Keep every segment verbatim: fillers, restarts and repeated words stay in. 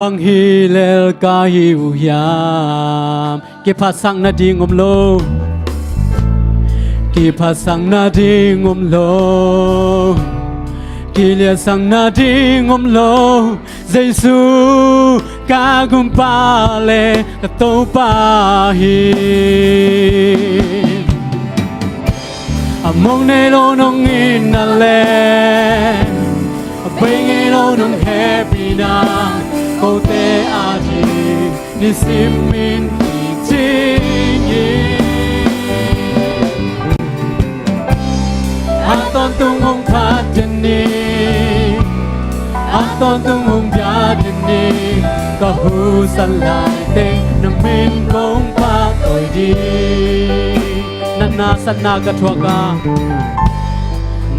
Bang hi lel ka hi uh hiam? Kiphatsakna ding om lo. Kiphatsakna ding om lo. Kiliatsakna ding om lo. Jesu ka Gumpa le ka Topa hi. A mong nei lo nong itna le a bei ngei lo nong hehpihna, kote ading nisim in kicing hi. A tawntung hong phat den ni, a tawntung hong bia den ni, ka husan lai teng na min kong pahtawi ding. Natna satna ka thuak a,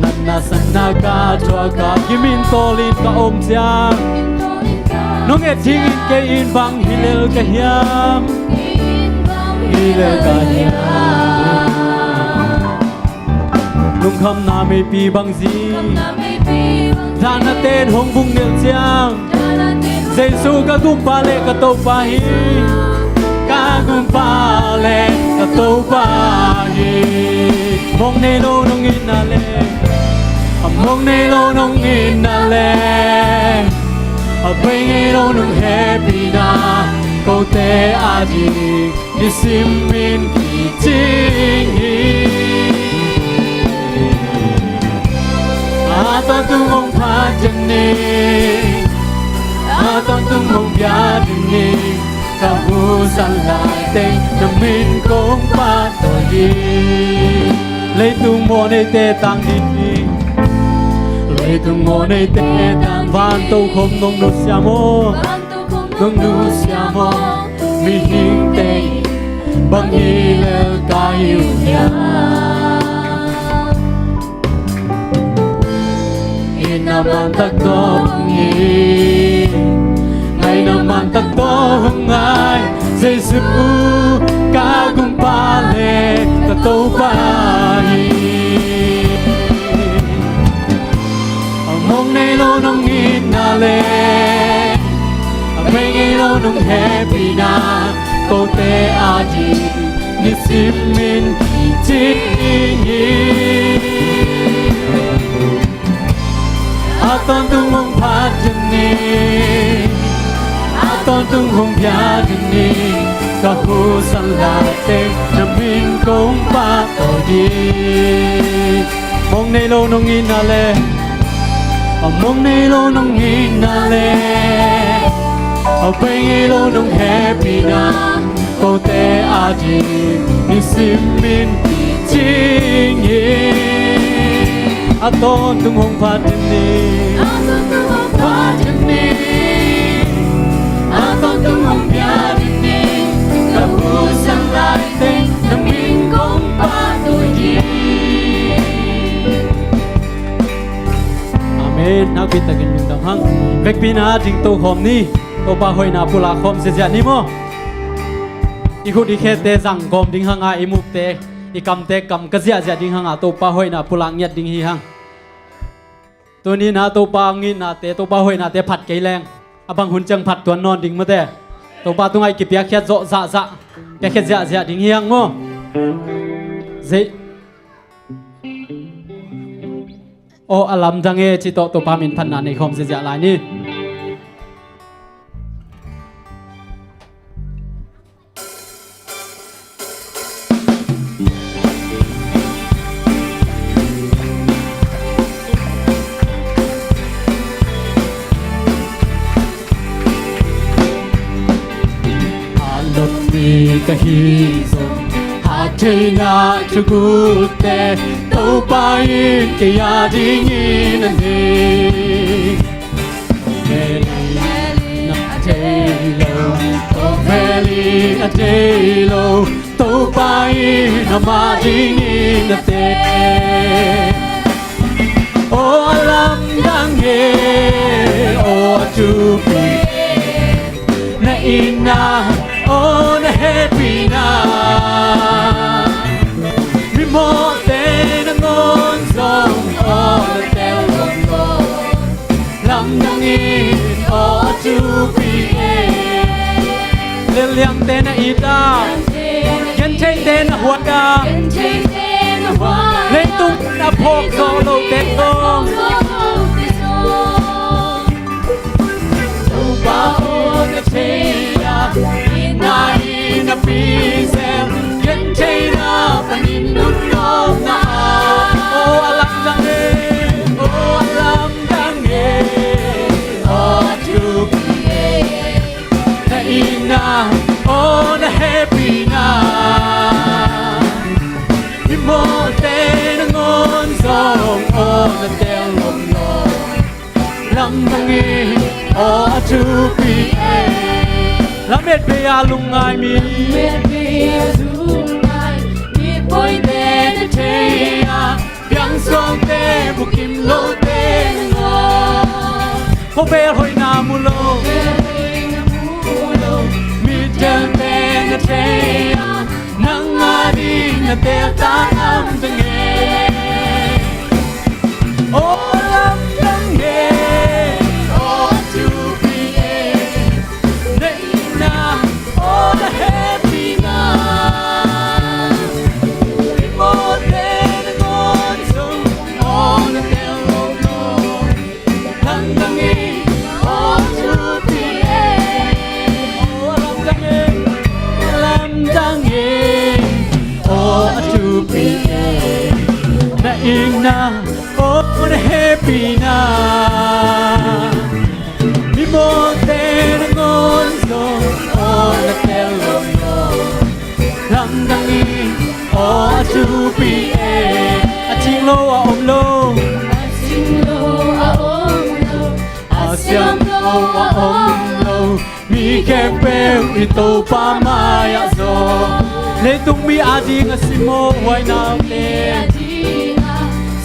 natna satna ka thuak a, kimin tawlin ka om ciang, nong et dingin kei in bang hi lel ka hiam? Hi lel ka hiam? Lungkhamna meipi bang zing, dahna ten hong bung nel ciang, Jesu ka Gumpa le ka Topa hi. Ka Gumpa le ka Topa hi. Mong nei lo nong itna le, a mong nei lo nong itna le, a bei ngei lo nong hehpihna, kote ading nisim in kicing hi. A tawntung hong phat den ni, a tawntung hong bia den ni, ka husan lai teng na min kong pahtawi ding. Leitung mawhneite tang ding hi. Leitung mawhneite tang, van tokhom nong nusia maw? Nong nusia maw? Mihingte bang hi lel ka hi uh hiam? Itna man tak tawh hong it, ngaihna man tak tawh hong ngai, Jesu ka Gumpa le ka Topa hi. A mong nei lo nong itna le, a bei ngei lo nong hehpihna, kote ading nisim in kicing hi. A tawntung hong phat den ni, a tawntung hong bia den ni, ka husan lai teng na min kong pahtawi ding. Mong nei lo nong itna le, a mong nei lo nong itna le, a bei ngei lo nong hehpihna, kote ading nisim in kicing hi. A tawntung hong phat den ni, a tawntung hong phat den ni, a tawntung hong bia den ni, ka husan lai teng na min kong pahtawi ding. Amen. Nakpi takin lungdam hang. Vekpi-in a ding tokhawm ni. Topa hoihna pulak khawm ziahziah ni maw? I khut i khete zang gawm ding hang a, i mukte, i kamte kam ka ziahziah ding hang a, Topa hoihna pulak ngiat ding hi hang. Tuni-in a Topa ngihnate, Topa hoihnate phat kei leng, a bang hun ciang phat tuan nawn ding mate. Topa tungah i kipiakkhiat zawh zahzah, piakkhiat ziahziah ding hi hang maw? Zei. Aw, a lamdang e, cih tawh Topa min phatna nei khawm ziahziah lai ni. A lotpi ka hi zong, haksatna thugute Topa in kei a dingin a nei. Velin a thei lo, velin a thei lo, Topa in amah dingin a teh. Aw a lamdang e, aw a thupi, na itna, aw na hehpihna. Mimawhte nangawn zong aw na tel lo. Lamdang in aw a thupi Liangte na it a, gentheite na huat a, leitung a phawk zawh lote zong Topa aw na thei a, itna in a pizel, gentheihna panin nunawkna ah, aw a lamdang e, aw a lamdang e, aw a thupi e. Na itna aw na hehpihna, mimawhte nangawn zong aw na tel lomlom, lamdang e, aw a thupi e. Lametbei a lungngai mi, lametbei a lungngai mi, pawite na thei a, biang suangte bukim lote nangawn, khawvel hoihna mu lo, khawvel hoihna mu lo, mitelte na thei a, nang ading na tel ta lamdang e. Aw lamdang e, aw thupi e. Na itna aw na hehpihna, mimawhte nangawn zong aw na tel lomlom, lamdang e, aw a thupi e. Aw lamdang e, lamdang e, aw a thupi e. Na itna aw na hehpihna, mimawhte nangawn zong aw na tel lomlom, lamdang e, aw a thupi e. A cing lo a om lo, a cing lo a om lo, a siam lo a om lo, mi khempeuh i Topa mai-ah zaw. Leitung mi ading a simmawhhuai naute,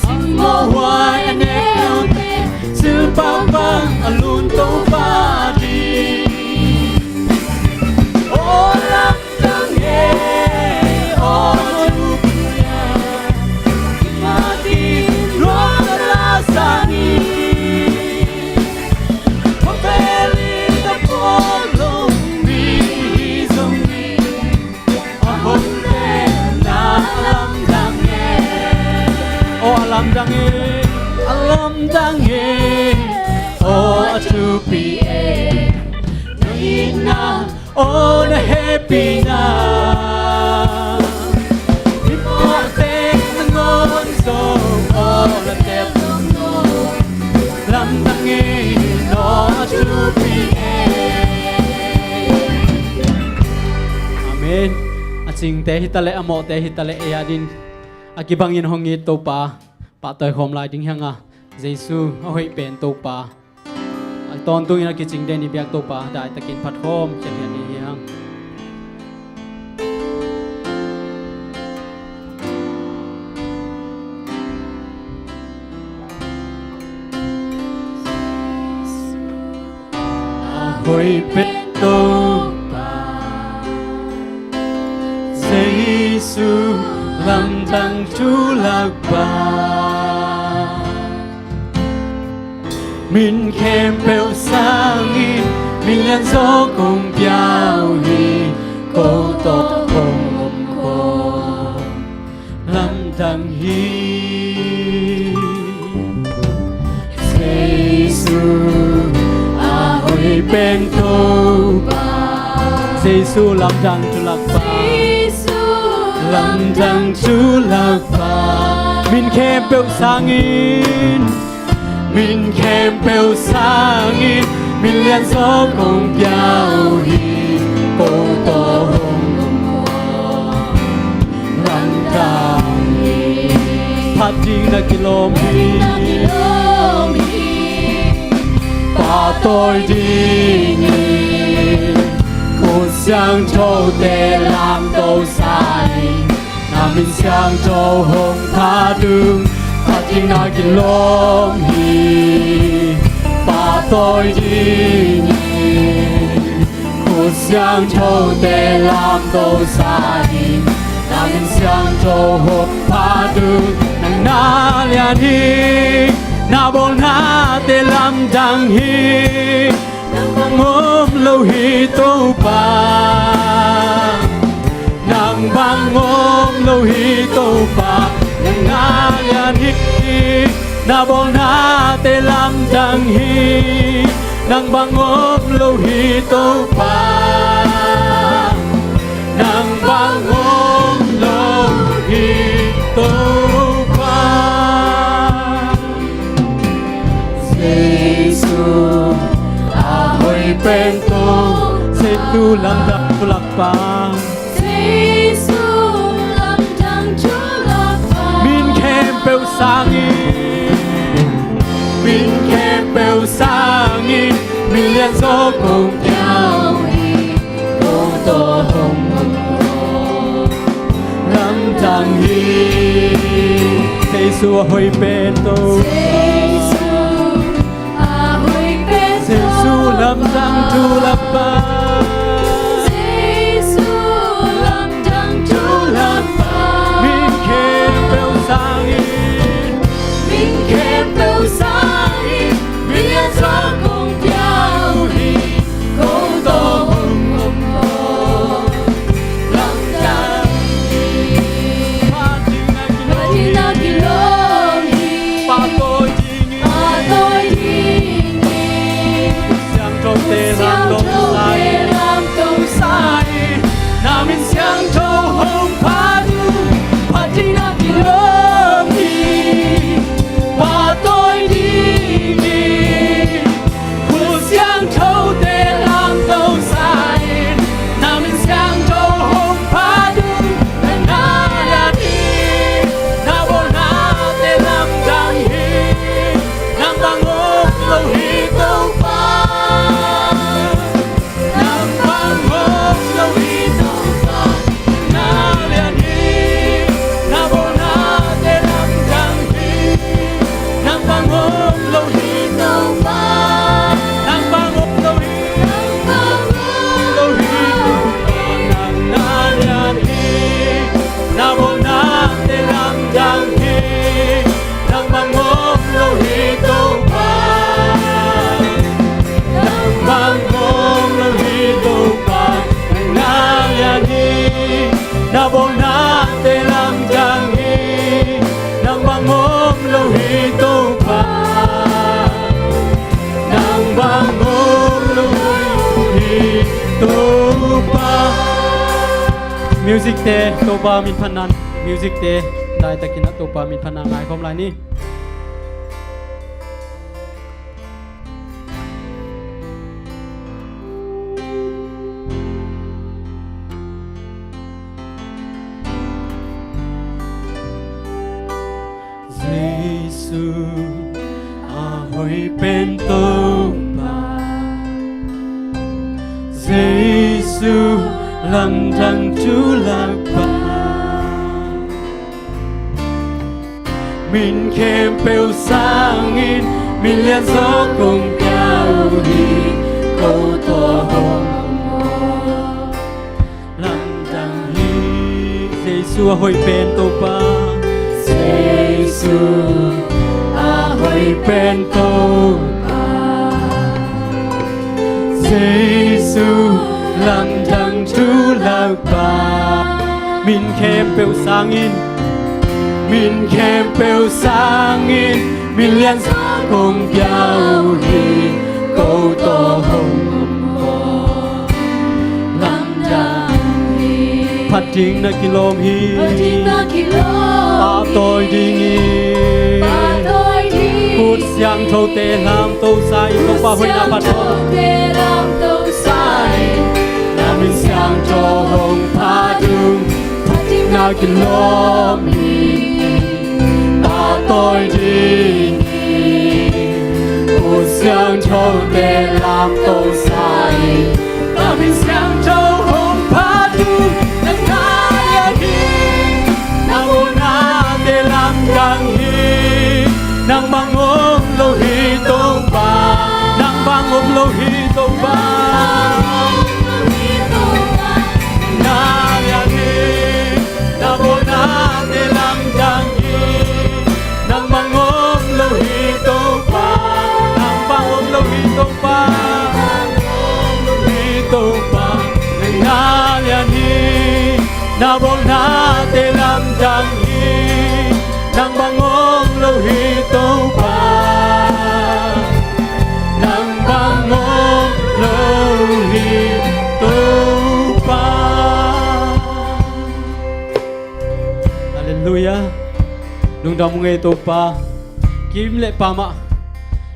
simmawhhuai a neute, silpang bang a lun Topa ading. Aw lamdang e, aw thupi e. Mati luang a la sangin, khawvel in a phawk lo mi hi zongin, a hong tenna a lamdang e. Aw a lamdang e, a lamdang e, aw a thupi e. Na itna aw na hehpihna, mimawhte nangawn zong aw na tel lomlom, lamdang e, aw a thupi e. Amen. A cingte hi taleh, a mawhte hi taleh, ei adin a kibangin hong it Topa pahtawi khawm lai ding hi hang a, Jesu a hoih pen Topa, a tawntungin a kicing den i biak Topa daitakin phatkhawm khiathiat ding hi hang. A hoih pen Topa, Jesu lamdang thu lakpa, min khempeuh sangin min lianzaw kong pia uh hi. Ko tawh hong om ko, lamdang hi. Jesu a hoih pen Topa, Jesu lamdang thu lakpa, Jesu lamdang thu lakpa, min khempeuh sangin, min khempeuh sangin min lianzaw kong pia uh hi. Ko tawh hong om ko, lamdang hi. Phat ding na kilawm hi, pahtawi dingin khut siangthote lamto sa in, na min siangtho hong phat ung. Phat ding na kilawm hi, pahtawi dingin khut siangthote lamto sa in, na min siangtho hong phat ung. Nang na lian hi, na bawlnate lamdang hi. Nang bang om lo hi Topa, hi Topa, nang na lian hi. Na bawlnate lamdang hi. Nang bang om lo hi Topa. Nang bang om lo hi Topa. Jesu a hoih pen Topa. Jesu lamdang thu lakpa. Jesu lamdang thu lakpa. Min khempeuh sangin, min khempeuh sangin, min lianzaw kong piau hi. Ko tawh hong om ko. Lamdang hi. Jesu a hoih pen Topa. Jesu a hoih pen Topa. Jesu lamdang thu lakpa. Jesu lamdang thu lakpa. Min khempeuh sangin, min khempeuh sangin, min lianzaw kong piau hi. Ko tawh hong om ko. Lamdang hi. Phat ding na kilawm hi. Pahtawi ding hi. Pahtawi ding hi. Siangthote lamto sa in. Siangthote lamto sa in. Na min siangtho hong phat uh. Phat ding na kilawm hi. Pahtawi ding hi. Khut siangthote lamto sa in. Na min siangtho hong phat uh. Nang na lian hi. Na bawlnate lamdang hi. Nang bang om lo hi Topa. Nang bang om lo hi Topa. Nang na lian hi. Na bawlnate lamdang hi. Nang bang om lo hi Topa. Nang bang om lo hi. Nang bang om lo hi Topa. Nang na lian hi. Na bawlnate lamdang hi. Nang bang om lo hi Topa. Nang bang om lo hi Topa. Nang na lian hi. Na bawlnate lamdang hi. Nang bang om lo hi Topa. Nang bang om lo hi Topa. Music te Topa min phatna, music te daitakin a Topa min phatna ngaikhawm lai ni. Jesu a hoih pen Topa. Jesu lamdang thu lakpa. Min khempeuh sangin min lianzaw kong piau hi. Ko tawh hong om ko. Lamdang hi. Jesu a hoih pen Topa. Jesu a hoih pen Topa. Jesu lamdang thu lakpa. Min khempeuh sangin, min khempeuh sangin, min lianzaw kong piau hi. Ko tawh hong om ko. Lamdang hi. Phat ding na kilawm hi. Phat ding na kilawm hi. Pahtawi ding hi. Pahtawi ding hi. Khut siangthote lamto sa in, Topa hoihna phat. Khut siangthote lamto sa in. Na min siangtho hong phat uh. Phat ding na kilawm hi. Pahtawi ding hi. Khut siangthote lamto sa in. Na min siangtho hong phat uh. Nang na lian hi. Na bawlnate lamdang hi. Nang bang om lo hi Topa. Nang bang om lo hi Topa. Na lian hi. Na bawlnate lamdang hi. Nang bang om lo hi Topa. Nang bang om lo hi Topa. Dam ung ei Topa, kim le pamah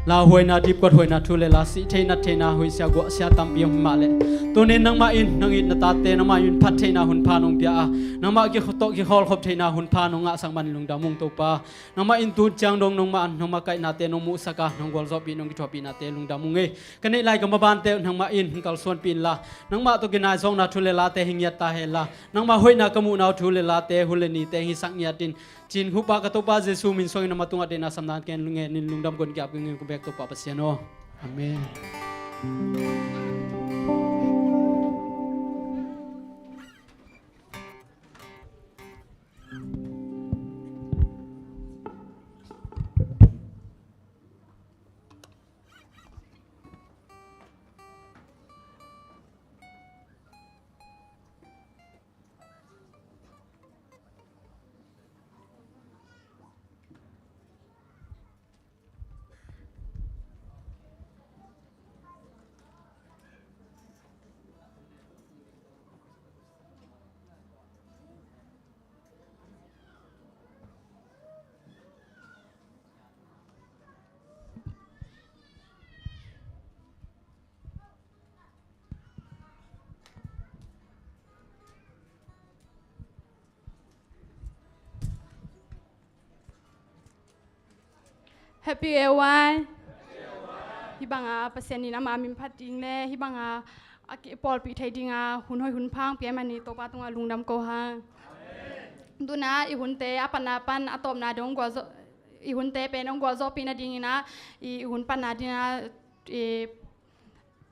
lauhuaina, dipkuat huaina, thu le la, sih theih nat theihna, hoih sia guah sia tampi om mah leh, tunin nangmah in nang it na tate nangmah in phat theihna hun pha nong pia a, nangmah ki tawh kikholhkhop theihna hun pha nong ngahsak man lungdam ung Topa. Nangmah in tu ciang dong nangmah an nangmah kaihnate nong muhsak a, nong gualzawhpih nong kithuahpihnate lungdam ung ei. Ka neih lai ka mabante uh nangmah in hong kalsuanpih inla, nangmah tawh kinaizawkna thu le late hi ngiat ta henla, nangmah hoihna ka muhna uh thu le late hun le nite hi sak ngiat in, cin hupa ka Topa Jesu min suangin ama tungah deihna samna ken lungngenin lungdam gon kiap ung ei ka bek Topa Pasian aw. Amen. Happy A Y. Hih banga Pasian in ama min phat ding le hih banga a kipawlpih thei dinga hun hoih hun pha hong pia man hi Topa tungah lungdam ko hang. Tuna i hunte a panna pan a tawpna dong gualzawh, i hunte pen hong gualzawhpih nadingin ah i hun panna dinga i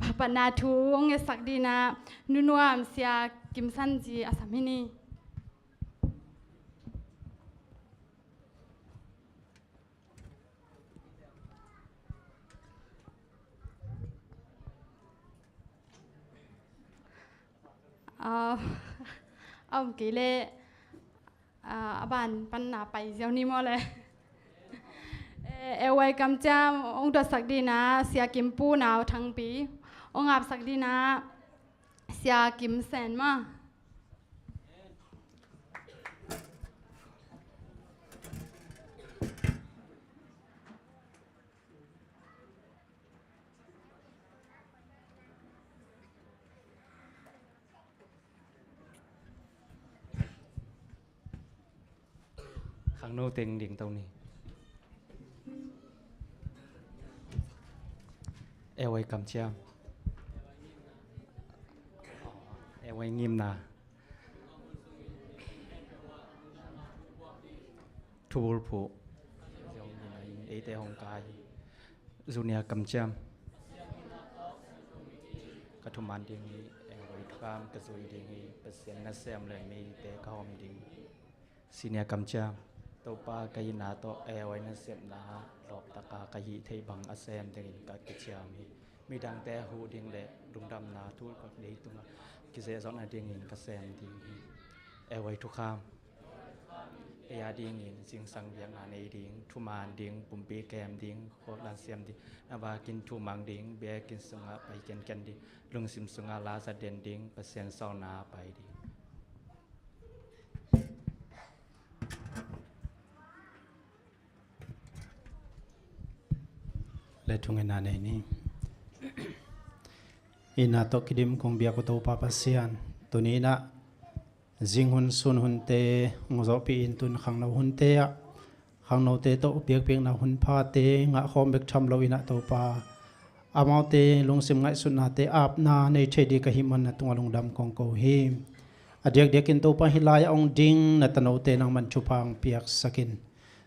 pa-, panna thu hong ngetsak dinga Nu Nuam Sia Kim San Zi a sam hi ni. Ah, a om kei leh, ah, a ban pan na pai ziau ni maw le. Eh, A Y kamciam hong duatsak dinga Sia Kim Pu Nau Thangpi, hong apsak dinga Sia Kim Sen maw. Khangno teng ding to ni. A Y kamciam. A Y ngimna. Thubul phuh. Eite hong kai. Junior kamciam. Ka thuman ding hi, A Y thukham ka zui ding hi, Pasian nasem le mite ka hawm ding hi. Senior kamciam. Topa ka itna tawh A Y nasepna lawptaka ka hih theih bang a sem dingin ka kiciam hi. Midangte huh ding le lungdamna thu ka leitunga kizehzawh nadingin ka sem ding hi. A Y thukham. Ei a dingin zingsang biakna nei ding, thuman ding, pumpi kem ding, khawhlan siam ding, na vakin thumang ding, biakinn sungah pai kenken ding, lungsim sungah la zat den ding, Pasian sawlna pai ding. Le thungetna nei ni. Itna tawh kidim kong biak uh Topa Pasian, tuni inah zinghun sunhunte hong zawhpih in tun khangno hunte ah khangnote tawh biakpiakna hun phate ngahkhawm bek tham lo inah Topa, amaute lungsim ngaihsutnate apna nei thei ding ka hih man na tungah lungdam kong ko hi. A diakdiakin Topa hih lai-ah hong ding na tanote nangman thupha hong piaksak in.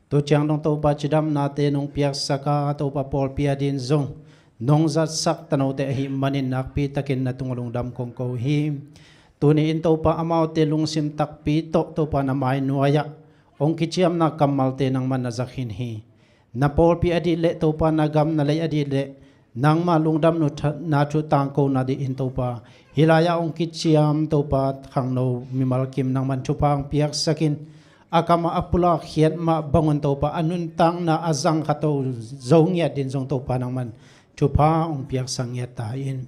Tu ciang dong Topa cidamnate nong piaksak a, Topa pawlpi a din zong nong zatsak tanote ahih manin nakpitakin na tungah lungdam kong ko hi. Tuni in Topa amaute lungsim takpi tawh Topa na mai nuai-ah hong kiciamna kammalte nangman na zak khin hi. Na pawlpi a dih leh Topa na gam na lei a dih leh nangmah lungdamna thu tangkona dih in Topa, hih lai-ah hong kiciam Topa khangno mimal kim nangman thupha hong piaksak in. A kamah a pulak khiat mah bangun Topa a nuntakna a zang khat to zo ngiat din zong Topa nangman thupha hong piaksak ngiat ta in.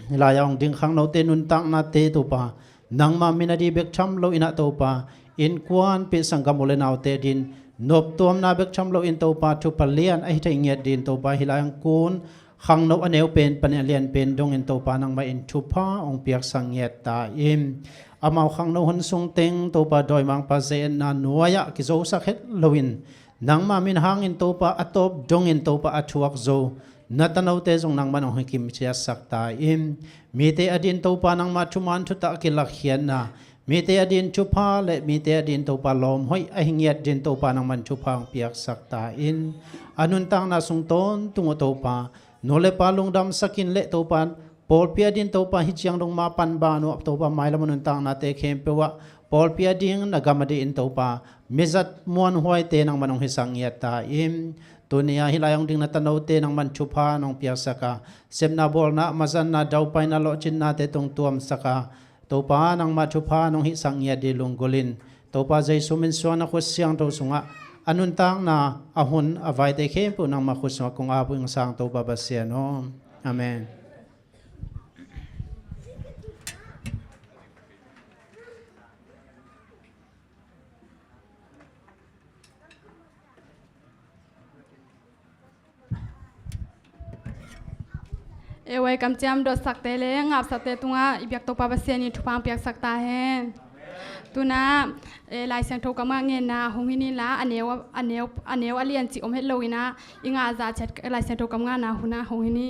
Hih lai-ah hong ding khangnote nuntaknate Topa nangmah min a dih bek tham lo inah Topa, innkuanpih sanggam u le naute din Noptuamna bek tham loin Topa thupha lian ahi thei ngiat dingin Topa hih lai hong kun khangno a neu pen panin a lian pen dongin Topa nangmah in thupha hong piaksak ngiat ta in. Amau khangno hun sung teng Topa dawimangpa ze-etna nuai-ah kizosak het loin nangma min hangin Topa a tawp dongin Topa a thuak zo na tanote zong nangman hong hikim ciatsak ta in. Mite a din Topa nangma thuman thutah a kilakkhiatna, mite a din thupha le mite a din Topa lawm hoih ahi ngiat dingin Topa nangman thupha hong piaksak ta in. A nuntakna sung tawntung uh Topa nu le pa lungdamsak in le Topa pawlpi a din Topa hih ciang dong ma pan ban uh Topa mailam a nuntaknate khempeuh ah pawlpi a ding na gam a din Topa mizat muanhuaite nangman hong hisak ngiat ta in. Tuni-a hih lai hong ding na tanote nangman thupha nong piaksak a, sepna bawlna mazanna daupaina lawhcinnate tungtuamsak a, Topa nangmah thupha nong hihsak ngiat ding lunggulhin Topa Jesu min suang na khut siangtho sungah a nuntakna a hun a vaite khempeuh nangmah khut sungah kong ap uh ing Sang Topa Pasian aw. Amen. E, welcome ciam dawtsakte le ngapsakte tungah i biak Topa Pasian in thupha hong piaksak ta hen. Tuna, e, Lai Siangtho kam ngah ngenna hong hi ni la, a neu, a neu, a neu a lian cik om het lo in ah, i ngah zah ciat Lai Siangtho kam ngahna hun ah hong hi ni.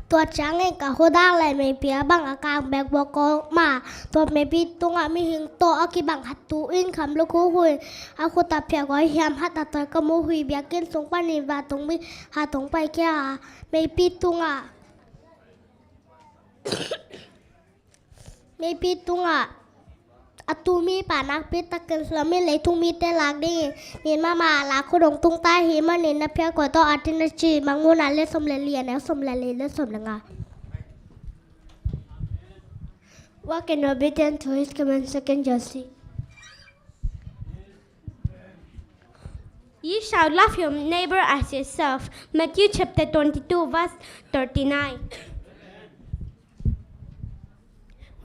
Tua ciangin ka khudak le meipi a bang a kang bek bawk kawk ma, tua meipi tungah mihing tawh a kibang khat tu in kham lukhu huin a khut a phiak aw hiam hat a tawi ka mu hui. Biakinn sung panin vantung mi hat hong paikhia a, meipi tungah meipi tungah a tu mipa nakpi takin suamin leitung mite lak dingin min mahmah a lak khut hong tung ta ahih manin na phiak aw tawh a tin a ci. Mangmuhna lian sawm le li, a neu sawm le li le sawm le nga. Walk in obedience to his command, Second John six. You shall love your neighbor as yourself. Matthew chapter twenty-two, verse thirty-nine.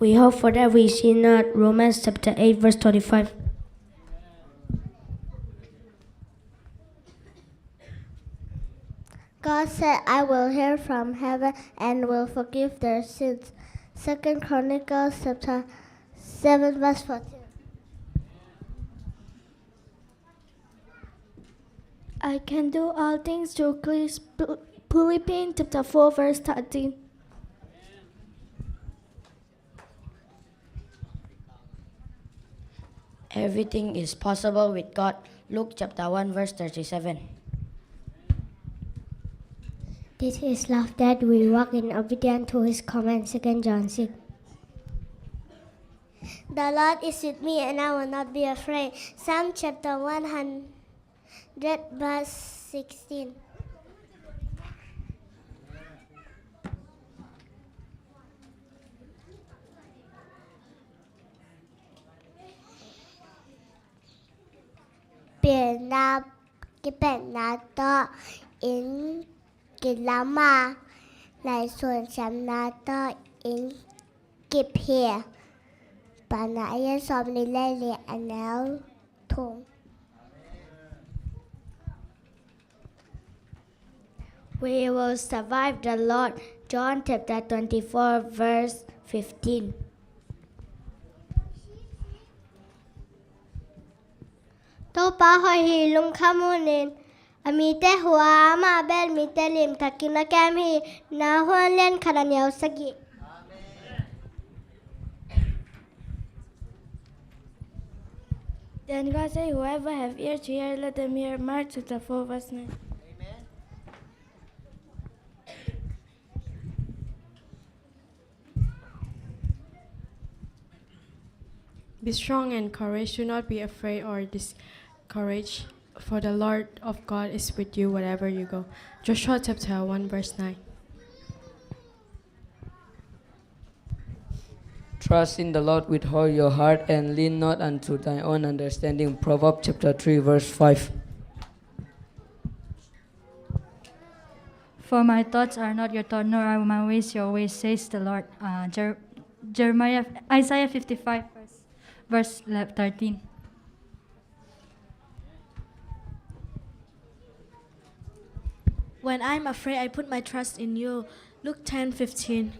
We hope for that we see not. Romans chapter eight, verse twenty-five. God said, "I will hear from heaven and will forgive their sins." Second Chronicles chapter seven, verse fourteen. I can do all things through Christ. Philippians chapter four, verse thirteen. Everything is possible with God. Luke chapter one, verse thirty-seven. This is love, that we walk in obedience to his command, Second John six. The Lord is with me and I will not be afraid. Psalm chapter one hundred, verse sixteen. Pianna, kipelhna tawh inn kilam a, ngaihsun siamna tawh inn kip hi. Paunak a lian sawm nih le li, a neu thum. We will survive the Lord. John chapter twenty-four, verse fifteen. Topa hoih hi, lungkham un in, a mite huh a, amah bel mite limtakin a kem hi. Nahum a lian khat, a neu sagih. Then God said, "Whoever have ear to hear, let them hear." Mark chapter four, verse nine. Be strong and courage. Do not be afraid or discouraged, for the Lord of God is with you wherever you go. Joshua chapter one, verse nine. Trust in the Lord with all your heart and lean not unto thine own understanding. Proverbs chapter three, verse five. For my thoughts are not your thoughts, nor are my ways your ways, says the Lord. Uh, Jer- Jeremiah, Isaiah fifty-five, verse, verse thirteen. When I'm afraid, I put my trust in you. Luke ten fifteen.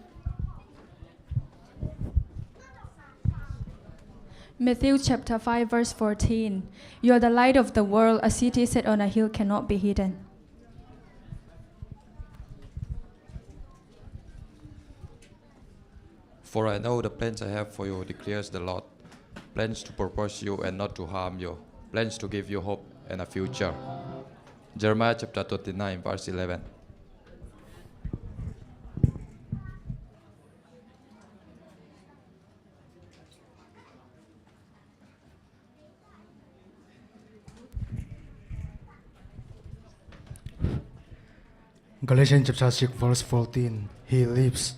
Matthew chapter five, verse fourteen. You are the light of the world. A city set on a hill cannot be hidden. For I know the plans I have for you, declares the Lord. Plans to prosper you and not to harm you. Plans to give you hope and a future. Jeremiah chapter twenty-nine, verse eleven. Galatians chapter six, verse fourteen. He lives.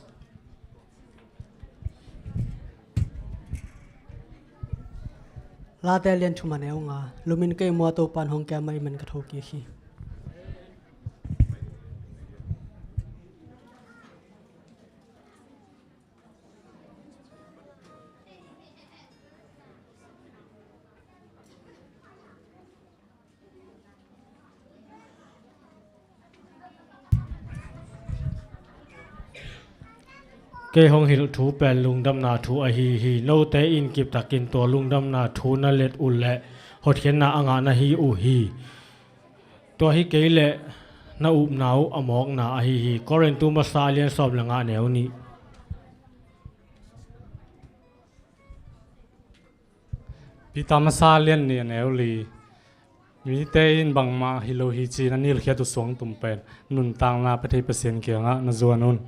Late lian thum a neu nga. Lumin kei mua Topan hong kia mai man ka thokik hi. Kei hong hilh thu pen lungdamna thu ahi hi. Note in kiptakin tua lungdamna thu na let uh leh hotkhiatna a ngah na hi uh hi. Tua hi kei leh na upna uh a mawkna ahi hi. Korin tu masa a lian sawm le nga a neu nih. Peter masa a lian nih a neu li. Mite in bangmah hi lo hi ci-in a nilkhiat uh suangtum pen nuntakna pia thei Pasian kiangah na zuan un.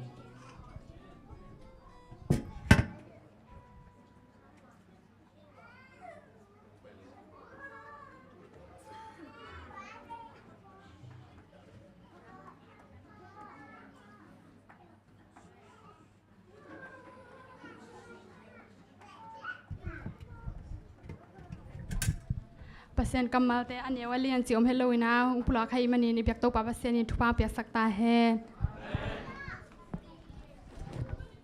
Pasian kammalte a neu a lian ci om het lo in a hong pulak ahih manin i biak Topa Pasian in thupha piaksak ta hen.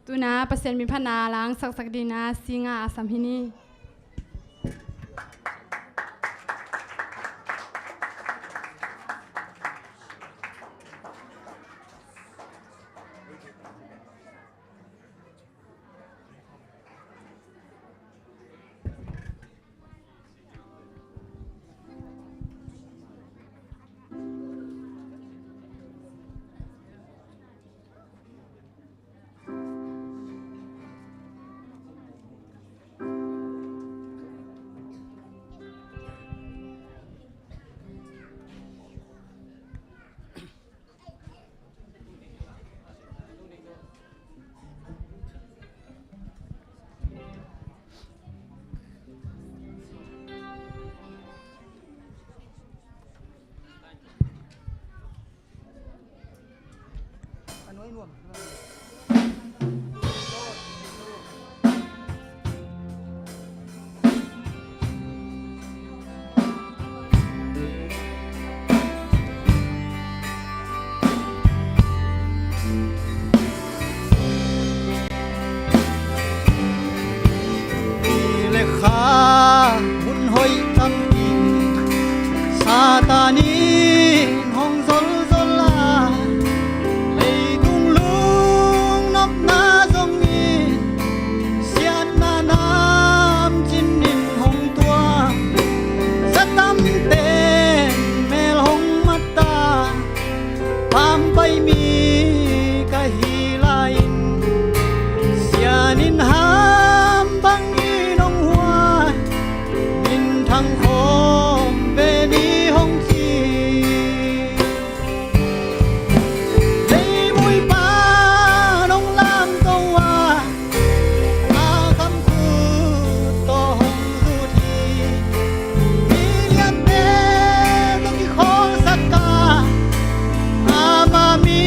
Tu-in a Pasian min phatna la hong saksak dingin a singa a sam hi ni. Ni le kha hun hoih tampi Satan in hong zolzol a, leitung lungnopna zong in siatna namcin in hong tuam. Za tamten mel hong mat a, pampai mi ka hi lai-in, sian in ham bangin hong huai, minthang khawm ve ni hong ci. Leimui pan hong lamto a, a kamkhut tawh hong zut hi. Mi liante tawh kikhawlsak a, ama mi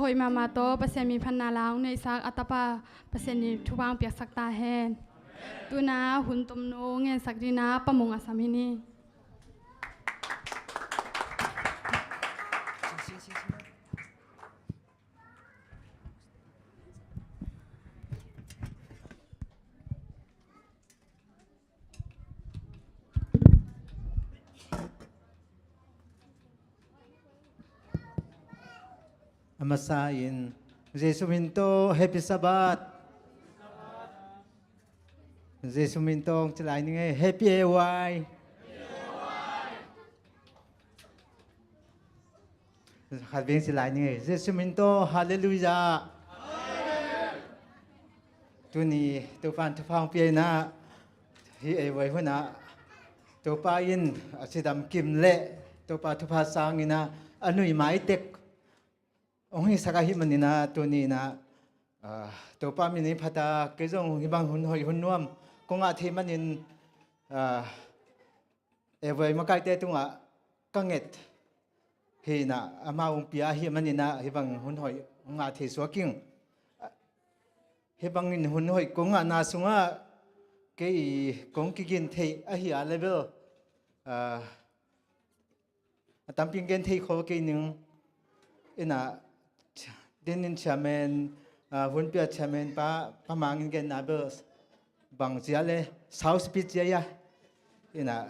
Hoih mahmah tawh Pasian miphatna la hong neihsak a tapa Pasian in thupha hong piaksak ta hen. Tuna hun tomno ngensak dingin Pa Mung a sam hi ni. A masa in Jesu min tawh Happy Sabbath. Jesu min tawh ci lai ning ei, Happy A Y. Khat veng ci lai ning ei, Jesu min tawh Halleluiah. Tuni Topa in thupha hong pia in ah, hih ei vai hun ah Topa in a cidam kim leh Topa thupha sang in ah a nui maitek hong hisak ahih manin ah, tuni in ah, ah, Topa min in phat a, kei zong hih bang hun hoih hun nuam kong ngah thei manin, ah, ei vai makaite tungah ka nget hi in ah, amau hong pia ahih manin ah hih bang hun hoih hong ngah thei suak ing. Hih bangin hun hoih kong ngahna sungah kei kong kigin theih ahi a level, ah, a tampi gen thei khol kei ning. In ah, dinin chairman, ah, hun pia chairman pa, Pa Mang in genna bel bang zia le, sau speed zia ia. In ah,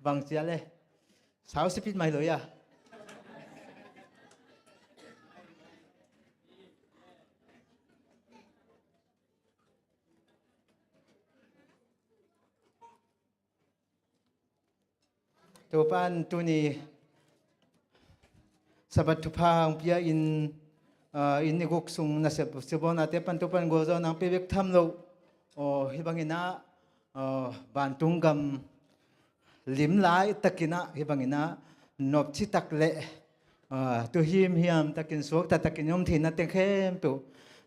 bang zia le, sau speed mai lo ia. Topa in tuni Sabbath thupha hong pia in, ah, inn i guk sung nasep sibawnate pan Topa in gualzawhna hong pia bek tham lo. Aw, hih bangin ah, aw, vantung gam lim laitakin ah, hih bangin ah nopci tak leh, ah, tu himhiam takin, suakta takin om theina teng khempeuh,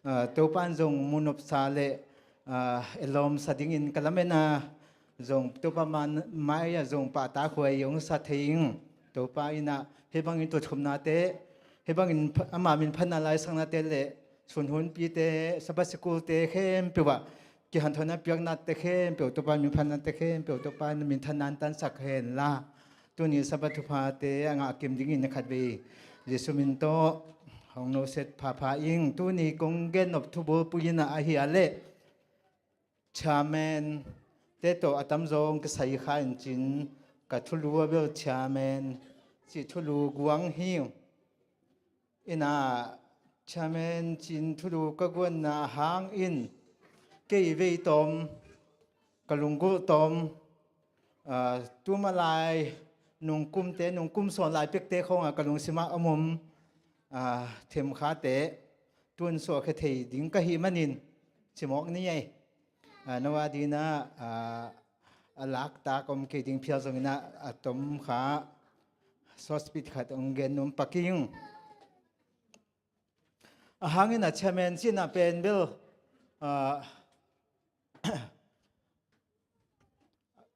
ah, Topa in zong mu nopsa leh, ah, elawmsa dingin ka lamen a, zong Topa man, mai-ah zong pahtakhuai hong sa thei ing. Topa in ah hih bangin tua thumnate, hih bangin pha-, ama min phatna laisaknate leh sunhunpite, Sabbath sikul-te khempeuh ah kihanthawnna piaknate khempeuh, Topa min phatnate khempeuh, Topa in minthanna hong tansak hen la. Tuni Sabbath thuphate a ngah kim dingin khatvei Jesu min tawh hong nusiat phapha ing. Tuni kong gennop thubulphuh in ah ahi a leh, chairman-te tawh a tamzaw hong kisai kha in cin, ka thulu a bel chairman cih thulu guang hi. In ah, chairman cin thulu ka guanna hangin kei vei tawm, ka lunggulh tawm, ah, tu ma lai nungkumte, nungkum sawn lai pekte khawngah ka lungsimah a om, ah, themkhate tun suahkhia thei ding ka hih manin cimawk ni ei. Ah, no a dingin ah, ah, a laktak om kei ding phial zongin ah, a tom kha short speech khat hong gen nuam pak ing. A hangin ah chairman cihna pen bel, ah,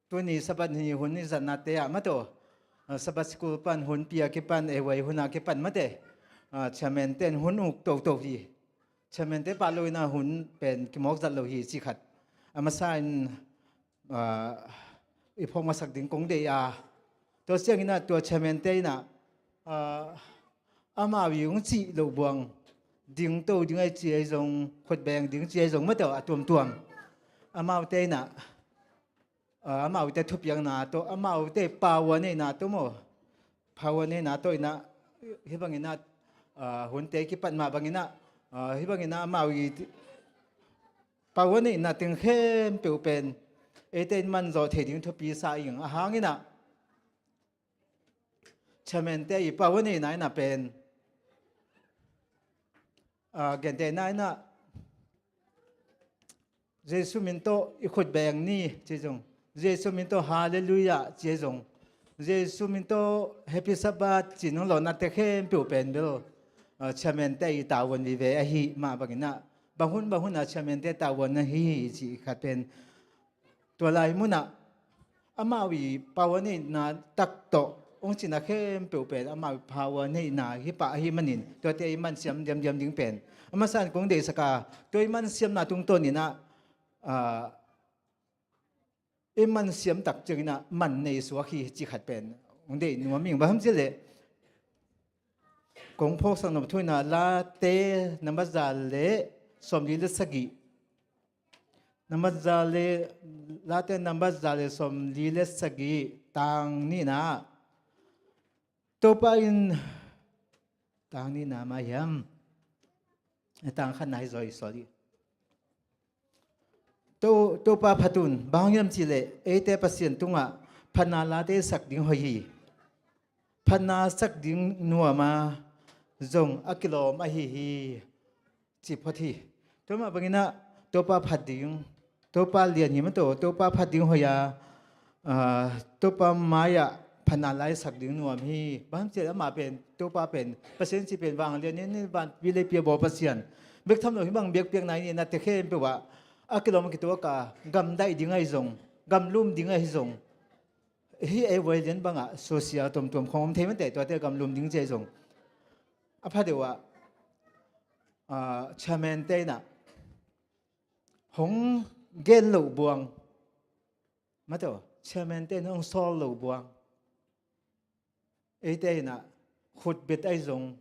tuni Sabbath ni hun i zatnate ah mate, ah, Sabbath sikul pan hun pia kipan, ei vai hun a kipan mate, ah, chairman-te in hun uk toto hi. Chairman-te pah lo in ah hun pen kimawk zat lo hi cih khat. A masa in, ah, i phawk masak ding kong deih a. Tua ciangin ah tua chairman-te in ah, ah, amau i hong cih loh buang ding to ding ai ci ai zong, khutbeng ding ci ai zong mate a tuamtuam. Amaute in ah, ah, amaute thupiakna tawh, amaute power neihna tawh maw, power neihna tawh in ah, hih bangin ah, ah, hunte kipat mah bangin ah, ah, hih bangin ah amau i power neihna teng khempeuh pen eite in manzawh thei ding thupi sa ing. A hangin ah chairman-te i power neihna in ah pen, ah, gentehna in ah, Jesu min tawh i khutbeng ni ci zong, Jesu min tawh Halleluiah ci zong, Jesu min tawh Happy Sabbath ci nung lawnate khempeuh pen bel, ah, chairman-te i tavuan vive ahi mah bangin ah, bang hun bang hun ah chairman-te tavuan ahi hi cih khat pen, tua lai munah amau i power neihna tak tawh hong cihna khempeuh pen amah power neihna hi pah ahih manin tuate i mansiam diamdiam ding pen a masa in kong deihsak a, tua i mansiamna tungtawn in ah, ah, i mansiam tak ciangin ah man nei suak hi cih khat pen hong deih nuam ing. Bang hiam cih leh kong phawksak nop thu in ah Late nambat za le sawmli le sagih, nambat za le, Late nambat za le sawmli le sagih, tang nihna ah, Topa in, tang nihna mah hiam? Tang khatna hi zaw hi, sorry. To, Topa phat un, bang hang hiam cih leh eite Pasian tungah phatna late sak ding hoih hi. Phatna sak ding nuam a, zong a kilawm ahi hi, ci phot hi. Tua mah bangin ah Topa phat ding, Topa lian hi mah tawh, Topa phat ding hoih a, ah, Topa mai-ah phatna late sak ding nuam hi. Bang hiam cih leh amah pen, Topa pen, Pasian cih pen vanglian in, vanpi leipi a bawl Pasian, bek tham lo hi bang biakpiakna in, i nate khempeuh ah a kilawm a kituak a, gamdaih ding ahi zong, gamlum ding ahi zong, hih ei voi lian bangah social tuamtuam khong om thei mah teh, tuate gamlum ding ci ahi zong, a pha deuh ah, ah, chairman te in ah hong gen loh buang, mah tawh, chairman te in hong sawl loh buang, eite in ah khutbet ahi zong,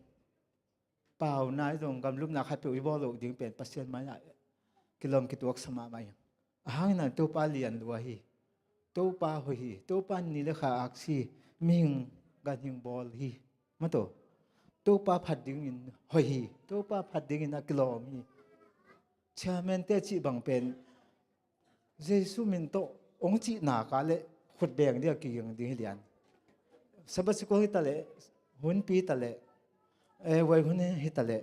pauna ahi zong, gamlumna khatpeuh i bawl loh ding pen Pasian mai-ah kilawm kituak sa mahmah hi. A hang in ah Topa lian lua hi. Topa hoih hi. Topa ni le kha aksi, mihing ganhing bawl hi. Mah tawh, Topa phat dingin hoih hi. Topa phat dingin a kilawm hi. Chairman te cih bang pen Jesu min tawh hong cih nak leh khut beng ding a kiging ding hi lian. Sabbath school hi ta leh, hunpi ta leh, eh, voi hun hi ta leh,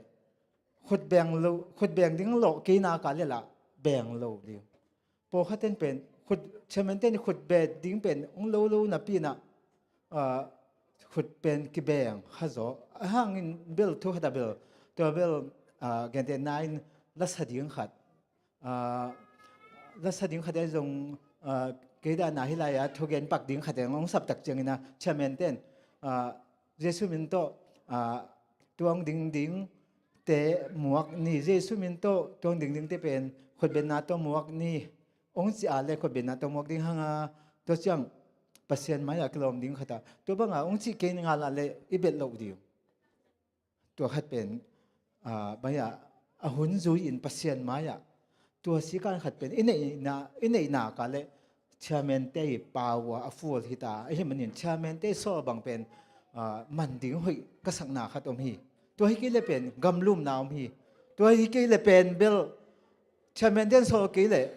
khut beng lo, khut beng ding lawh kei nak leh lah beng lo ding. Pawlkhat ten pen khut, chairman ten khut beng ding pen hong lo lo napi in ah, ah, khut pen kibeng kha zaw. A hang in bel thu khat ah bel, tua bel, ah, gentehna in lasa ding khat, ah, lasa ding khat ahi zong, ah, kei dan a hih lai-ah thugen pak ding khat hong sap tak ciangin ah chairman ten, ah, Jesu min tawh, ah, tuang dingding te muak ni, Jesu min tawh tuang dingding te pen khutbetna tawh muak ni, hong cih leh khutbetna tawh muak ding hang a, tua ciang Pasian mai-ah kilawm ding khat a, tua bang a hong cih kei ngal leh i bet loh ding. Tua khat pen, ah, mai-ah, a hun zui-in Pasian mai-ah tua sikan khat pen i neihna, i neihna ka leh chairman te i pau a, a fual hi ta. Ahih manin chairman te sawl bang pen, ah, man ding hoih ka sakna khat om hi. Tua hi kei leh pen gamlumna om hi. Tua hi kei leh pen bel chairman ten sawl kei leh,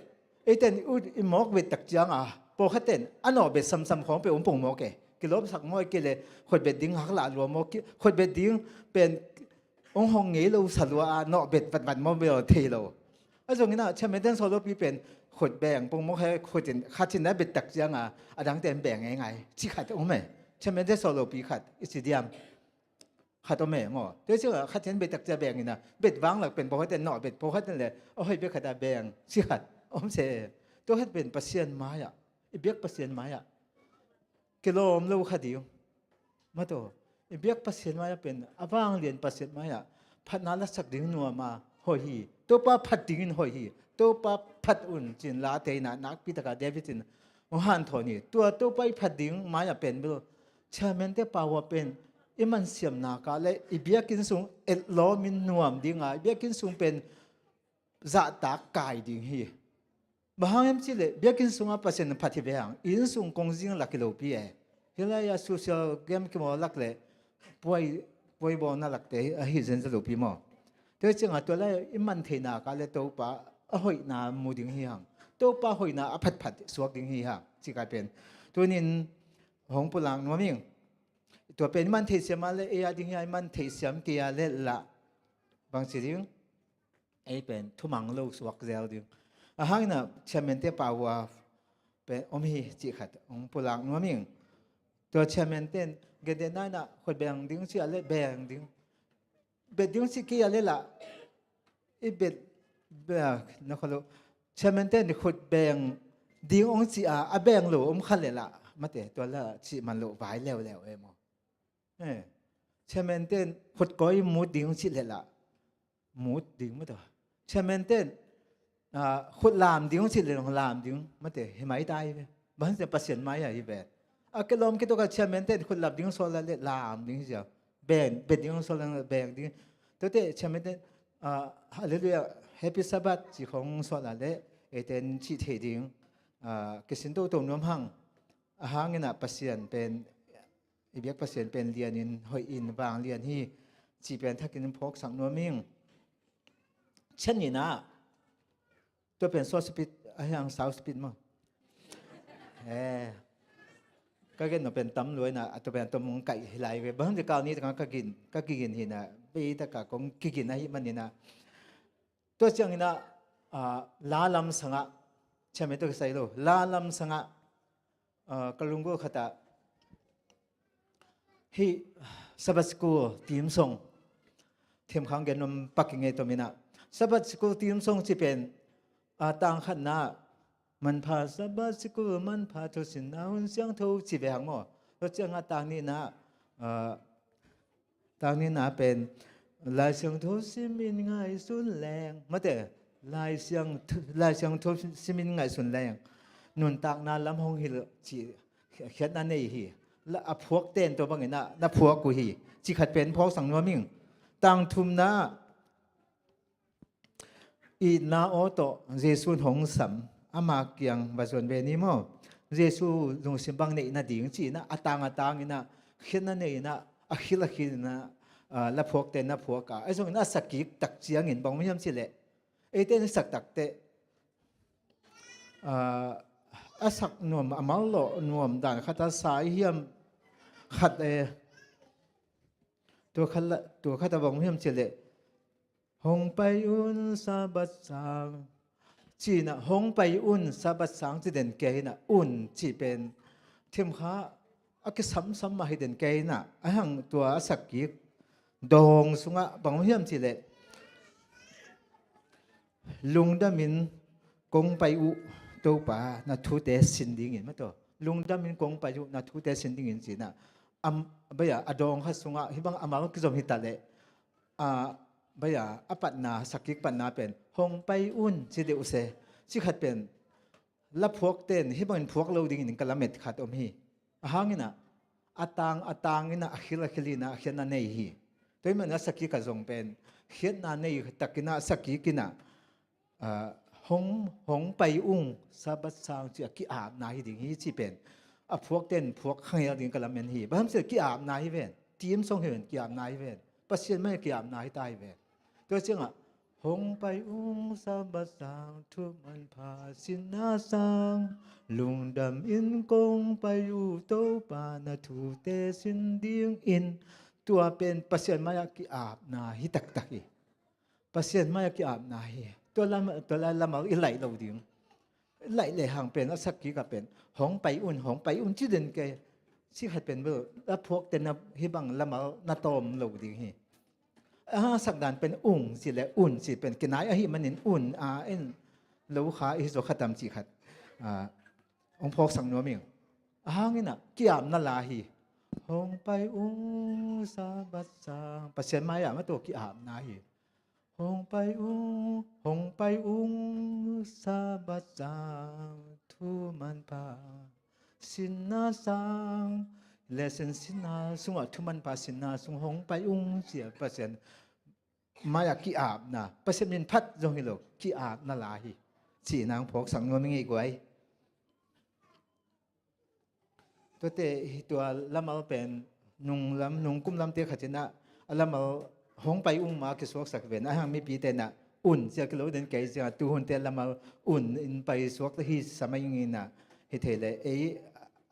eiten ut i mawk bet tak ciang a, pawlkhat ten a nawh bet samsam khawng peuh hong pung mawk e. Kilawmsak mawk e, kei leh khutbet ding hak lah lua mawk, ki-, khutbet ding pen hong hong ngei lo sa lua a, nawh bet vatvat mawk bel thei lo. A zongin ah chairman ten sawl lopi pen khut beng pung mawk he, khut in khat in a bet tak ciang a, a dang ten beng ngeingai ci khat om e. Chairman ten sawl lopi khat i ci diam? Khat om e maw. Tua ciang a khat in bet tak ciang beng in a, bet vang lak pen pawlkhat in nawh bet, pawlkhat in leh a hoih bek khat a beng ci khat om se. Tua khat pen Pasian mai-ah, i biak Pasian mai-ah kilawm lo kha ding. Mah tawh, i biak Pasian mai-ah pen, a vanglian Pasian mai-ah phatna lasak ding nuam a hoih hi. Topa phat dingin hoih hi. Topa phat un ci-in Late in ah nakpi tak a David in hong hanthawn hi. Tua Topa i phat ding mai-ah pen bel chairman te pau a pen i mansiamna ka leh i biakinn sung etlawm in nuam ding a, i biakinn sung pen zahtak kai ding hi. Bang hang hiam cih leh biakinn sungah Pasian phat hi ve hang, inn sung kongzing lak hi lopi e. Hih lai-ah social game kimawl lak leh puai, puai bawlna lakte ahi zenzen lopi maw. Tua ciang a tua lai i man theihna ka leh Topa a hoihna mu ding hi hang. Topa hoihna a phatphat suak ding hi hang. Ci kai pen tuni-in hong pulak nuam ing. Tua pen i man theihsiam a leh ei a ding hi a, i man theihsiam kei a leh lah bang ci ding? Ei pen thumang lo suak zel ding. A hang in ah chairman te pau a pen om hi cih khat hong pulak nuam ing. Tua chairman ten gentehna in ah khut beng ding ci a leh beng ding. Bet ding ci kei a leh lah i bet, be-, na khaw lo. Chairman ten khut beng ding hong ci a, a beng lo om kha leh lah Mate, tua la cih man loh vai leuleu e maw. Eh, chairman ten khutkawi mut ding cih leh lah mut ding mate. Chairman ten, ah, khut lam ding cih leh lam ding mate, hi mai ta hi ve. Bang hang hiam cih leh Pasian mai-ah hi ve. A kilawm kituk a chairman ten khut lam ding sawt lah leh lam ding hi sia. Beng, beng ding sawt lah leh beng ding. Tuate chairman ten, ah, Hallelujah, Happy Sabbath ci khong sawt lah leh eiten cih thei ding. Ah, kisin toto nuam hang. A hang in ah Pasian pen, i biak Pasian pen lian in, hoih in, vanglian hi cih pen thakin phawksak nuam ing. Chan in ah, tua pen sawt speed, a hiang sau speed maw. Eh, ka gen nop pen tam lua in ah, a tua pen a tom hong kaih hi lai ve. Bang hang hiam cih leh kal ni tangah ka gin, ka kigin hi in ah, bei tak a kong kigin ahih man in ah. Tua ciangin ah, ah, la lam sangah, chairman tawh kisai lo, la lam sangah, ah, ka lunggulh khat ah, hih Sabbath School theme song, themkhang gen nuam pak ing e, tua min ah. Sabbath School theme song cih pen, ah, tang khatna, manpha Sabbath School, manpha thusinna hun siangtho ci ve hang maw. Tua ciangah tang nihna, ah, tang nihna pen, Lai Siangtho simin ngaihsun leng. Mate, Lai Siangtho, Lai Siangtho simin ngaihsun leng. Nuntakna lam hong hilh cih khiatna nei hi. La, a phuak ten tua bangin ah, na phuak uh hi. Cih khat pen phawksak nuam ing. Tang thumna, itna aw tawh Jesu in hong sam, ama kiang va zuan ve ni maw. Jesu lungsim bang neih nading ci-in ah, a tang a tangin ah, khiatna nei-in ah, a khil a khil-in ah, ah, la phuak ten na phuak a. Ahi zongin a sak kik tak ciangin bang om hiam cih leh, eite in sak tak teh, ah, a sak nuam, a mal lawh nuam dan khat a sa i hiam khat e. Tua khat la, tua khat a bang om hiam cih leh, Hong pai un Sabbath sang. Ci-in ah, hong pai un Sabbath sang ci den kei hi in ah, un cih pen themkha a kisamsam mah hi den kei hi in ah, a hang tua a sak kik dawng sungah bang hiam cih leh, lungdamin kong pai uh Topa na thute sin dingin, mate. Lungdamin kong pai uh na thute sin dingin ci-in ah, am, baya, a dawng khat sungah hih bang a mal kizom hi ta leh, a, baya, a patna, sak kik patna pen, hong pai un ci deuh se. Cih khat pen, la phuak ten hih bangin phuak lo dingin ka lamet khat om hi. A hang in ah, a tang, a tangin ah, a khil, a khil-in ah, a khiatna nei hi. Tua ahih manin a sak kik a zong pen, khiatna nei takin ah, a sak kik in ah, ah, hong, hong pai ung, Sabbath sang ci-a ki-apna hi ding hi cih pen. A phuak ten phuak kha ngel ding ka lamen hi. Bang hiam cih leh ki-apna hi ven. Theme song hi ven, ki-apna hi ven. Pasian mai-ah ki-apna hi ta hi ven. Tua ciangah, hong pai ung Sabbath sang, thu manpha sinna sang, lungdamin kong pai uh Topa na thute sin dingin. Tua pen Pasian mai-ah ki-apna hi taktak hi. Pasian mai-ah ki-apna hi. Tua lam, tua lai lamal i laih lo ding. Laih lehang pen, a sak kik ah pen, hong pai un, hong pai un ci den kei. Cih khat pen bel, a phuak ten ah hih bang lamal na tawm lo ding hi. A sak dan pen ung ci leh un ci pen kinai ahih manin un a en lo kha i hi zaw kha tam cih khat, ah, hong phawksak nuam ing. A hang in ah, ki-apna la hi. Hong pai ung Sabbath sang. Pasian mai-ah mah tua ki-apna hi. Hong pai ung, hong pai ung Sabbath sang, thu manpha sinna sang. Lesson sinna sungah, thu manpha sinna sung hong pai ung ci-a Pasian mai-ah ki-apna. Pasian min phat zong hi lo, ki-apna la hi. Cih nang phawksak nuam ing ei guai. Tuate, hih tua lamal pen, nung lam, nung kum lamte khat in ah, a lamal hong pai ung mah kisuaksak ven. A hang mipite in ah, un ci-a kilo den kei ciangah, tuhunte lamal un in pai suak hi sa mai ing in ah, hi thei leh, ei,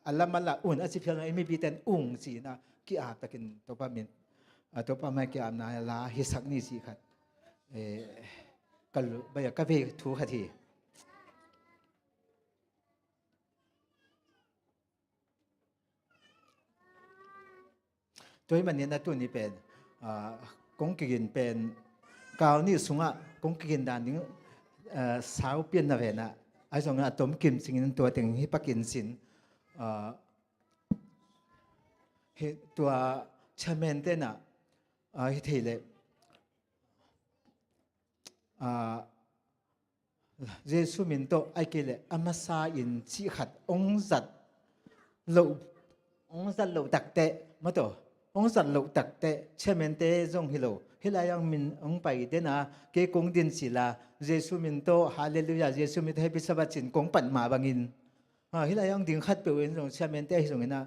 a lamal ah un a ci phial in ah, ei mipite in ung ci-in ah, ki-ap takin Topa min, a Topa mai-ah ki-apna la hisak ni cih khat. Eh, ka lu-, baya, ka vei thu khat hi. Tua ahih manin a tuni pen, ah, kong kigin pen, kal nih sungah kong kigin dan ding, ah, sau pian na ven ah, ahi zongin a tom kim cingin tua teng hi pakin sin, ah, Hi, tua chairman tenah, ah, hi thei leh, ah, Jesu min tawh, ai kei leh a masa in cih khat hong zat loh, hong zat loh takteh, mataw, hong zat loh takteh, chairman te zong hi lo. Hih lai-ah min hong pai den a, kei kong din cila, Jesu min tawh, Halleluiah, Jesu min tawh, Happy Sabbath cin kong pan mah bangin. Ha, hih lai-ah hong ding khat peuh in zong, chairman te ahi zongin ah,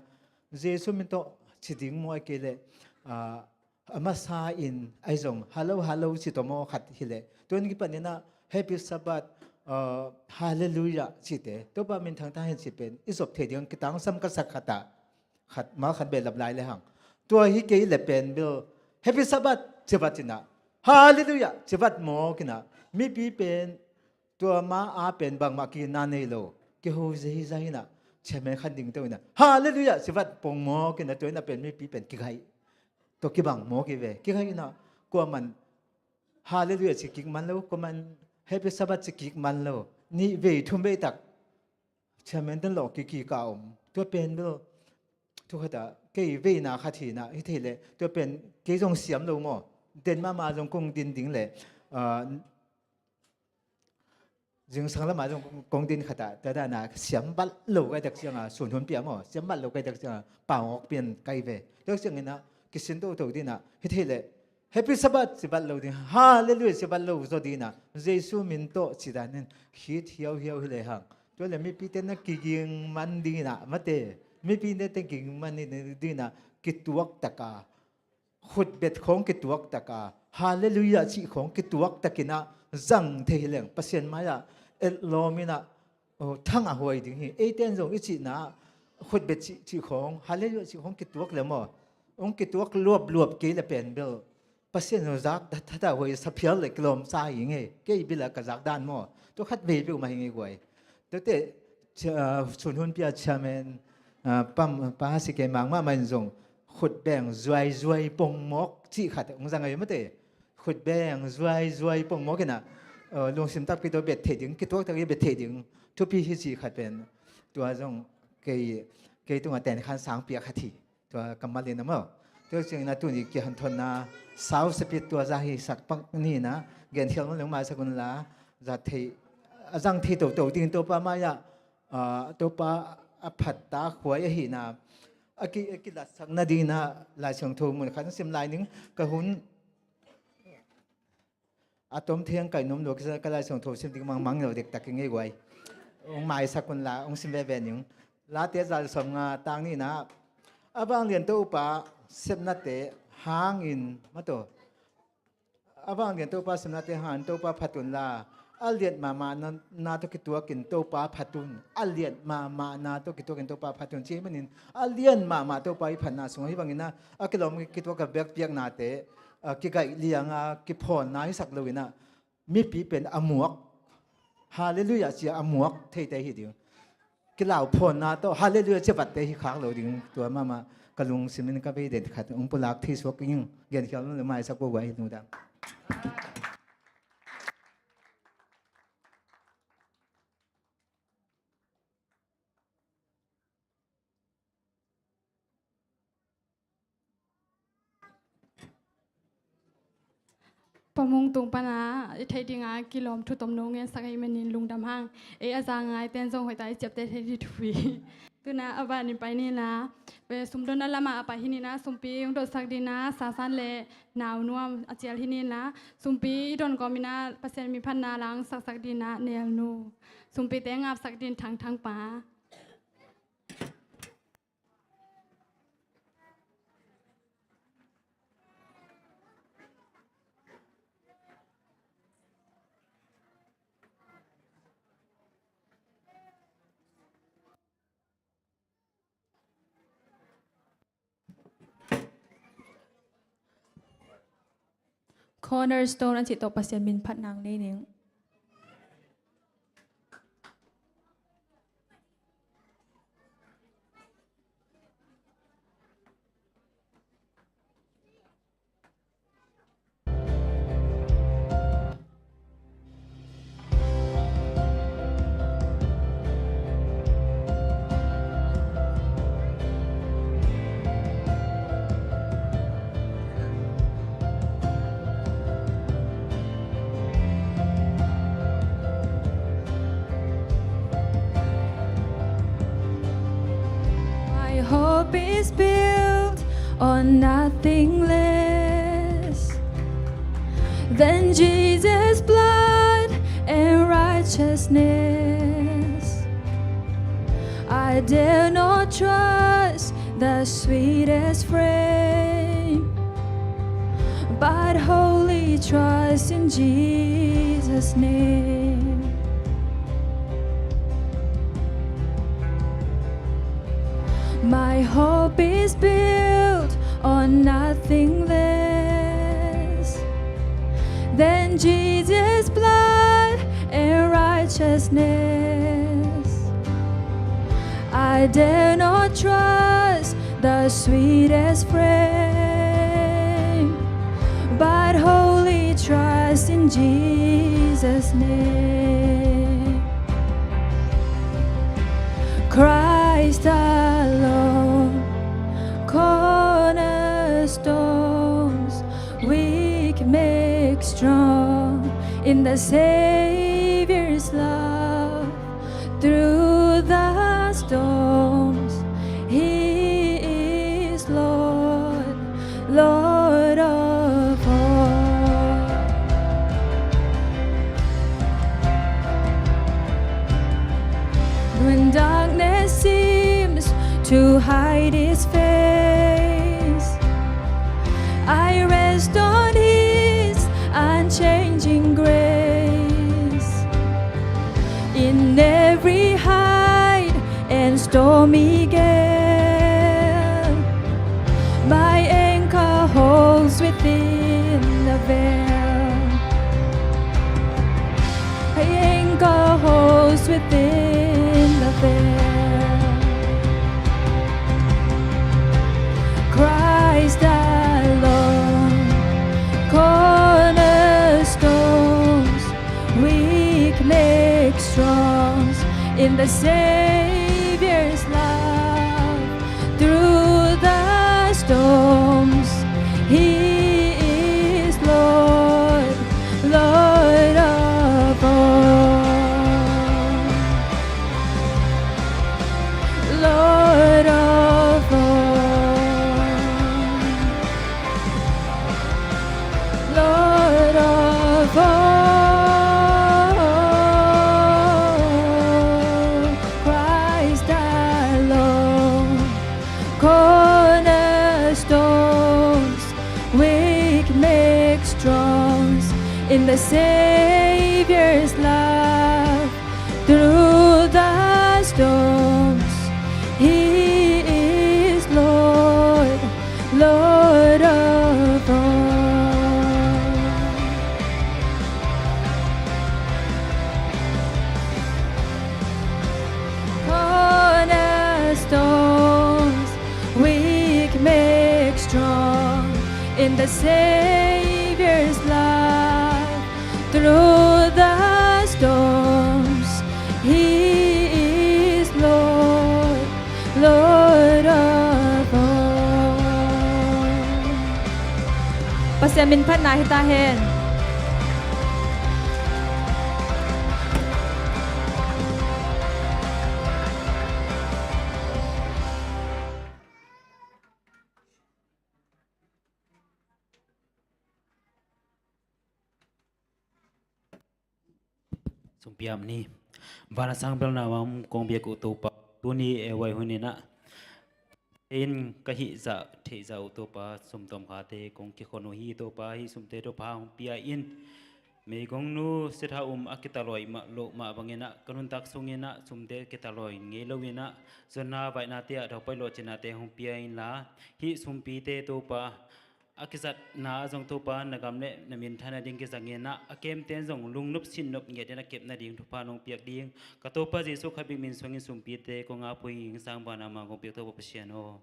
Jesu min tawh ci ding maw, ai kei leh, ah, a masa in ahi zong, hallo, hallo ci tawh maw khat hi leh. Tuan kipan in ah, Happy Sabbath, uh, Halleluiah cite. Topa min thangtak hen ci pen, i zop thei ding kitangsam ka sak khat ah. Khat, mal khat behlap lai le hang. Tua hi kei le pen bel, Happy Sabbath ci vat in ah, Halleluiah ci vat mawk in ah. Mipi pen, tua ma a pen bangmah kina nei lo. Kiho zeizai in ah, chairman khan ding to in ah, Halleluiah ci vat pong mawk in ah, tua in ah pen mipi pen kigaih. Tua kibang mawk hi ve. Kigaih in ah, kuaman Halleluiah ci kik man lo, kuaman Happy Sabbath ci kik man lo. Nih vei thum vei tak chairman ten lawh kikik a om. Tua pen bel, thu khat ah, kei veina khat hi in ah, hi thei leh, tua pen kei zong siam lo maw. Den mahmah zong kong din ding leh, ah, zingsang lamah zong kong din khat ah, tua dan a siam vat lo kai tak ciang a, sun hun pia maw, siam vat lo kai tak ciang a, pau ngawk pian kai ve. Tua ciangin ah, kisin toto ding in ah, hi thei leh, Happy Sabbath ci vat lo ding, Halleluiah ci vat lo zaw ding in ah, Jesu min tawh ci dan in, khit hiauhiau hi le hang. Tua leh mipi ten na kiging man ding in ah, mate, mipi ten kiging man ding in ah, kituak tak a, khutbet khawng kituak tak a, Halleluiah cih khawng kituak tak in ah zang thei hi leng, Pasian mai-ah etlawm in ah, oh, thangah huai ding hi. Eite in zong i cihna ah khutbet cih, cih khawng, Halleluiah cih khawng kituak le maw, hong kituak luapluap kei le pen bel, Pasian zong zak tha, tha, tha huai sa phial le kilawm sa hi ngei. Kei bil ah ka zak dan maw, tua khat vei peuhmah hi ngei guai. Tuate, cha-, ah, sun hun pia chairman, ah, pam, pa si kei mang mahmah in zong, khutbeng zuaizuai pongmawk cih khat hong zang ahi mate. Khutbeng zuaizuai pongmawk in ah, ah, lungsim takpi tawh bet theih ding, kituak tak i bet theih ding, thupi hi cih khat pen. Tua zong kei, kei tungah tenkhan sangpi a khat hi. Tua kammal in a maw. Tua ciangin a tuni kihanthawnna sau sapit tua za hi sak pak ni in a, genkhial man leng maisak un la, za thei, a zang thei toto dingin Topa mai-ah, ah, Topa a phat tak huai ahi in a, a ki, a kilatsak nadingin a, Lai Siangtho mun khat sim lai ning, ka hun a tom thei ang kai nuam lo, ka Lai Siangtho sim ding mangmang lo dektak i ngei guai. Hong maisak un la, hong sim veve ning. Late za le sawmnga, tang nihna. A vanglian Topa sepnate hangin, mataw. A vanglian Topa sepnate hangin Topa phat un la. A lian mahmah na, na tawh kituakin Topa phat un. A lian mahmah na tawh kituakin Topa phat un. Ci hi manin, a lian mahmah Topa i phatna sungah hi bangin a, a kilawm kituak a biakpiaknate, a, kigaih lianga, kiphawnna hisak lo in a, mipi pen a muak, Halleluiah cia a muak theite hi ding. Kilau phawnna tawh, Halleluiah cia vatte hi khak lo ding. Tua mahmah ka lungsim in ka vei den khat hong pulak thei suak ing. Genkhial lo maisak guai hi ding. Pa Mung tung pana i theih dinga kilawm thu tomno ngensak ahih manin lungdam hang. Ei a za ngaite in zong hoihtak i ciapteh thei ding thupi. Tuna a vanin pai ni la, sumdonna lamah a pai hi ni la, sumpi hong dotsak ding a, Sasan le Naunuam a cial hi ni la, sumpi i don kawmin a Pasian min phatna la hong saksak ding a, Nelnu. Sumpite ngapsak ding Thangthang pa. Cornerstone a cih tawh Pasian min phat nang nei ning. hope is built on nothing less than Jesus' blood and righteousness. I dare not trust the sweetest frame, but wholly trust in Jesus' name. My hope is built on nothing less than Jesus' blood and righteousness. I dare not trust the sweetest frame, but wholly trust in Jesus' name. Christ alone, cornerstones, weak make strong in the Savior's love. Through the storms, He is Lord, Lord of all. When darkness seems to hide His face, I rest on His unchanging grace. In every hide and stormy gale, my anchor holds within the veil. My anchor holds within the veil. Christ alone, cornerstones, weak make strong in the Savior's love. Through the storms, He is Lord, Lord of all. Lord of all, Lord of all, Christ alone, cornerstones, weak make strong in the Savior's love. Through the storms, He is Lord, Lord of all. Cornerstones, weak make strong in the Savior's love. Through the storms, He is Lord, Lord of all. Pasian min phatna hi ta hen. Sungpiam ni. Van a sang belna mah kong biak uh Topa, tuni e vai hun in ah in ka hih zah theih zah uh Topa, sum tawmkhate kong kikhon uh hi Topa, hih sumte Topa hong pia in. Meigongnu Setha Um a kitaloi mah loh mah bangin ah ka nuntak sungin ah sumte kitaloi ngei loin ah zonna vaihnate ah daupai lawhcinate hong pia inla, hih sumpite Topa a kizatna ah zong Topa na gam le na minthan nading kizangin ah a kemten zong lungnop sinnop ngiatin a kep nading thupha nong piak ding ka Topa Jesuh kha bik min suangin sumpite kong apui ing. Sang bana ma kong piak Topa Pasian aw.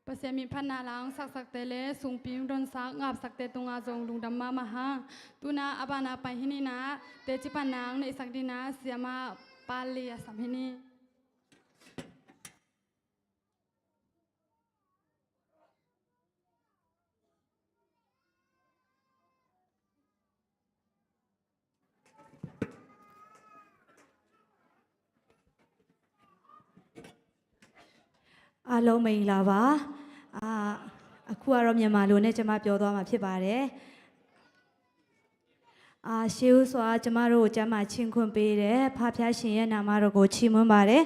Pasian min phatna lang saksakte le sungpi hong donsak ngapsakte tungah zong lungdam mahmah hang. Tuna a bana pai hi ni na, teci phatna hong neihsak dina siama Pali a sam hi ni. အားလုံးမင်္ဂလာပါ။ အာ၊ အခုကတော့မြန်မာလိုနဲ့ကျွန်မပြောသွားမှာဖြစ်ပါတယ်။ အာ၊ ရှေးဦးစွာကျွန်မတို့ကိုကျမ်းမာခြင်းခွင့်ပေးတဲ့ဖခင်ရှင်ရဲ့နာမတော်ကိုချီးမွမ်းပါတယ်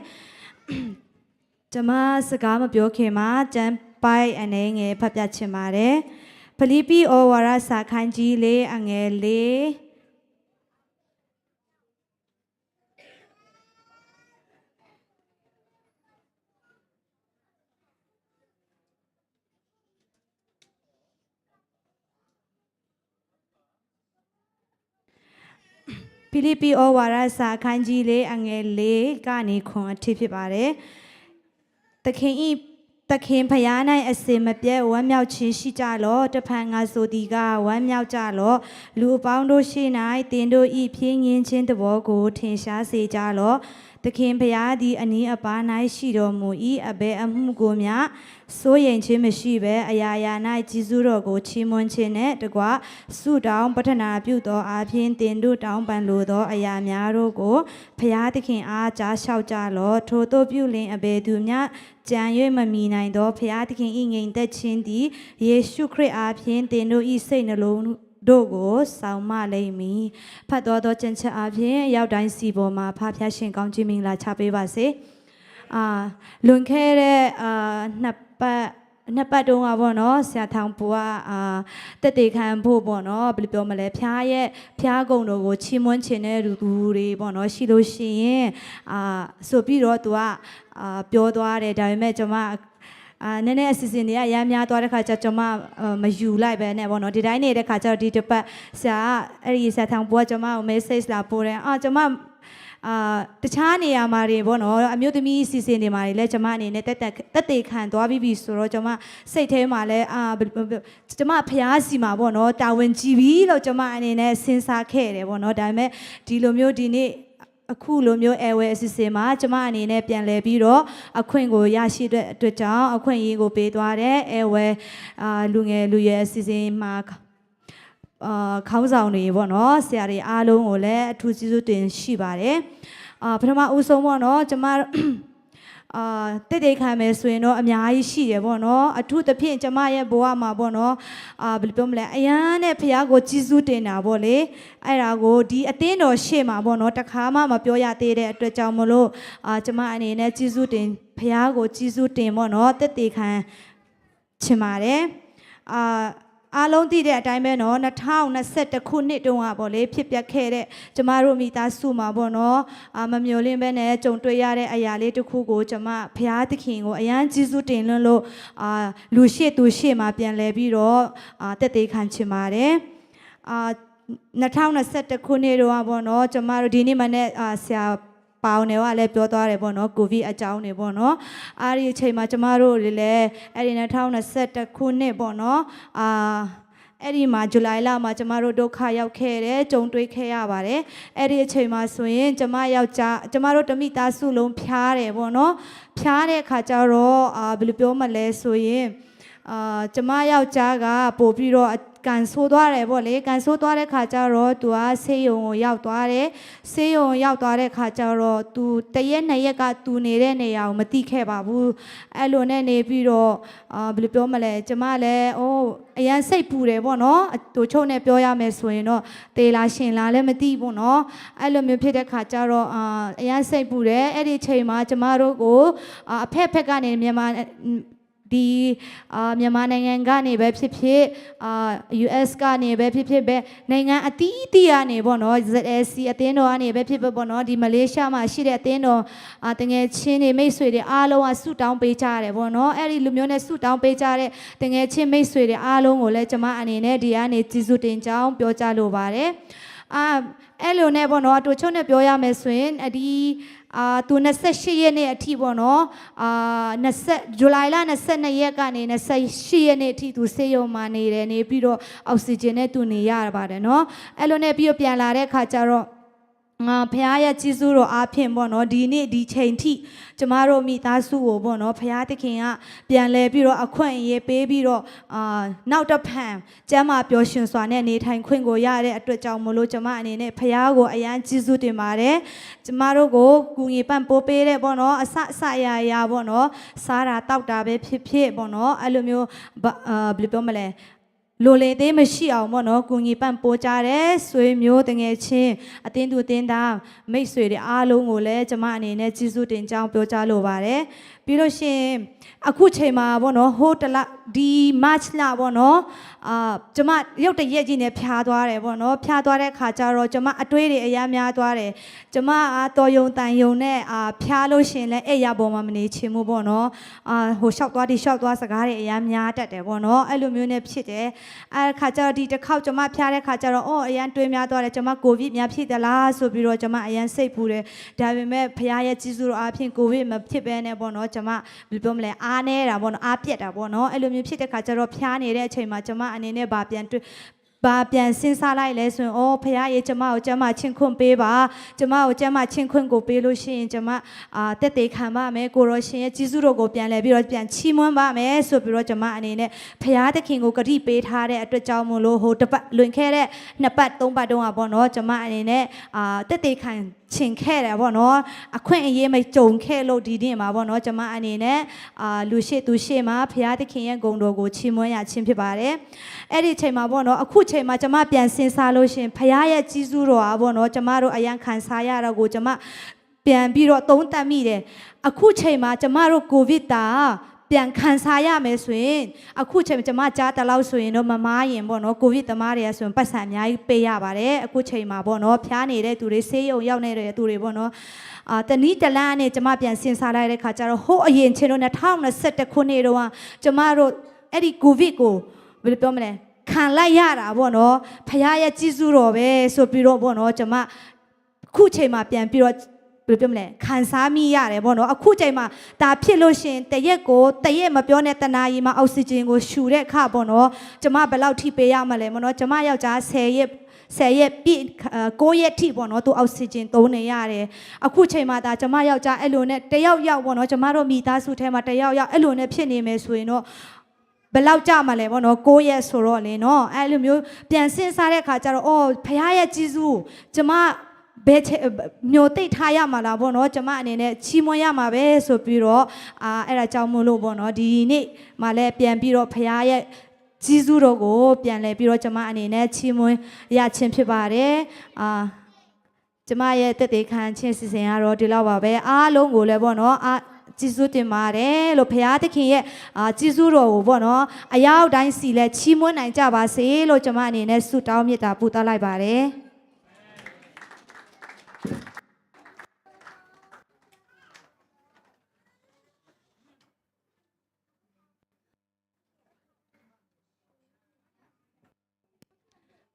။ ကျွန်မစကားမပြောခင်မှာကျမ်းပိုဒ်အနည်းငယ်ဖတ်ပြချင်ပါတယ်။ ဖိလိပ္ပိဩဝါဒစာခန်းကြီးလေးအငယ်လေး။ ဖိလိပ္ပိဩဝါဒစာအခန်းကြီးလေးအငယ်လေးကနေခုနှစ်အထိဖြစ်ပါတယ်။ သခင်၏၊ သခင်ဘုရား၌အစဉ်မပြတ်ဝမ်းမြောက်ခြင်းရှိကြလော့။ တစ်ဖန်ငါဆိုသည်ကား၊ ဝမ်းမြောက်ကြလော့။ လူအပေါင်းတို့ရှေ့၌သင်တို့၏ဖြည့်ငြိမ်းခြင်းသဘောကိုထင်ရှားစေကြလော့။ သခင်ဘုရားသည်အနည်းအပါး၌ရှိတော်မူ၏။ အဘယ်အမှုကိုမျှစိုးရိမ်ခြင်းမရှိဘဲ၊ အရာရာ၌ကျေးဇူးတော်ကိုချီးမွမ်းခြင်းနှင့်တကွဆုတောင်းပတ္ထနာပြုသောအားဖြင့်၊ သင်တို့တောင်းပန်လိုသောအရာများတို့ကိုဘုရားသခင်အားကြားလျှောက်ကြလော့။ ထိုသို့ပြုလျှင်၊ အဘယ်သူမျှကြံ၍မမီနိုင်သောဘုရားသခင်၏ငြိမ်သက်ခြင်းသည်၊ ယေရှုခရစ်အားဖြင့်သင်တို့၏စိတ်နှလုံးတို့ကိုစောင့်မလိမ့်မည်။ ဖတ်သွားသောကျမ်းချက်အားဖြင့်၊ ရောက်တိုင်းစီပေါ်မှာဖခင်ရှင်ကောင်းကြီးမင်္ဂလာချပေးပါစေ။ အာ၊ လွန်ခဲ့တဲ့၊ အာ၊ နှစ်ပတ်၊ နှစ်ပတ်တုန်းကပေါ့နော်၊ ဆရာထောင်ပူက၊ အာ၊ သက်သေခံဖို့ပေါ့နော်၊ ဘယ်လိုပြောမလဲ၊ ဘုရားရဲ့၊ ဘုရားဂုဏ်တော်ကိုချီးမွမ်းချင်တဲ့လူတွေပေါ့နော်၊ ရှိလို့ရှိရင်၊ အာ၊ ဆိုပြီးတော့သူက၊ အာ၊ ပြောသွားတယ်။ ဒါပေမဲ့ကျွန်မ၊ အာ၊ နည်းနည်းအစီအစဉ်တွေကအရမ်းများသွားတဲ့ခါကျကျွန်မ၊ အာ၊ မယူလိုက်ပဲနဲ့ပေါ့နော်။ ဒီတိုင်းနေတဲ့ခါကျတော့ဒီတစ်ပတ်ဆရာက၊ အဲ့ဒီဆရာထောင်ပူကကျွန်မကို message လာပို့တယ်။ အာ၊ ကျွန်မ၊ အာ၊ တခြားနေရာမှာတွေပေါ့နော်၊ အမျိုးသမီးအစီအစဉ်တွေမှာတွေလည်းကျွန်မအနေနဲ့သက်သက်၊ သက်သေခံသွားပြီးပြီဆိုတော့၊ ကျွန်မစိတ်ထဲမှာလည်း၊ အာ၊ ဘယ်၊ ဘယ်၊ ကျွန်မဘုရားဆီမှာပေါ့နော်၊ တာဝန်ကြီးပြီလို့ကျွန်မအနေနဲ့စဉ်းစားခဲ့တယ်ပေါ့နော်။ ဒါပေမဲ့ဒီလိုမျိုးဒီနေ့အခုလိုမျိုးအဲဝဲအစီအစဉ်မှာကျွန်မအနေနဲ့ပြန်လည်ပြီးတော့အခွင့်ကိုရရှိတဲ့အတွက်ကြောင့်၊ အခွင့်အရေးကိုပေးသွားတဲ့အဲဝဲ၊ အာ၊ လူငယ်လူရွယ်အစီအစဉ်မှာ၊ အာ၊ ခေါင်းဆောင်တွေပေါ့နော်၊ ဆရာတွေအားလုံးကိုလည်းအထူးကျေးဇူးတင်ရှိပါတယ်။ အာ၊ ပထမဦးဆုံးပေါ့နော်၊ ကျွန်မ၊ အာ၊ သက်သေခံမယ်ဆိုရင်တော့အများကြီးရှိတယ်ပေါ့နော်။ အထူးသဖြင့်ကျွန်မရဲ့ဘဝမှာပေါ့နော်၊ အာ၊ ဘယ်လိုပြောမလဲ၊ အရမ်းနဲ့ဘုရားကိုကျေးဇူးတင်တာပေါ့လေ။ အဲ့ဒါကိုဒီအသင်းတော်ရှေ့မှာပေါ့နော်၊ တစ်ခါမှမပြောရသေးတဲ့အတွက်ကြောင့်မလို့၊ အာ၊ ကျွန်မအနေနဲ့ကျေးဇူးတင်၊ ဘုရားကိုကျေးဇူးတင်ပေါ့နော်၊ သက်သေခံချင်ပါတယ်။ အာ၊ အားလုံးသိတဲ့အတိုင်းပဲနော်၊ နှစ်ထောင်နှစ်ဆယ့်တစ်ခုနှစ်တုန်းကပေါ့လေ၊ ဖြစ်ပျက်ခဲ့တဲ့ကျွန်မတို့မိသားစုမှာပေါ့နော်၊ အာ၊ မမျှော်လင့်ဘဲနဲ့ကြုံတွေ့ရတဲ့အရာလေးတစ်ခုကို၊ ကျွန်မဘုရားသခင်ကိုအရမ်းကျေးဇူးတင်လွန်းလို့၊ အာ၊ လူရှေ့သူရှေ့မှာပြန်လည်ပြီးတော့၊ အာ၊ သက်သေခံချင်ပါတယ်။ အာ၊ နှစ်ထောင်နှစ်ဆယ့်တစ်ခုနှစ်တုန်းကပေါ့နော်၊ ကျွန်မတို့ဒီနေ့မနေ့၊ အာ၊ ဆရာ ပေါင်နယ်ကလည်းပြောသွားတယ်ပေါ့နော်၊ ကိုဗစ်အကြောင်းတွေပေါ့နော်။ အဲ့ဒီအချိန်မှာကျွန်မတို့တွေလည်းအဲ့ဒီနှစ်ထောင်နှစ်ဆယ့်တစ်ခုနှစ်ပေါ့နော်၊ အာ၊ အဲ့ဒီမှာဇူလိုင်လမှာကျွန်မတို့ဒုက္ခရောက်ခဲ့တယ်၊ ကြုံတွေ့ခဲ့ရပါတယ်။ အဲ့ဒီအချိန်မှာဆိုရင်ကျွန်မယောက်ျား၊ ကျွန်မတို့တစ်မိသားစုလုံးဖျားတယ်ပေါ့နော်။ ဖျားတဲ့အခါကျတော့၊ အာ၊ ဘယ်လိုပြောမလဲဆိုရင်၊ အာ၊ ကျွန်မယောက်ျားကပိုပြီးတော့ကံဆိုးသွားတယ်ပေါ့လေ။ ကံဆိုးသွားတဲ့ခါကျတော့သူကဆေးရုံကိုရောက်သွားတယ်။ ဆေးရုံကိုရောက်သွားတဲ့ခါကျတော့သူတစ်ရက်နှစ်ရက်ကသူနေတဲ့နေရာကိုမသိခဲ့ပါဘူး။ အဲ့လိုနဲ့နေပြီးတော့၊ အာ၊ ဘယ်လိုပြောမလဲ၊ ကျွန်မလည်း၊ အိုး၊ အရမ်းစိတ်ပူတယ်ပေါ့နော်။ အတိုချုပ်နဲ့ပြောရမယ်ဆိုရင်တော့သေလားရှင်လားလည်းမသိဘူးနော်။ အဲ့လိုမျိုးဖြစ်တဲ့ခါကျတော့၊ အာ၊ အရမ်းစိတ်ပူတယ်။ အဲ့ဒီအချိန်မှာကျွန်မတို့ကို၊ အာ၊ အဖက်ဖက်ကနေမြန်မာ၊ ဒီ၊ အာ၊ မြန်မာနိုင်ငံကနေပဲဖြစ်ဖြစ်၊ အာ၊ US ကနေပဲဖြစ်ဖြစ်၊ ဘယ်နိုင်ငံအသီးသီးကနေပေါ့နော်၊ ZSC အသင်းတော်ကနေပဲဖြစ်ဖြစ်ပေါ့နော်၊ ဒီမလေးရှားမှာရှိတဲ့အသင်းတော်၊ အာ၊ သူငယ်ချင်းတွေမိတ်ဆွေတွေအားလုံးကဆုတောင်းပေးကြရတယ်ပေါ့နော်။ အဲ့ဒီလူမျိုးနဲ့ဆုတောင်းပေးကြတဲ့သူငယ်ချင်းမိတ်ဆွေတွေအားလုံးကိုလည်းကျွန်မအနေနဲ့ဒီကနေကျေးဇူးတင်ကြောင်းပြောကြားလိုပါတယ်။ အာ၊ အဲ့လိုနဲ့ပေါ့နော်၊ အတိုချုပ်နဲ့ပြောရမယ်ဆိုရင်၊ အဒီ၊ အာ၊ သူနှစ်ဆယ့်ရှစ်ရက်နေ့အထိပေါ့နော်၊ အာ၊ နှစ်ဆယ့်၊ ဇူလိုင်လနှစ်ဆယ့်နှစ်ရက်ကနေနှစ်ဆယ့်ရှစ်ရက်နေ့အထိသူဆေးရုံမှာနေတယ်။ နေပြီးတော့အောက်ဆီဂျင်နဲ့သူနေရပါတယ်နော်။ အဲ့လိုနဲ့ပြီးတော့ပြန်လာတဲ့အခါကျတော့၊ အာ၊ ဘုရားရဲ့ ကျေးဇူးတော်အားဖြင့်ပေါ့နော်၊ ဒီနေ့ဒီချိန်ထိ ကျမတို့မိသားစုကိုပေါ့နော်၊ ဘုရားသခင်က ပြန်လည်ပြီးတော့ အခွင့်အရေးပေးပြီးတော့၊ အာ၊ နောက်တစ်ဖန် ကျန်းမာပျော်ရွှင်စွာနဲ့ နေထိုင်ခွင့်ကို ရတဲ့အတွက်ကြောင့်မို့လို့၊ ကျမအနေနဲ့ ဘုရားကို အရမ်းကျေးဇူးတင်ပါတယ်။ ကျမတို့ကို ကူညီပံ့ပိုးပေးတဲ့ပေါ့နော်၊ အစစအရာရာပေါ့နော်၊ စားတာသောက်တာပဲဖြစ်ဖြစ်ပေါ့နော်၊ အဲ့လိုမျိုး၊ ဘာ၊ အာ၊ ဘယ်လိုပြောမလဲ၊ လိုလေသေးမရှိအောင်ပေါ့နော်၊ ကူညီပံ့ပိုးကြတဲ့ ဆွေမျိုးသူငယ်ချင်း၊ အသင်းသူအသင်းသား၊ မိတ်ဆွေတွေအားလုံးကိုလည်း ကျမအနေနဲ့ ကျေးဇူးတင်ကြောင်း ပြောကြားလိုပါတယ်။ ပြီးလို့ရှိရင်၊ အခုချိန်မှာပေါ့နော်၊ ဟိုတလ၊ ဒီ March လပေါ့နော်၊ အာ၊ ကျမ ရုတ်တရက်ကြီးနဲ့ ဖျားသွားတယ်ပေါ့နော်။ ဖျားသွားတဲ့အခါကျတော့၊ ကျမ အတွေးတွေ အရမ်းများသွားတယ်။ ကျမက တော်ရုံသံရုံနဲ့၊ အာ၊ ဖျားလို့ရှိရင်လည်း အိပ်ယာပေါ်မှာ မနေချင်ဘူးပေါ့နော်။ အာ၊ ဟိုလျှောက်သွား၊ ဒီလျှောက်သွား၊ စကားတွေ အရမ်းများတတ်တယ်ပေါ့နော်။ အဲ့လိုမျိုးနဲ့ဖြစ်တယ်။ အဲ့အခါကျတော့၊ ဒီတစ်ခေါက် ကျမဖျားတဲ့အခါကျတော့၊ အော်၊ အရမ်းတွေးများသွားတယ်။ ကျမ ကိုဗစ်များဖြစ်သလားဆိုပြီးတော့ ကျမ အရမ်းစိတ်ပူတယ်။ ဒါပေမဲ့ ဘုရားရဲ့ ကျေးဇူးတော်အားဖြင့် ကိုဗစ်မဖြစ်ဘဲနဲ့ပေါ့နော်၊ ကျမ ဘယ်လိုပြောမလဲ၊ အားနည်းတာပေါ့နော်၊ အားပျက်တာပေါ့နော်။ အဲ့လိုမျိုးဖြစ်တဲ့အခါကျတော့၊ ဖျားနေတဲ့အချိန်မှာ ကျမအနေနဲ့ ဘာပြန်တွေး၊ ဘာပြန်စဉ်းစားလိုက်လဲဆိုရင်၊ အော်၊ ဘုရားရေ၊ ကျမကို ကျန်းမာခြင်းခွင့်ပေးပါ။ ကျမကို ကျန်းမာခြင်းခွင့်ကို ပေးလို့ရှိရင်၊ ကျမ၊ အာ၊ သက်သေခံပါမယ်။ ကိုယ်တော်ရှင်ရဲ့ ကျေးဇူးတော်ကို ပြန်လည်ပြီးတော့ ပြန်ချီးမွမ်းပါမယ်ဆိုပြီးတော့၊ ကျမအနေနဲ့ ဘုရားသခင်ကို ကတိပေးထားတဲ့အတွက်ကြောင့်မို့လို့၊ ဟိုတစ်ပတ်၊ လွန်ခဲ့တဲ့ နှစ်ပတ်သုံးပတ်တုန်းကပေါ့နော်၊ ကျမအနေနဲ့၊ အာ၊ သက်သေခံချင်ခဲ့တယ်ပေါ့နော်။ အခွင့်အရေး မကြုံခဲ့လို့ ဒီနေ့မှာပေါ့နော်၊ ကျမအနေနဲ့၊ အာ၊ လူရှေ့သူရှေ့မှာ ဘုရားသခင်ရဲ့ ဂုဏ်တော်ကို ချီးမွမ်းရခြင်းဖြစ်ပါတယ်။ အဲ့ဒီအချိန်မှာပေါ့နော်၊ အခုချိန်မှာ ကျမပြန်စဉ်းစားလို့ရှိရင်၊ ဘုရားရဲ့ ကျေးဇူးတော်ကပေါ့နော်၊ ကျမတို့ အရမ်းခံစားရတာကို ကျမ ပြန်ပြီးတော့ သုံးသပ်မိတယ်။ အခုချိန်မှာ ကျမတို့ ကိုဗစ်သာ ပြန်ခံစားရမယ်ဆိုရင်၊ အခုချိန်မှာ ကျမကြားသလောက်ဆိုရင်တော့၊ မမှားရင်ပေါ့နော်၊ ကိုဗစ်သမားတွေကဆိုရင် ပိုက်ဆံအများကြီးပေးရပါတယ်။ အခုချိန်မှာပေါ့နော်၊ ဖျားနေတဲ့သူတွေ၊ ဆေးရုံရောက်နေတဲ့သူတွေပေါ့နော်၊ အာ၊ တနည်းတလမ်းနဲ့ ကျမပြန်စဉ်းစားလိုက်တဲ့အခါကျတော့၊ ဟိုးအရင် ကျွန်တော် နှစ်ထောင်နှစ်ဆယ့်တစ်ခုနှစ်တုန်းက ကျမတို့ အဲ့ဒီ ကိုဗစ်ကို ဘယ်လိုပြောမလဲ၊ ခံလိုက်ရတာပေါ့နော်၊ ဘုရားရဲ့ ကျေးဇူးတော်ပဲဆိုပြီးတော့ပေါ့နော်၊ ကျမ အခုချိန်မှာ ပြန်ပြီးတော့၊ ဘယ်လိုပြောမလဲ၊ ခံစားမိရတယ်ပေါ့နော်။ အခုချိန်မှာသာဖြစ်လို့ရှိရင်၊ တစ်ရက်ကို၊ တစ်ရက်မပြောနဲ့၊ တစ်နာရီမှာ အောက်ဆီဂျင်ကို ရှူတဲ့အခါပေါ့နော်၊ ကျမ ဘယ်လောက်ထိပေးရမလဲပေါ့နော်။ ကျမယောက်ျား ဆယ်ရက်၊ ဆယ်ရက်ပြည့်၊ အာ၊ ကိုးရက်ထိပေါ့နော်၊ သူ အောက်ဆီဂျင် သုံးနေရတယ်။ အခုချိန်မှာသာ ကျမယောက်ျား အဲ့လိုနဲ့ တစ်ယောက်ယောက်ပေါ့နော်၊ ကျမတို့မိသားစုထဲမှာ တစ်ယောက်ယောက် အဲ့လိုနဲ့ ဖြစ်နေမယ်ဆိုရင်တော့၊ ဘယ်လောက်ကျမလဲပေါ့နော်၊ ကိုးရက်ဆိုတော့လေနော်။ အဲ့လိုမျိုး ပြန်စဉ်းစားတဲ့အခါကျတော့၊ အော်၊ ဘုရားရဲ့ ကျေးဇူး၊ ကျမ ဘယ်ချိန်၊ မျှော်လင့်ထားရမှာလားပေါ့နော်။ ကျမအနေနဲ့ ချီးမွမ်းရမှာပဲဆိုပြီးတော့၊ အာ၊ အဲ့ဒါကြောင့်မို့လို့ပေါ့နော်၊ ဒီနေ့မှာလည်း ပြန်ပြီးတော့ ဘုရားရဲ့ ကျေးဇူးတော်ကို ပြန်လည်ပြီးတော့ ကျမအနေနဲ့ ချီးမွမ်းရခြင်းဖြစ်ပါတယ်။ အာ၊ ကျမရဲ့ သက်သေခံခြင်း အစီအစဉ်ကတော့ ဒီလောက်ပါပဲ။ အားလုံးကိုလည်းပေါ့နော်၊ အာ၊ ကျေးဇူးတင်ပါတယ်လို့၊ ဘုရားသခင်ရဲ့၊ အာ၊ ကျေးဇူးတော်ကိုပေါ့နော်၊ အရောက်တိုင်းစီလည်း ချီးမွမ်းနိုင်ကြပါစေလို့ ကျမအနေနဲ့ ဆုတောင်းမေတ္တာပို့သလိုက်ပါတယ်။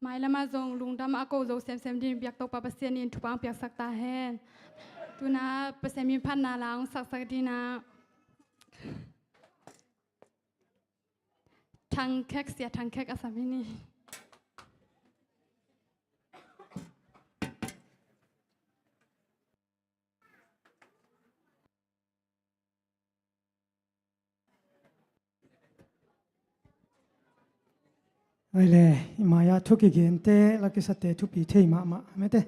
မၢႆလမႃး zong lungdam a ko zo semsem dingin biak Topa Pasian in thupha piaksak ta hen. Tuna Pasian min phatna la hong saksak dingin a, Thang Khek, Sia Thang Khek a sam hi ni. Ai le, i mai-ah thu kigente, la kisate thupi thei mahmah mete.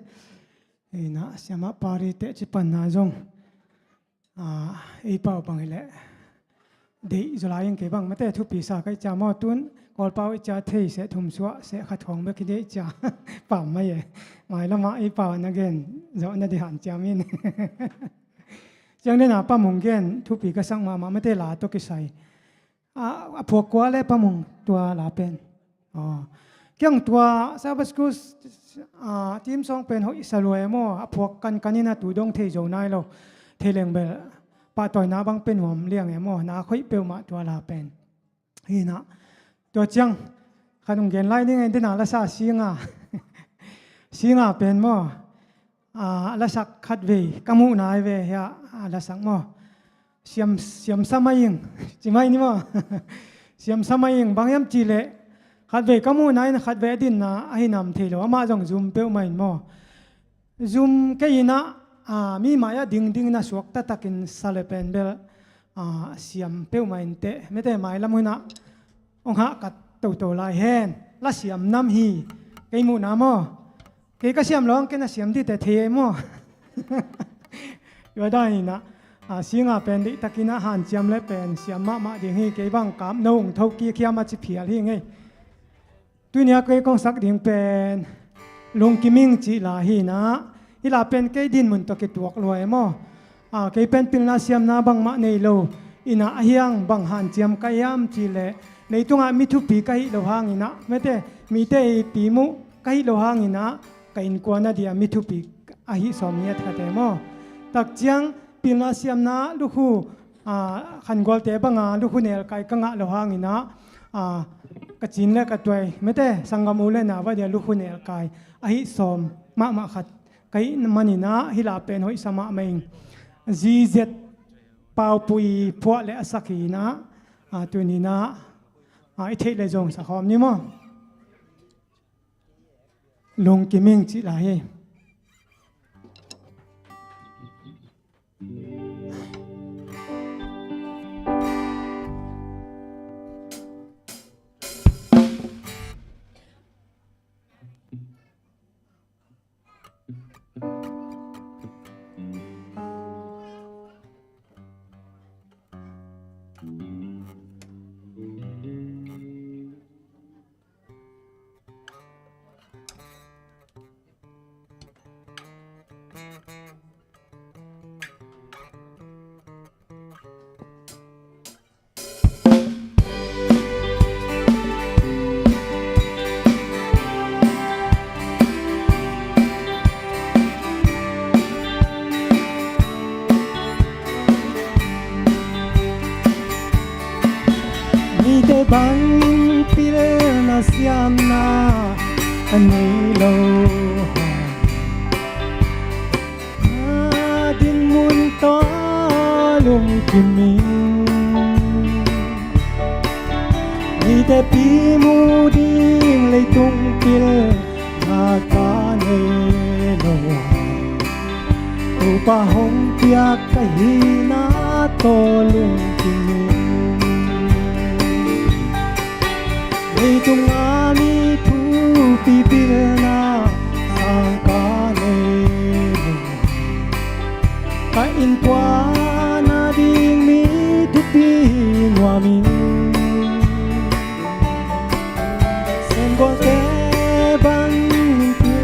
Ei na, siamah pari te cipanna zong, ah, ei pau bang hi le, deih zaw lai ing kei bang mete, thupi sa ka i cia maw, tun Kawlpau i cia thei seh thum suah seh khat khawng bek hi dei cia. Pam mai e. Mai lamah ei pau na gen zawh na dih han ciam in. Ciang dena pam hong gen thupi ka sak mahmah mate, la tawh kisai. A, a phuak kua le pam hong tua la pen. Aw. Kiang tua Sabbath School, a, team song pen hoih sa lua e maw. A phuak kankan in a tu dong thei zo nai lo. Thei leng bel pahtawina bang pen huam liang e maw. Na khoih peuhmah tua la pen. Hi na. Tua ciang khat hong gen lai ning e, dena la sa singa. Singa pen maw. A, lasak khatvei ka muh nai ve hia, a, lasak maw. Siam, siam sa mai ing. Ci mai ni maw. Siam sa mai ing. Bang hiam cih leh khatvei ka muh nai in khatvei a dinna ahi nam thei lo. Amah zong zum peuhmah in maw. Zum kei in ah, a, mi mai-ah dingding in ah suakta takin sa le pen bel, a, siam peuhmah inteh. Mete mailam hun ah hong hahkat toto lai hen. La siam nam hi. Kei muhna maw? Kei ka siam lo hang kei na siam dingte thei ei maw? Tua dan in ah, a, singa pen deihtakin ah hanciam le pen siam mahmah ding hi. Kei bang kap no hong tho kik hiam a ci phial hi ngei. Tuni a kei kong sak ding pen Lungkim Ing cih la hi in ah, hih la pen kei dinmun tawh kituak lua e maw? A, kei pen pilna siamna bangmah nei lo in ah, a hiang bang hanciam ka hiam cih leh, leitungah mi thupi ka hih lo hang in ah, mete mite i pi muh ka hih lo hang in ah, ka innkuan a dia mi thupi ahi sawm ngiat khat e maw? Tak ciang pilna siamna lukhu, a, khangualte banga lukhu nelkai ka ngah lo hang in ah, a, ka cin le ka tuai, mete sanggam u le nau a dia lukhu nelkai ahi sawm mahmah khat ka hih man in ah, hih la pen hoihsa mahmah ing. Zizet Paupui phuah le a sak hi in ah, a, tuni in ah, a, i theih le zong sa khawm ni maw? Lungkim Ing cih la hi. Mite bangin pilna siamna a nei lo hang, a dinmun tawh lungkim ing. Mite pi mu ding leitung pilna ka nei lo hang, Topa hong piak ka hihna tawh lungkim ing. Leitung a mi thupi pilna sang ka nei lo hang, ka innkuan a ding mi thupi nuam ing. Semgualte bang in tua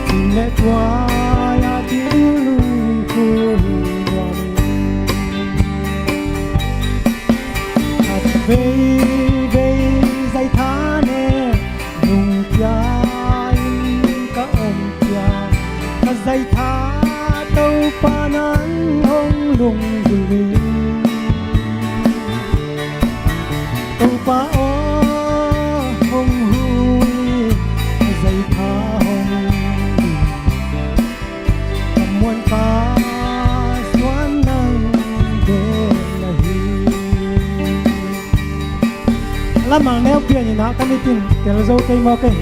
cin le tuai a ding lungkhu hi nuam ing. Khat veivei zaitha ne nungpia in ka om pia, ka zaitha Topa nang hong lunggulh in. Topa aw hong hu in, ka zaitha hong hu in, ka muanpa suan nang bek na hi. Lamang neu pian in ah ka mit in tel zo kei maw kei.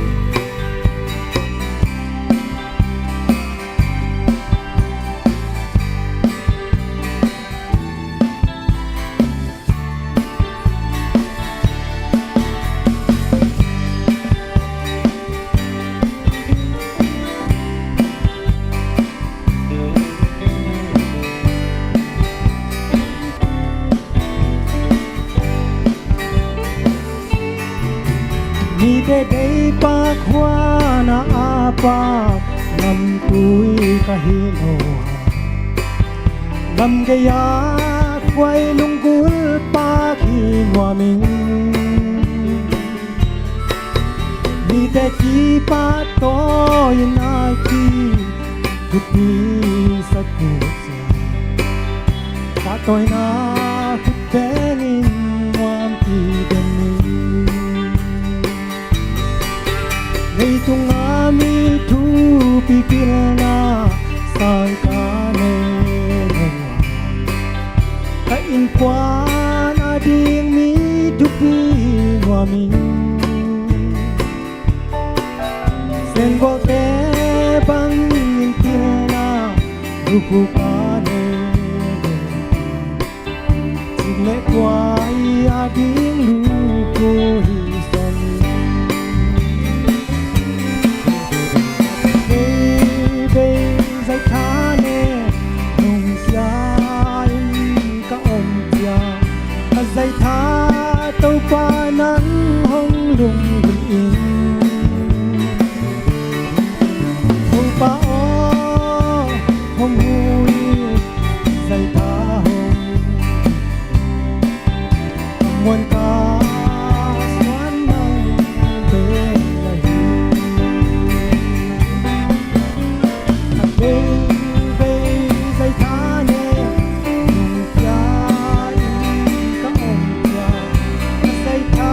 Mite dei pak huan a, a pak lamtui ka hi lo. Lam gei-a khuai lunggulh pak hi nuam ing. Mite kipahtawi in a ki thupi sak uh ciang, pahtawina khut bengin nuampi den ing. Leitung a mi thupi pilna sang ka nei lo hang, ka innkuan a ding mi thupi nuam ing. Lukhu pa nei, cik le kuai a ding lukhu hi son. Bei bei zai tha ne, nung kia in ka om cia. A zai tha Topa nang hong lungdam in. Topa aw, hong hu in, zai tha hong muan ka suan nang bek na hi. A bei bei zai tha ne, nung kia in ka om cia. A zai tha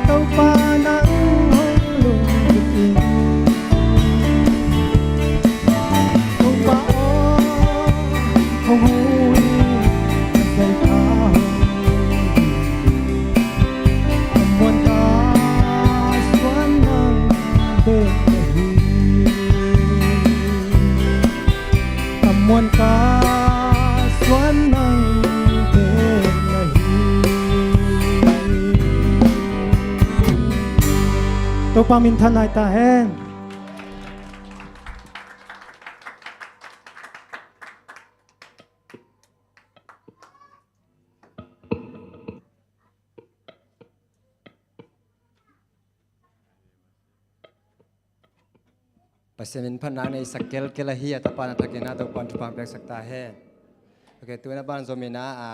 Topa nang hong lungdam in. Topa aw, hong hu in, a zai tha hong muan ka suan nang bek na hi. A muan ka suan nang bek na hi. Topa minthanna hi ta hen. Pasian in phatna neisak kelkel ahi a, Topa na thakin a Topa in thupha piaksak ta hen. Ok, tu-in a banzom in a, a,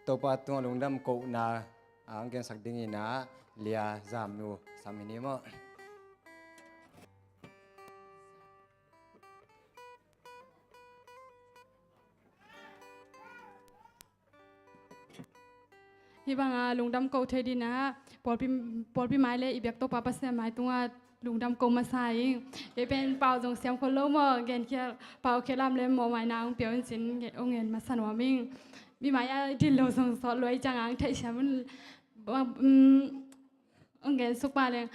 Topa tungah lungdam kohna a hong gensak dingin a Lia Zamnu sam hi ni maw. Hih banga lungdam ko thei dingin a, pawlpi, pawlpi mai le i biak Topa Pasian mai tungah lungdam ko masa ing. Kei pen pau zong siam khol lo maw, genkhial pau khelam le mawhmaina hong pia un cin hong ngen masa nuam ing. Mi mai a dil lo zong sawt luai ciang hong theih siam un. Ba, um, hong gen suk pa leng,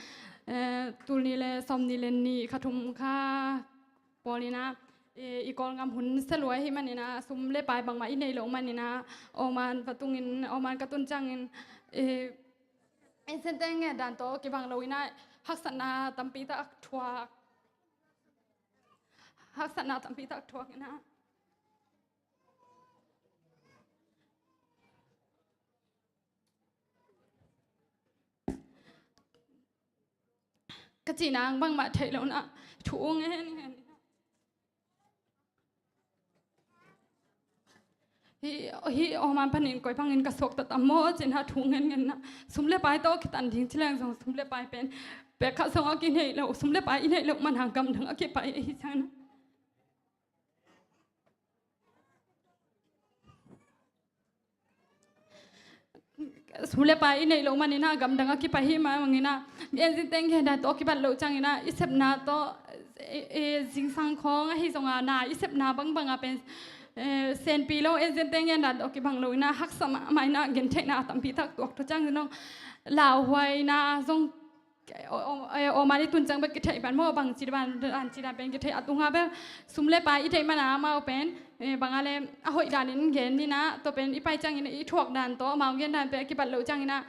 eh, tul nih le sawm nih le nih kha thum kha pawl in a, eh, i Kawlgam hun sia lua ahih manin a, sum le pai bangmah i neih loh manin a, Oman va tungin, Oman ka tun ciangin, eh, Insente'n ngen dan tawh kibang lo in a, haksatna tampi tak thuak, haksatna tampi tak thuak in a. Ka cih nang bangmah theih lo in a, thu ngen ngen. Hih, hih Oman panin koi bangin ka suakta tam maw cih in a thu ngen ngen in a. Sum le pai tawh kitan ding ci leng zong sum le pai pen pek khat zong a kineih lo, sum le pai i neih loh man hang gamdang a kipai ahi ciangin a. Sum le pai i neih loh manin a gamdang a kipai hi mah bangin a, mi Insente'n gen dan tawh kibat loh ciangin a, i sepna tawh, e, e, zingsang khawng ahi zongin a, i sepna bangbang a pen, e, senpi lo, Insente'n gen dan tawh kibang lo in a, haksa mahmah in a, gentheihna tampi tak tuak tua ciangin zong lauhuaina zong, o, o, e, Oman i tun ciang bek kitheih pan maw, bangci dan, bangci dan pen kitheih a, tung a bel sum le pai i theih man a, amau pen, e, bang a le a hoih danin gen ni in a, tua pen i pai ciangin i thuak dan tawh amau gen dan pen a kibat loh ciangin a,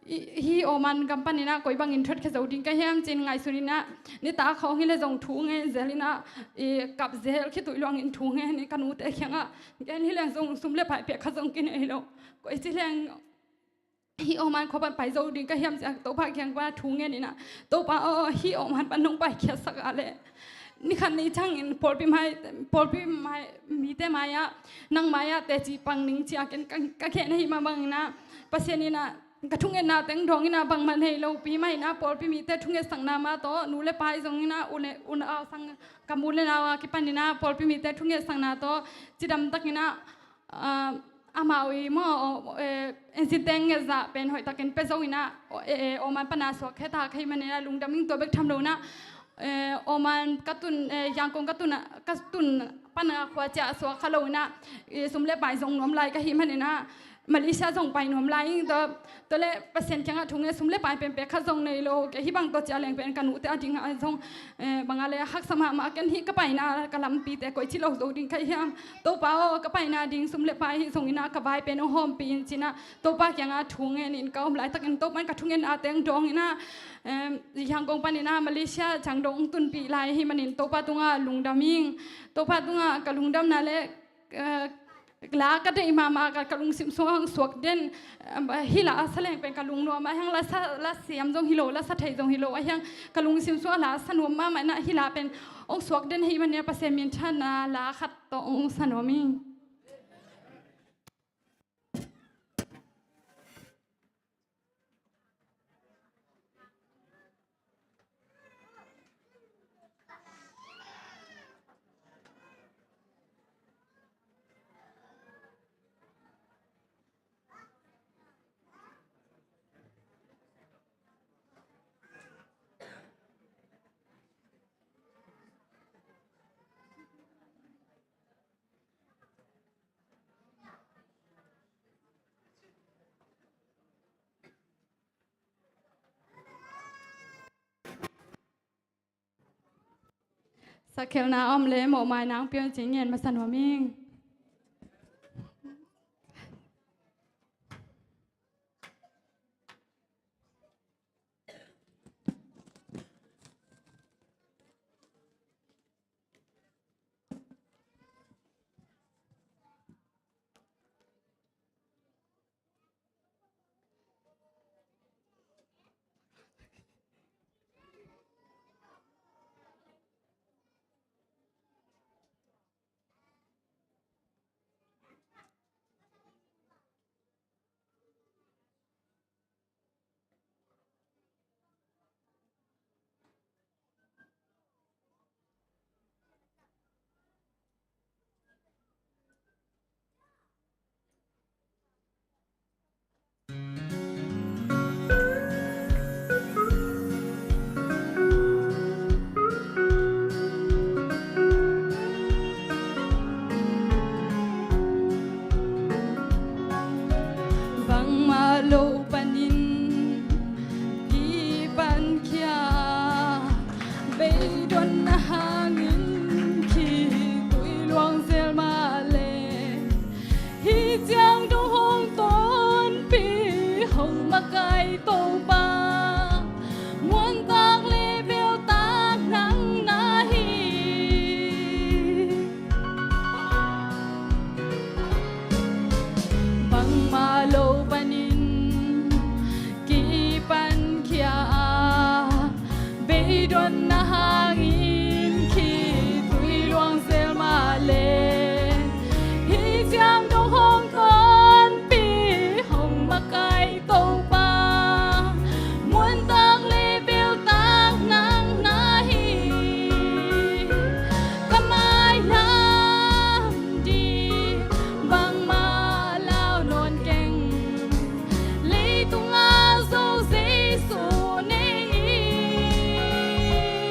i, hih Oman gam panin a koi bangin thuat khia zo ding ka hiam ci-in ngaihsun in a, nitak khawng hi le zong thu ngen zel in a, i kap zel khituih luangin thu ngen in ka nute kiangah, gen hi leng zong sum le pai pek khat zong kineih lo, koi ci leng hih Oman khua pan pai zo ding ka hiam ci-a Topa kiang pan thu ngen in a, Topa aw, hih Oman pan nong paikhiatsak a leh, ni khat ni ciangin pawlpi mai, pawlpi mai, mite mai-ah, nang mai-ah teci pang ning ci-a ken ka, ka khen ahih mah bangin a, Pasian in a, ka thungetna teng dawng in a, bangmah nei lopi mah in a, pawlpi mite thungetsakna mah tawh, nu le pa i zong in a, u le, u le nau sang, ka u le nau a kipan in a, pawlpi mite thungetsakna tawh, cidam takin a, ah, amau i maw, eh, Insente'n nget zah pen hoih takin pia zo in a, eh, eh, Oman pan a suak khia ta ka hih manin a lungdam ing. Tua bek tham lo in a, eh, Oman ka tun, eh, Yangon ka tun a, ka tun pan a khua ciah suak kha lo in a, eh, sum le pai zong nuam lai ka hih manin a, Malaysia zong pai nuam lai ing. Tua, tua leh Pasian kiangah thu ngen, sum le pai penpen khat zong nei lo. Kei hih bang tawh ciah leng pen ka nute a dingah zong, eh, bang a leh haksa mahmah. Ken hih ka paina ka lampite koici lo zo ding ka hiam? Topa aw, ka paina ding sum le pai hih zong in ah ka vai pen hong hawmpih in ci-in ah Topa kiangah thu ngenin ka om laitakin Topa in ka thungetnate hong dawng in ah, em, Zeliangrong panin ah Malaysia ciang dong hong tunpih lai ahih manin Topa tungah lungdam ing. Topa tungah ka lungdamna leh, eh, la ka deih mahmah, ka, ka lungsim sungah hong suak den, em, hih la a sa leng pen ka lungnuam a, ahi hang la sa, la siam zong hi lo, la sa thei zong hi lo, ahi hang ka lungsim sungah la sa nuam mahmah in ah hih la pen hong suak den ahih manin ah Pasian minthanna la khat tawh hong sa nuam ing. Sakhelna om leh mawhmai nang pion cing ngen masa nuam ing. Bangmah loh panin kipankhia, beidonna hangin khitui luang zel mah leh, hih ciang dong hong tonpih hong makaih Topa, muantak le beltak nang na hi. Bangmah loh panin kipankhia a, beidonna hangin khitui luang zel mah leh, hih ciang dong hong tonpih hong makaih Topa, muantak le beltak nang na hi. Ka mailam ding bangmah lau nawn keng, leitungah Zo Jesu nei in.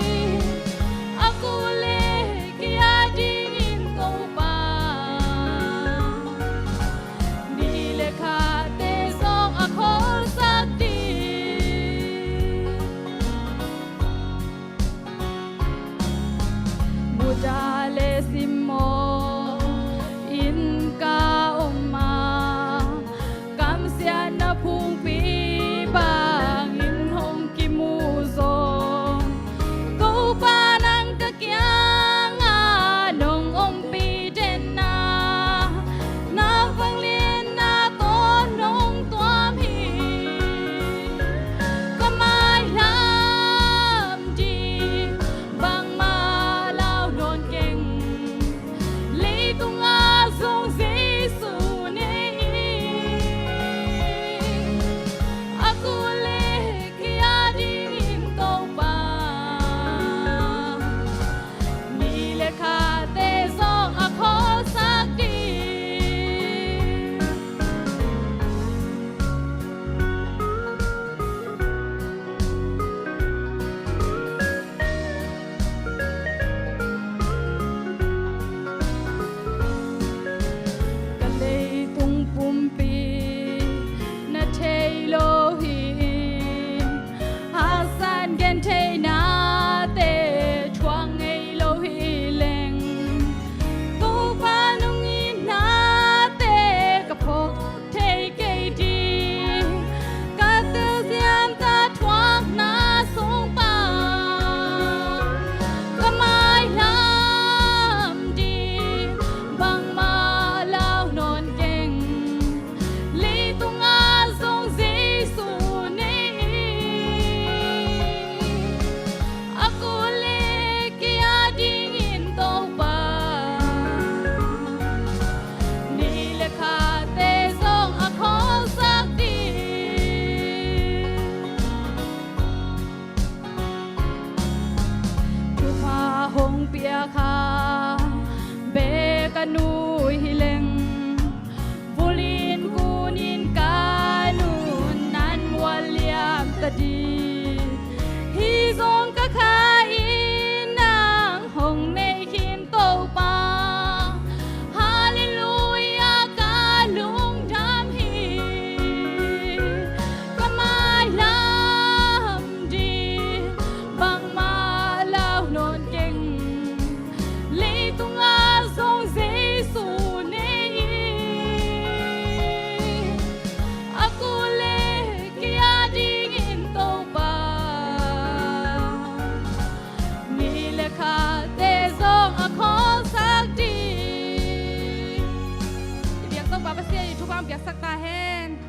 Biaksak ta hen.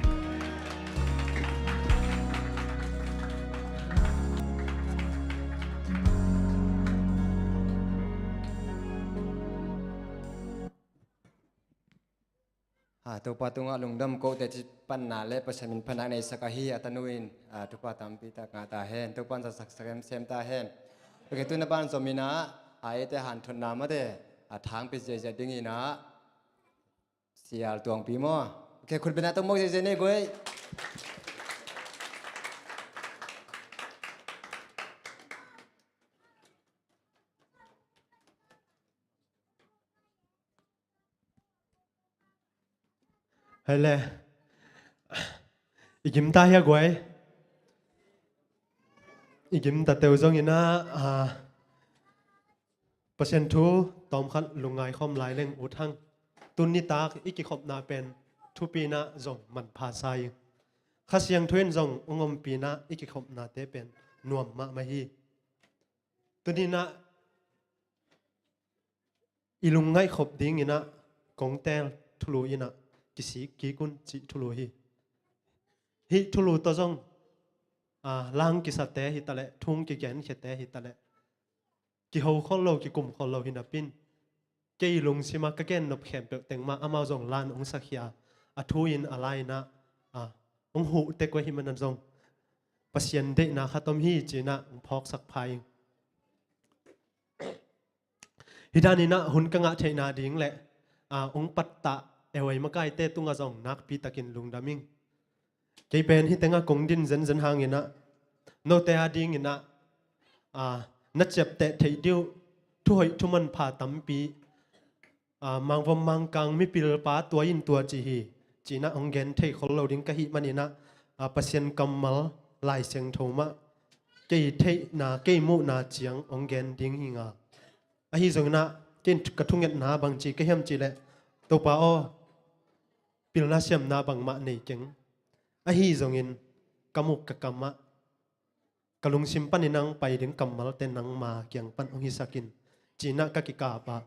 Ah, Topa tungah lungdam kote ci panna le Pasian min phatna neisak ahi a tanu in, ah, thupha tampi tak ngah ta hen. Topa in zahtaksak semsem ta hen. Ok, tuna banzom in ah, ah, eite hanthotna mate, ah, thangpi ziahziah ding in ah, Sial Tuangpi maw? Ok, khut beng a tawh mawk ziahziah ni guai. Hei le. I gim ta hia guai? I gim ta teu zong in ah, ah, Pasian thu tawmkhat lungngai khawm lai leng ut hang. Tuni tak i kikhopna pen thupi in ah zong manpha sa ing. Kha Siangtho in zong hong ompih in ah i kikhopnate pen nuam mahmah hi. Tuni in ah i lungngaih khop ding in ah kong teel thulu in ah kisik kik un cih thulu hi. Hih thulu tawh zong, ah, lang kisate hi ta leh, thu kigenkhiate hi ta leh, kiho khol lo, kikum khol lo hi napi in, kei lungsim ah ka gennop khempeuh teng mah amau zong lan hong sakhia a, thu in a la in ah, ah, hong huh tek uh ahih manin zong Pasian deihna khat om hi ci in ah hong phawksak pha ing. Hih dan in ah hun ka ngah theihna ding le, ah, hong pattah e huai makaite tungah zong nakpi takin lungdam ing. Kei pen hih tengah kong din zenzen hang in ah, note a ding in ah, ah, na ciapteh theih ding uh thuhoih thumanpha tampi, ah, mangvom mangkang mipilpa tua in tua ci hi, ci in ah hong gen thei khol lo ding ka hih manin ah, ah, Pasian kammal Lai Siangtho mah kei theihna, kei muhna ciang hong gen ding hi ing a. Ahi zongin ah, kei in ka thungetna bangci ka hiam cih leh, Topa aw, pilna siamna bangmah nei keng. Ahi zongin ka muk ka kam ah, ka lungsim panin hong pai ding kammalte nangma kiang pan hong hisak in, ci in ah ka kikap a.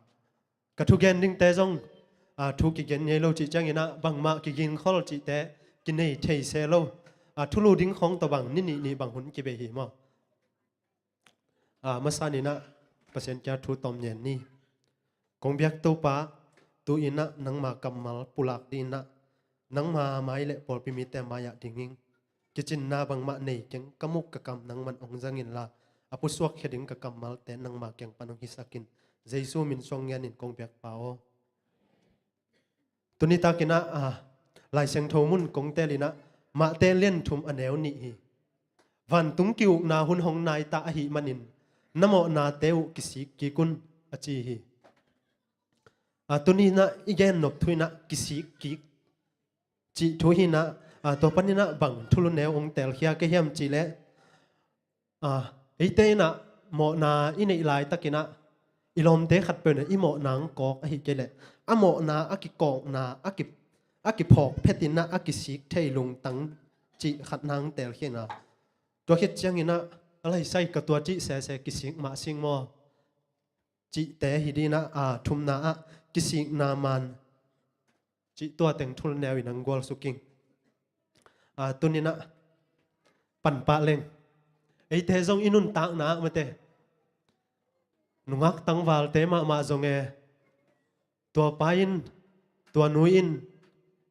Ka thugen dingte zong, ah, thu kigen ngei lo cih ciangin ah, bangmah kigingkhol cihte kinei thei se lo. Ah, thulu ding khawng tawh bang ni nih ni bang hun kibei hi maw? Ah, masa in ah Pasian kiang thu tawm ngen ni. Kong biak Topa, tu in ah nangma kammal pulak ding in ah, nangma mai le pawlpi mite mai-ah ding ing. Kicinna bangmah nei keng, ka muk ka kam nangman hong zang inla, a pusuakkhia ding ka kammalte nangma kiang pan hong hisak in. Jesu min suang ngen in kong biak Pa aw. Tuni takin ah, ah, Lai Siangtho mun kong teel in ah, Matthai lian thum a neu nih hi. Vantung ki-ukna hun hong nai ta ahih manin, na mawhnate uh kisik kik un, a ci hi. Ah, tuni in ah i gennop thu in ah kisik kik cih thu hi in ah, ah, tua panin ah bang thulu neu hong teelkhia ka hiam cih leh, ah, eite in ah mawhna i neih laitakin ah, i lawmte khatpeuh in ah i mawhna hong kawk ahih kei leh, a mawhna a kikawkna, a ki, a kiphawk phet in ah a kisik thei lungtang cih khat na hong teelkhia in ah, tua khit ciangin ah, a lai sai ka tua cih sese kisik mah sing maw? Cihte hi ding in ah, ah, thumna ah kisikna man cih tua teng thulu neu in hong gualsuk ing. Ah, tuni in ah panpah leng. Eite zong i nuntakna ah mate, nungak tangvalte mahmah zong e, tua pa in, tua nu in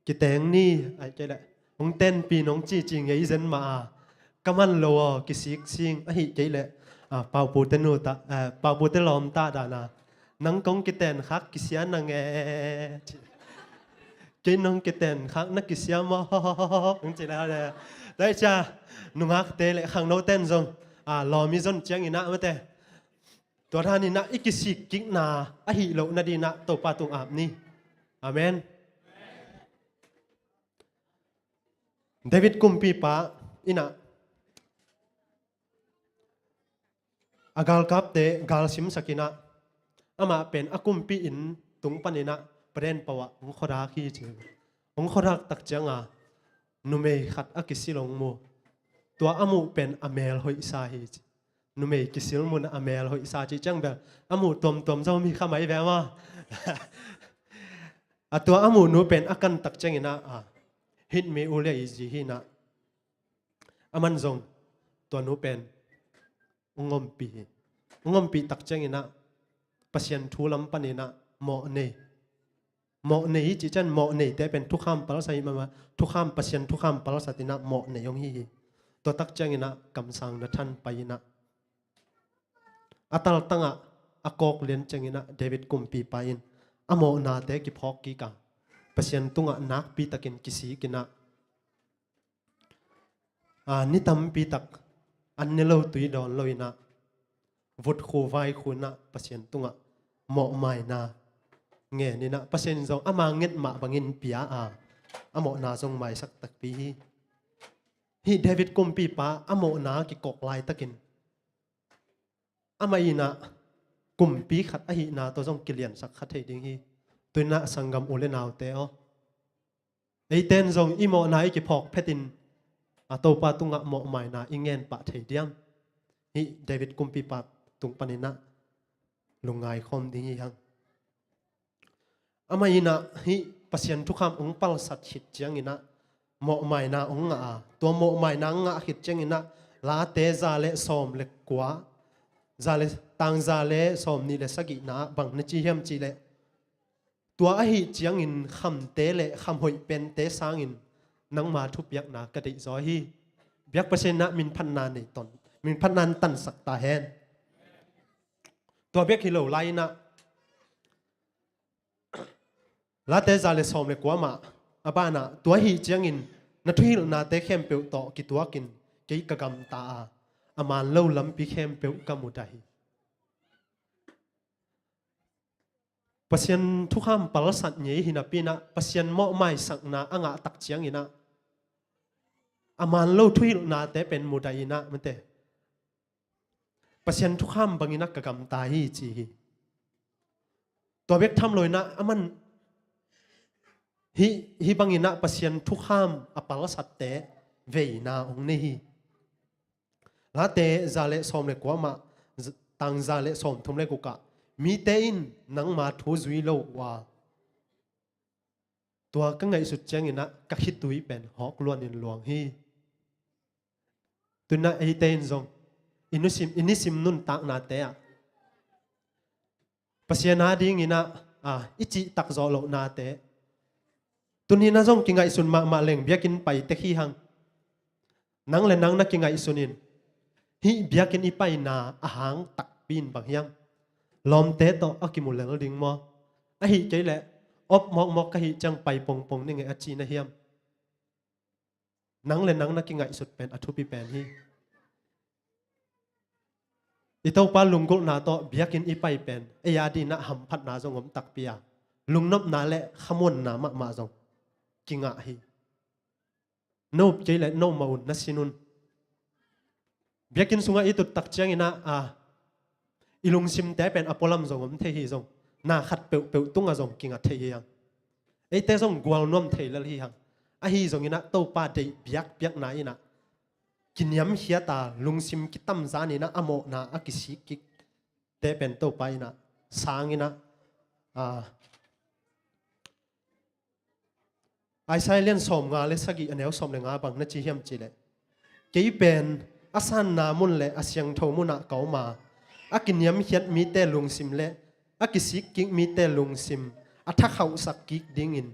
kiteng ni, ahih kei leh hong tenpih in hong cici ngei zen mah a, ka man lo aw, kisik sing, ahih kei leh, ah, Paupute nu ta, ah, Paupute lawm ta dan a, nang kong kiten khak kisia na nge, ci. Kei nong kiten khak na kisia maw, hong ci le, le. Tua hi cia, nungakte le khangnote in zong, ah, lawm i zon ciangin ah mate, tua dan in ah i kisik kikna ahih loh nading in ah Topa tung ap ni. Amen. David kumpipa in ah, a galkapte galsimsak in ah, amah pen a kumpi inn tung panin ah, paden pau ah hong khuadak hi ci. Hong khuadak tak ciang a, numei khat a kisil hong mu. Tua a muh pen a mel hoihsa hi ci. Numei kisil mun a mel hoihsa cih ciang bel a muh tuamtuam zo mi kha mai ve maw? A tua a muhnu pen a kan tak ciangin ah, a, hih mi u le i zi hi in ah, aman zong tua nu pen ong ompih hi. Ong ompih tak ciangin ah Pasian thu lam panin ah mawh nei. Mawh nei hi cih ciang mawh neite pen thukham palsat hi mahmah, thukham, Pasian thukham palsat in ah mawh nei ong hi hi. Tua tak ciangin ah kamsang Nathan pai in ah, a taltang ah a kawk lian ciangin ah David kumpipa in a mawhnate kiphawk kik a, Pasian tungah nakpi takin kisik in ah, a, ni tampi tak an ne lo tui dawn lo in ah, vut khu vai khu in ah Pasian tungah mawhmaina ngen in ah, Pasian in zong ama nget mah bangin pia a, a mawhna zong maisak takpi hi. Hih David kumpipa a mawhna kikawk laitakin amah in ah kumpi khat ahihna tawh zong kiliansak kha thei ding hi. Tu in ah sanggam u le naute aw, eite in zong i mawhna i kiphawk phetin a Topa tungah mawhmaina i ngen pah thei diam? Hih David kumpipa tung panin ah lungngai khawm ding hi hang. Amah in ah hih Pasian thukham ong palsat khit ciangin ah mawhmaina ong ngah a, tua mawhmaina ngah khit ciangin ah Late za le sawm le kua, za le, tang za le sawm nih le sagihna ah bang na ci hiam cih leh, tua ahih ciangin khamte le khamhoih pente sangin nangma thupiakna ka deih zaw hi. Biak Pasian in ah minphatna nei ton, minphatna tansak ta hen. Tua bek hi lo lai in ah Late za le sawm le kua mah a ban ah, tua ahih ciangin na thuhilhnate khempeuh tawh kituakin kei ka gamta a, a man lo lampi khempeuh ka mudah hi. Pasian thukham palsat ngei hi napi in ah Pasian mawhmaisakna a ngah tak ciangin ah a man lo thuhilhnate pen mudah in ah, mate, Pasian thukham bangin ah ka gamta hi ci hi. Tua bek tham lo in ah aman hih, hih bangin ah Pasian thukham a palsatte veina ong nei hi. Late za le sawm le kua mah, z-, tang za le sawm thum le guk ah, mite in nangma thu zui lo uh a, tua ka ngaihsut ciangin ah ka khitui pen hawk luanin luang hi. Tu in ah eite in zong i nisim, i nisim nuntaknate ah Pasian a dingin ah, a, i cihtak zawh lohnate tuni in ah zong kingaihsun mahmah leng biakinn pai tek hi hang. Nang le nang na kingaihsun in, hih biakinn i paina a hang takpi in bang hiam? Lawmte tawh a kimu lel ding maw? Ahih kei leh op mawkmawk ka hih ciang pai pongpong ning e a ci na hiam? Nang le nang na kingaihsut pen a thupi pen hi. I Topa lunggulhna tawh biakinn i pai pen ei a dingin ah hamphatna zong om takpi a, lungnopna le khamuanna mahmah zong kingah hi. No kei le no mah un na sin un. Biakinn sungah i tut tak ciangin ah, a, i lungsimte pen a pualam zong om thei hi zong, na khat peuhpeuh tungah zong kingah thei hi hang. Eite zong gual nuam thei lel hi hang. Ahi zongin ah Topa deih biakpiakna in ah kiniamkhiat a, lungsim kitamzan in ah a mawhna a kisik kikte pen Topa in ah sang in ah, a, Isaiah lian sawmnga le sagih a neu sawm le nga bang na ci hiam cih leh, kei pen a sanna mun le a siangtho munah ka om a, a kiniamkhiat mite lungsim le a kisik kik mite lungsim a thakhauhsak kik dingin,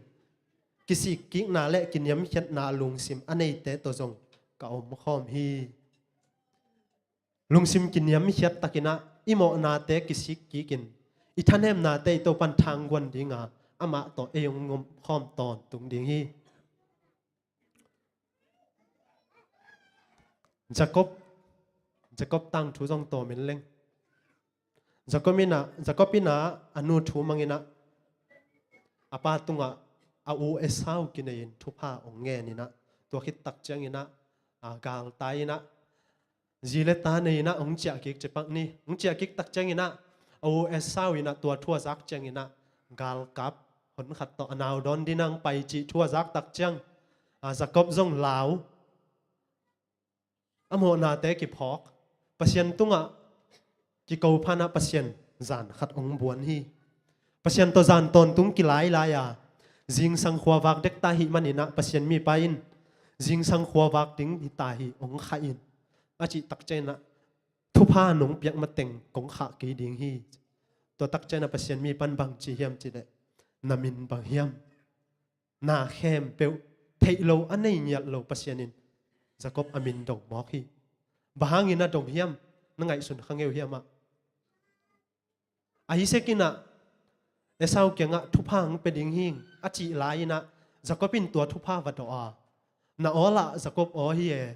kisik kikna le kiniamkhiatna lungsim a neite tawh zong ka om khawm hi. Lungsim kiniamkhiat takin ah i mawhnate kisik kikin, i thanemnate i Topan thangguan ding a, amah tawh ei hong om khawm tawntung ding hi. Jacob, Jacob tangthu zong tawm in leng. Jacob in ah, Jacob in ah a nu thu mang in ah a pa tungah a u Esau kinei in thupha hong ngen in ah, tua khit tak ciangin ah, a, galtai in ah, zi le ta nei in ah hong ciah kik ci pak ni. Hong ciah kik tak ciangin ah a u Esau in ah tua thu a zak ciangin ah galkap hon khat tawh a nau dawn dingin ah hong pai cih thu a zak tak ciang, a, Jacob zong lau, a mawhnate kiphawk, Pasian tungah kiko phan ah Pasian zan khat hong buan hi. Pasian tawh zan tawntung kilailai a, Zingsang khuavak dek ta ahih maninah Pasian mipa in zingsang khuavak ding hi ta hi, hong khah in, a cih takcianginah thupha nong piak mateng kong khah kei ding hi. Tua takcianginah Pasian mipa in bang ci hiam cih leh, na min bang hiam? Na khempeuh theih lo, a nei ngiat lo Pasian in Jacob a min dong mawk hi. Bang hangin a dong hiam? Na ngaihsun kha ngei uh hiam ah? Isaac inah Esau kiangah thupha hong pia ding hi a cih lai-inah Jacob in tua thupha va dawh a, na aw lah Jacob aw hi e,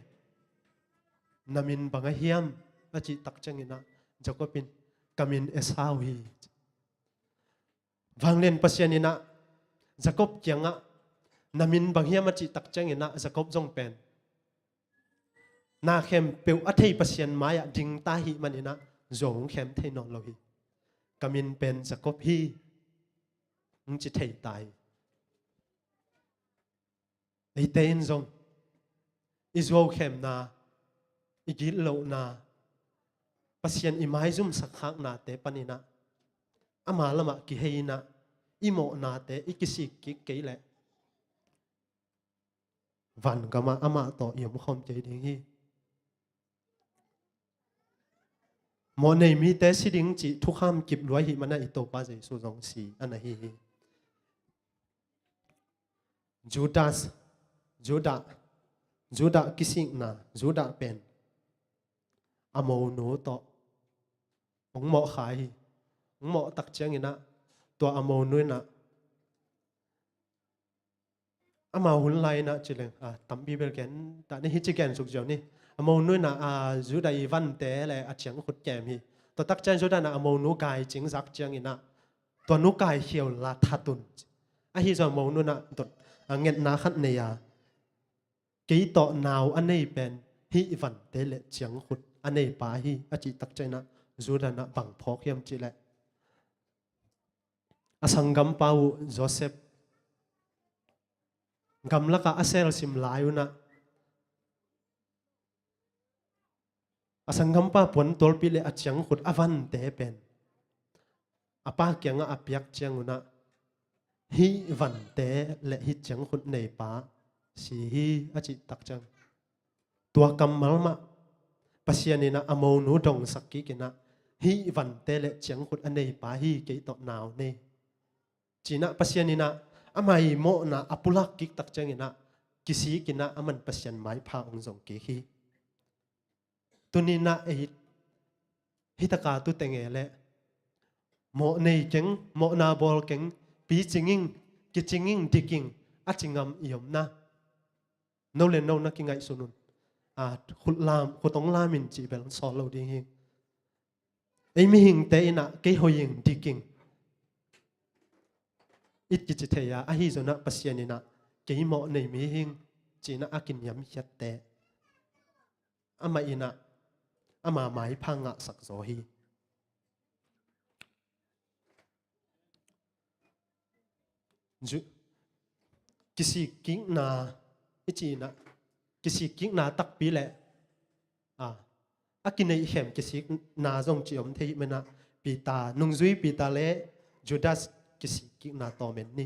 na min bang a hiam? A cih takcianginah Jacob in, ka min Esau hi. Vanglian Pasian inah Jacob kiangah na min bang hiam a cih takcianginah Jacob zong pen na khempeuh a thei Pasian mai-ah ding ta ahih maninah zuau hong khem thei nawn lo hi. Ka min pen Jacob hi, hong ci thei ta hi. Eite in zong i zuaukhemna, i gitlohna, Pasian i maizumsak khaknate paninah ama lamah kihei inah i mawhnate i kisik kik kei leh vangamah amah tawh i omkhawm kei ding hi. Mawhnei mite si ding cih thukham kip lua ahih manin i Topa Jesu zong si a na hi hi. Judas, Judah, Judah kisikna, Judah pen a monu tawh hong mawhkhia hi. Hong mawh takcianginah tua a monu inah amau hun lai-inah ci leng, a, tampi bel gen ta ni hi, ci gen suk ziau ni. A monu inah, a, Judah i vante le a ciangkhut kem hi. Tua takciang Judah inah a monu gai cing zak cianginah tua nu kaikhia un la that un. Ahi zong a monu inah dot, a, ngetna khat nei a, kei tawh nau a nei pen hih vante le ciangkhut a nei pa hi, a cih takcianginah Judah inah bang phawk hiam cih leh, a sanggampa uh Joseph gamlakah a selsim lai unah a sanggampa puantualpi le a ciangkhut a vante pen a pa kiangah a piak ciangunah hih vante le hih ciangkhut neipa si hi, a cih takciang tua kammal mah Pasian inah a monu dongsak kikinah hih vante le ciangkhut a neipa hi, kei tawh nau nei, cinah Pasian inah ama i mawhna a pulak kik takcianginah kisikinah aman Pasian maipha hong zong kik hi. Tuninah ei hi taka tute nge le mawh nei keng, mawhna bawl keng, picing ing, kicing ing, dik ing, a ci ngam i omna? No le no na kingaihsun un. A, khut lam, khut hong lam in cih bel sawt lo ding hi. Ei mihingte inah kei hoih ing, dik ing, i kici thei a, ahi zonah Pasian inah kei mawh nei mi hi ing cinah a kiniamkhiatte amah inah ama maipha ngahsak zaw hi. Ju-, kisikkikna i cinah, kisikkikna takpi le, a, a kineihkhem kisikna zong ci om thei menah Peter, nungzui Peter le Judas kisikkikna tawm en ni.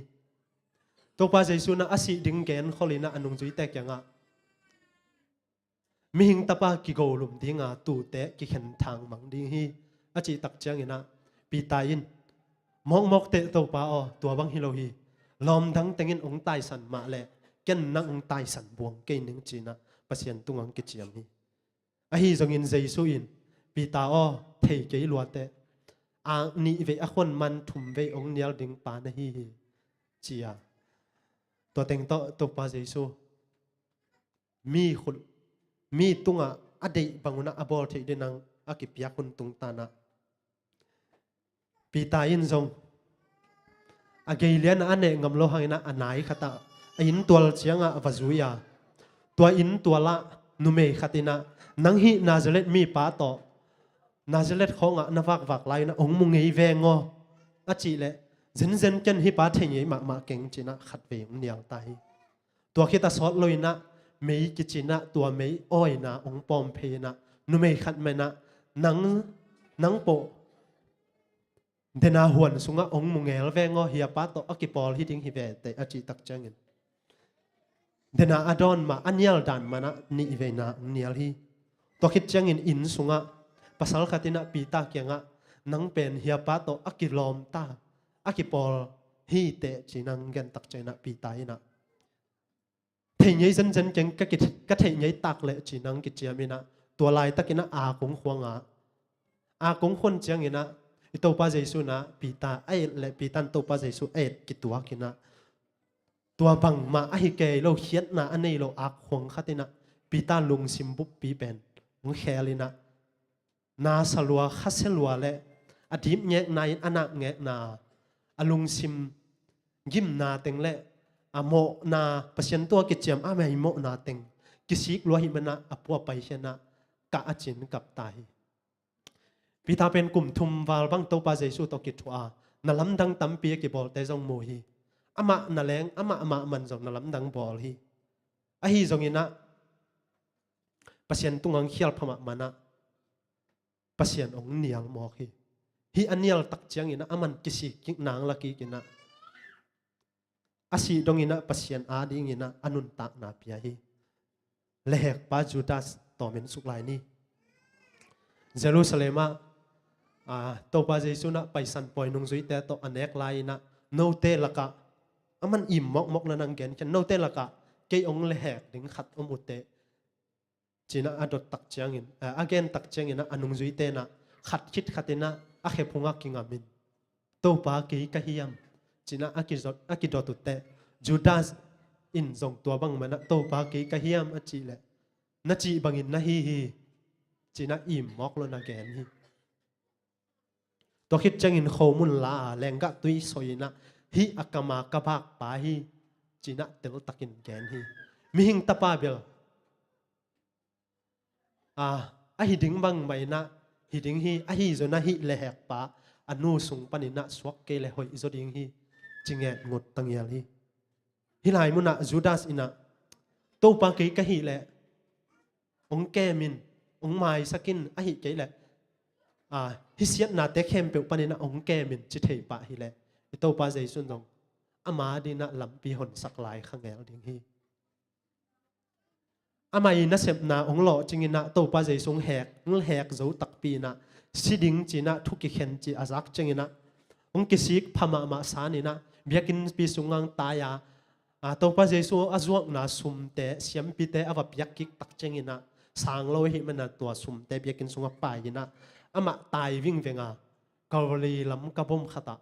Topa Jesu inah a sih ding genkholh inah a nungzuite kiangah Mihing Tapa kigolum dinga tuute kikhen thangmang ding hi, a cih takcianginah Peter in, mawkmawk teh Topa aw, tua bang hi lo hi. Lawmdang tengin hong taisan mah le ken nang hong taisan buang kei ning cinah Pasian tungah hong kiciam hi. Ahi zongin Jesu in, Peter aw, thei kei lua teh, a, nih vei a khuan man thum vei hong nial ding pa na hi hi, ci a. Tua teng tawh Topa Jesu mi khut, mi tungah a deih bangunah a bawl theih dinang a kipiak hun tungtanah Peter in zong a geilianah a neh ngam lo hanginah a nai khatah a inntual ciangah a va zui a, tua inntualah numei khat inah, nang hih Nazareth mipa tawh Nazareth khawngah na vakvak lai-inah hong mu ngei veng aw, a cih leh, zenzen ken hih pa thei ngei mahmah keng cinah khatvei hong nial ta hi. Tua khit a sawt loinah mei kicinah tua mei awina hong pawm phei inah numei khat menah nang, nang pawh Dena huan sungah ong mu ngel veng aw, hiapa tawh a kipawl hi ding hi ve teh, a cih tak ciangin, dena a dawn mah, a nial dan manah nih veina ong nial hi. Tua khit ciangin inn sungah pasal khat inah Peter kiangah, nang pen hiapa tawh a kilawmta, a kipawl hi teh, ci-in ong gen tak cianginah Peter inah, thei ngei zenzen keng, ka, ki, ka theih ngei tak leh, ci-in ong kiciam inah, tua laitakinah a kong khuang a, a kong khuan cianginah i Topa Jesu inah Peter a et leh, Peter in Topa Jesu a et kituak inah, tua bangmah ahi kei lo, khiatna a nei lo a khuang khat inah Peter lungsim buppi pen ong khel inah, na sa lua, khasia lua leh a dip ngekna in a nak ngekna, a lungsim gimna teng leh a mawhna, Pasian tungah kiciam a mei mawhna teng kisik lua hi manah a pua paikhia inah kah a cin kap ta hi. Peter pen kum thum val bang Topa Jesu tawh kithuah a, na lamdang tampi a kibawlte zong mu hi. Amah na leng, amah amah man zong na lamdang bawl hi. Ahi zonginah Pasian tungah ong khial phamah manah Pasian ong nial mawk hi. Hih a nial tak cianginah aman kisik kik nang la kik inah, a sih donginah Pasian adinginah a nuntakna pia hi. Lehhekpa Judas tawm en suk lai ni. Jerusalem ah, ah, Topa Jesu inah Paisan pawi nungzuite tawh a nek lai inah, note lakah, aman im mawkmawk na nang gen khian, note lakah kei ong lehhek ding khat om uh teh, ci-inah a dot tak ciangin, eh, a gen tak cianginah a nungzuite inah khat khit khat inah a khe phungah kingamin, Topa, kei ka hiam, ci-inah a kizot, a kidot uh teh, Judas in zong tua bang manah, Topa, kei ka hiam, a cih leh, na cih bangin na hi hi, ci-inah im mawk lo na gen hi. Tua khit ciangin khomun la a, lenggah tui soi inah, hih a kam a ka bakpa hi, ci-inah teltakin gen hi. Mihing Tapa bel, ah, ahi ding bangmah inah hi ding hi, ahi zonah hih lehhekpa a nu sung paninah suak kei leh hoih zaw ding hi, ci nget ngut tangial hi. Hih lai munah Judas inah, Topa, kei ka hih leh ong kemin, ong maisakin, ahi kei leh, ah, hih siatnate khempeuh paninah ong kemin, ci thei pah hi leh, i Topa Jesu in zong ama dinah lampi honsak lai kha ngel ding hi. Amah i nasepna ong lawh cinginah Topa Jesu ong hek, ong hek zo takpi inah, si ding ci-inah thu kikhen cih a zak cianginah ong kisik pha mahmah saninah biakinnpi sungah ong tai a, a, Topa Jesu a zuakna sumte siampite a va piak kik tak cianginah, sang lo ahih manah tua sumte biakinn sungah pai inah amah tai vingveng a, Calvary lam ka bom khatah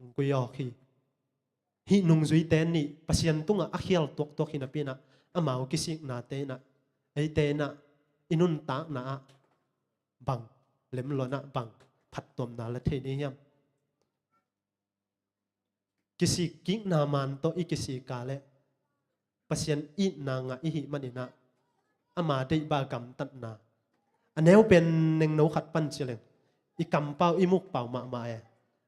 ong kui awk hi. Hih nungzuite nih Pasian tungah a khial tuaktuak hi napi inah, amau kisiknate inah, eite inah i nuntakna ah bang lemluatna, bang phattuamna la thei ding hiam? Kisik kikna man tawh i kisik a leh Pasian itna ngah i hih maninah ama deihbah gamtatna. A neu pen nengno khat pan ci leng, i kampau, i mukpau mahmah e.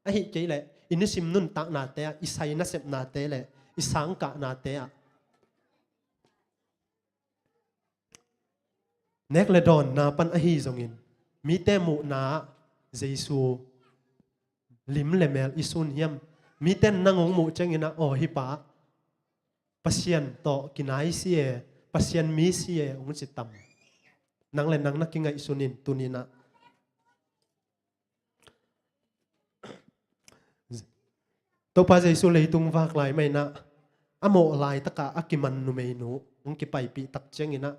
Ahi kei leh i nisim nuntaknate ah, i sai nasepnate leh i sangkahnate ah, nek le dawnna pan ahi zongin, mite muhna ah Jesu lim le mel i sun hiam? Mite in nang hong muh cianginah, aw, hih pa Pasian tawh kinai si e, Pasian mi si e, hong ci tam? Nang le nang na kingaihsun in, tuninah Topa Jesu leitung vak lai mah inah, a mawh laitakah a kiman numeinu hong kipaipih tak cianginah,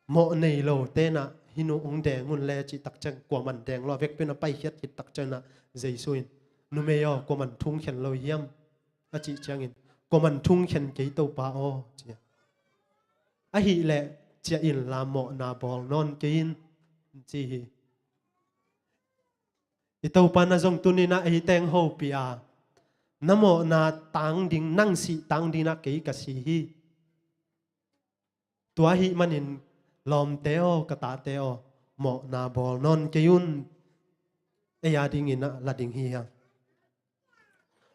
mawh nei lo tenah hih nu hong deng un le cih tak ciang, kuaman deng lo a, vekpi-in a paikhiat khit tak cianginah Jesu in, numei aw, kuaman thu hong khen lo hiam? A cih ciangin, kuaman thu hong khen kei, Topa aw, ci a. Ahih leh ciah inla, mawhna bawl nawn kei in, ci hi. I Topa na zong tuninah eite hong hopih a, na mawhna tang ding, nang sih tang dinginah kei ka si hi. Tua ahih manin lawmte aw, ka tate aw, mawhna bawl nawn kei un. Ei a dinginah la ding hi hang.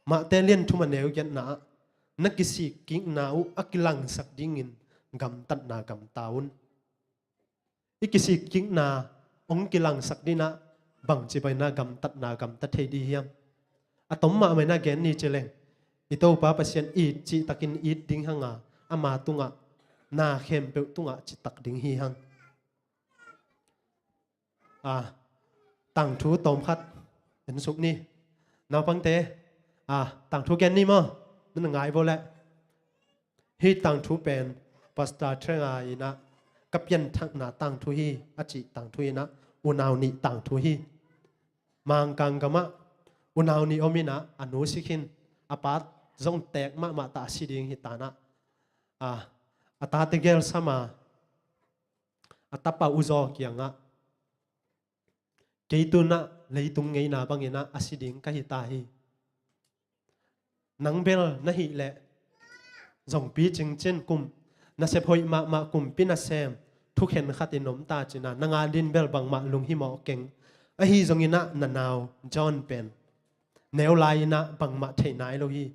Mate lian thum a neu giatna ah, na kisik kikna uh a kilangsak dingin gamtatna gamta un. I kisik kikna hong kilangsak dinginah bangci bangin ah gamtatna gamta thei ding hiam? A tom mahmah in a gen ni ci leng, i Topa Pasian it cihtakin it ding hang a, ama tungah, na khempeuh tungah citak ding hi hang. A, tangthu tawmkhat en suk ni. Naupangte, a, tangthu gen ni maw? Nan ngai vo leh. Hih tangthu pen Pastor Trenga in a, ka pianthakna tangthu hi, a cih tangthu in a, unau nih tangthu hi. Mangkang gamah unau nih om in a, a nu si khin, a pa zong teek mahmah ta a si ding hi ta in a, a, a tate gel sam a, a tapa U Zaw kiangah, kei tu in a leitung ngeina bangin a, a si ding ka hi ta hi. Nang bel na hih leh, zongpi cincin kum, nasep hoih mahmah kumpi nasem, thukhen khat in om ta ci in a, nang a din bel bangmah lunghimawh keng. Ahi zongin a, na nau John pen neu lai in a, bangmah thei nai lo hi.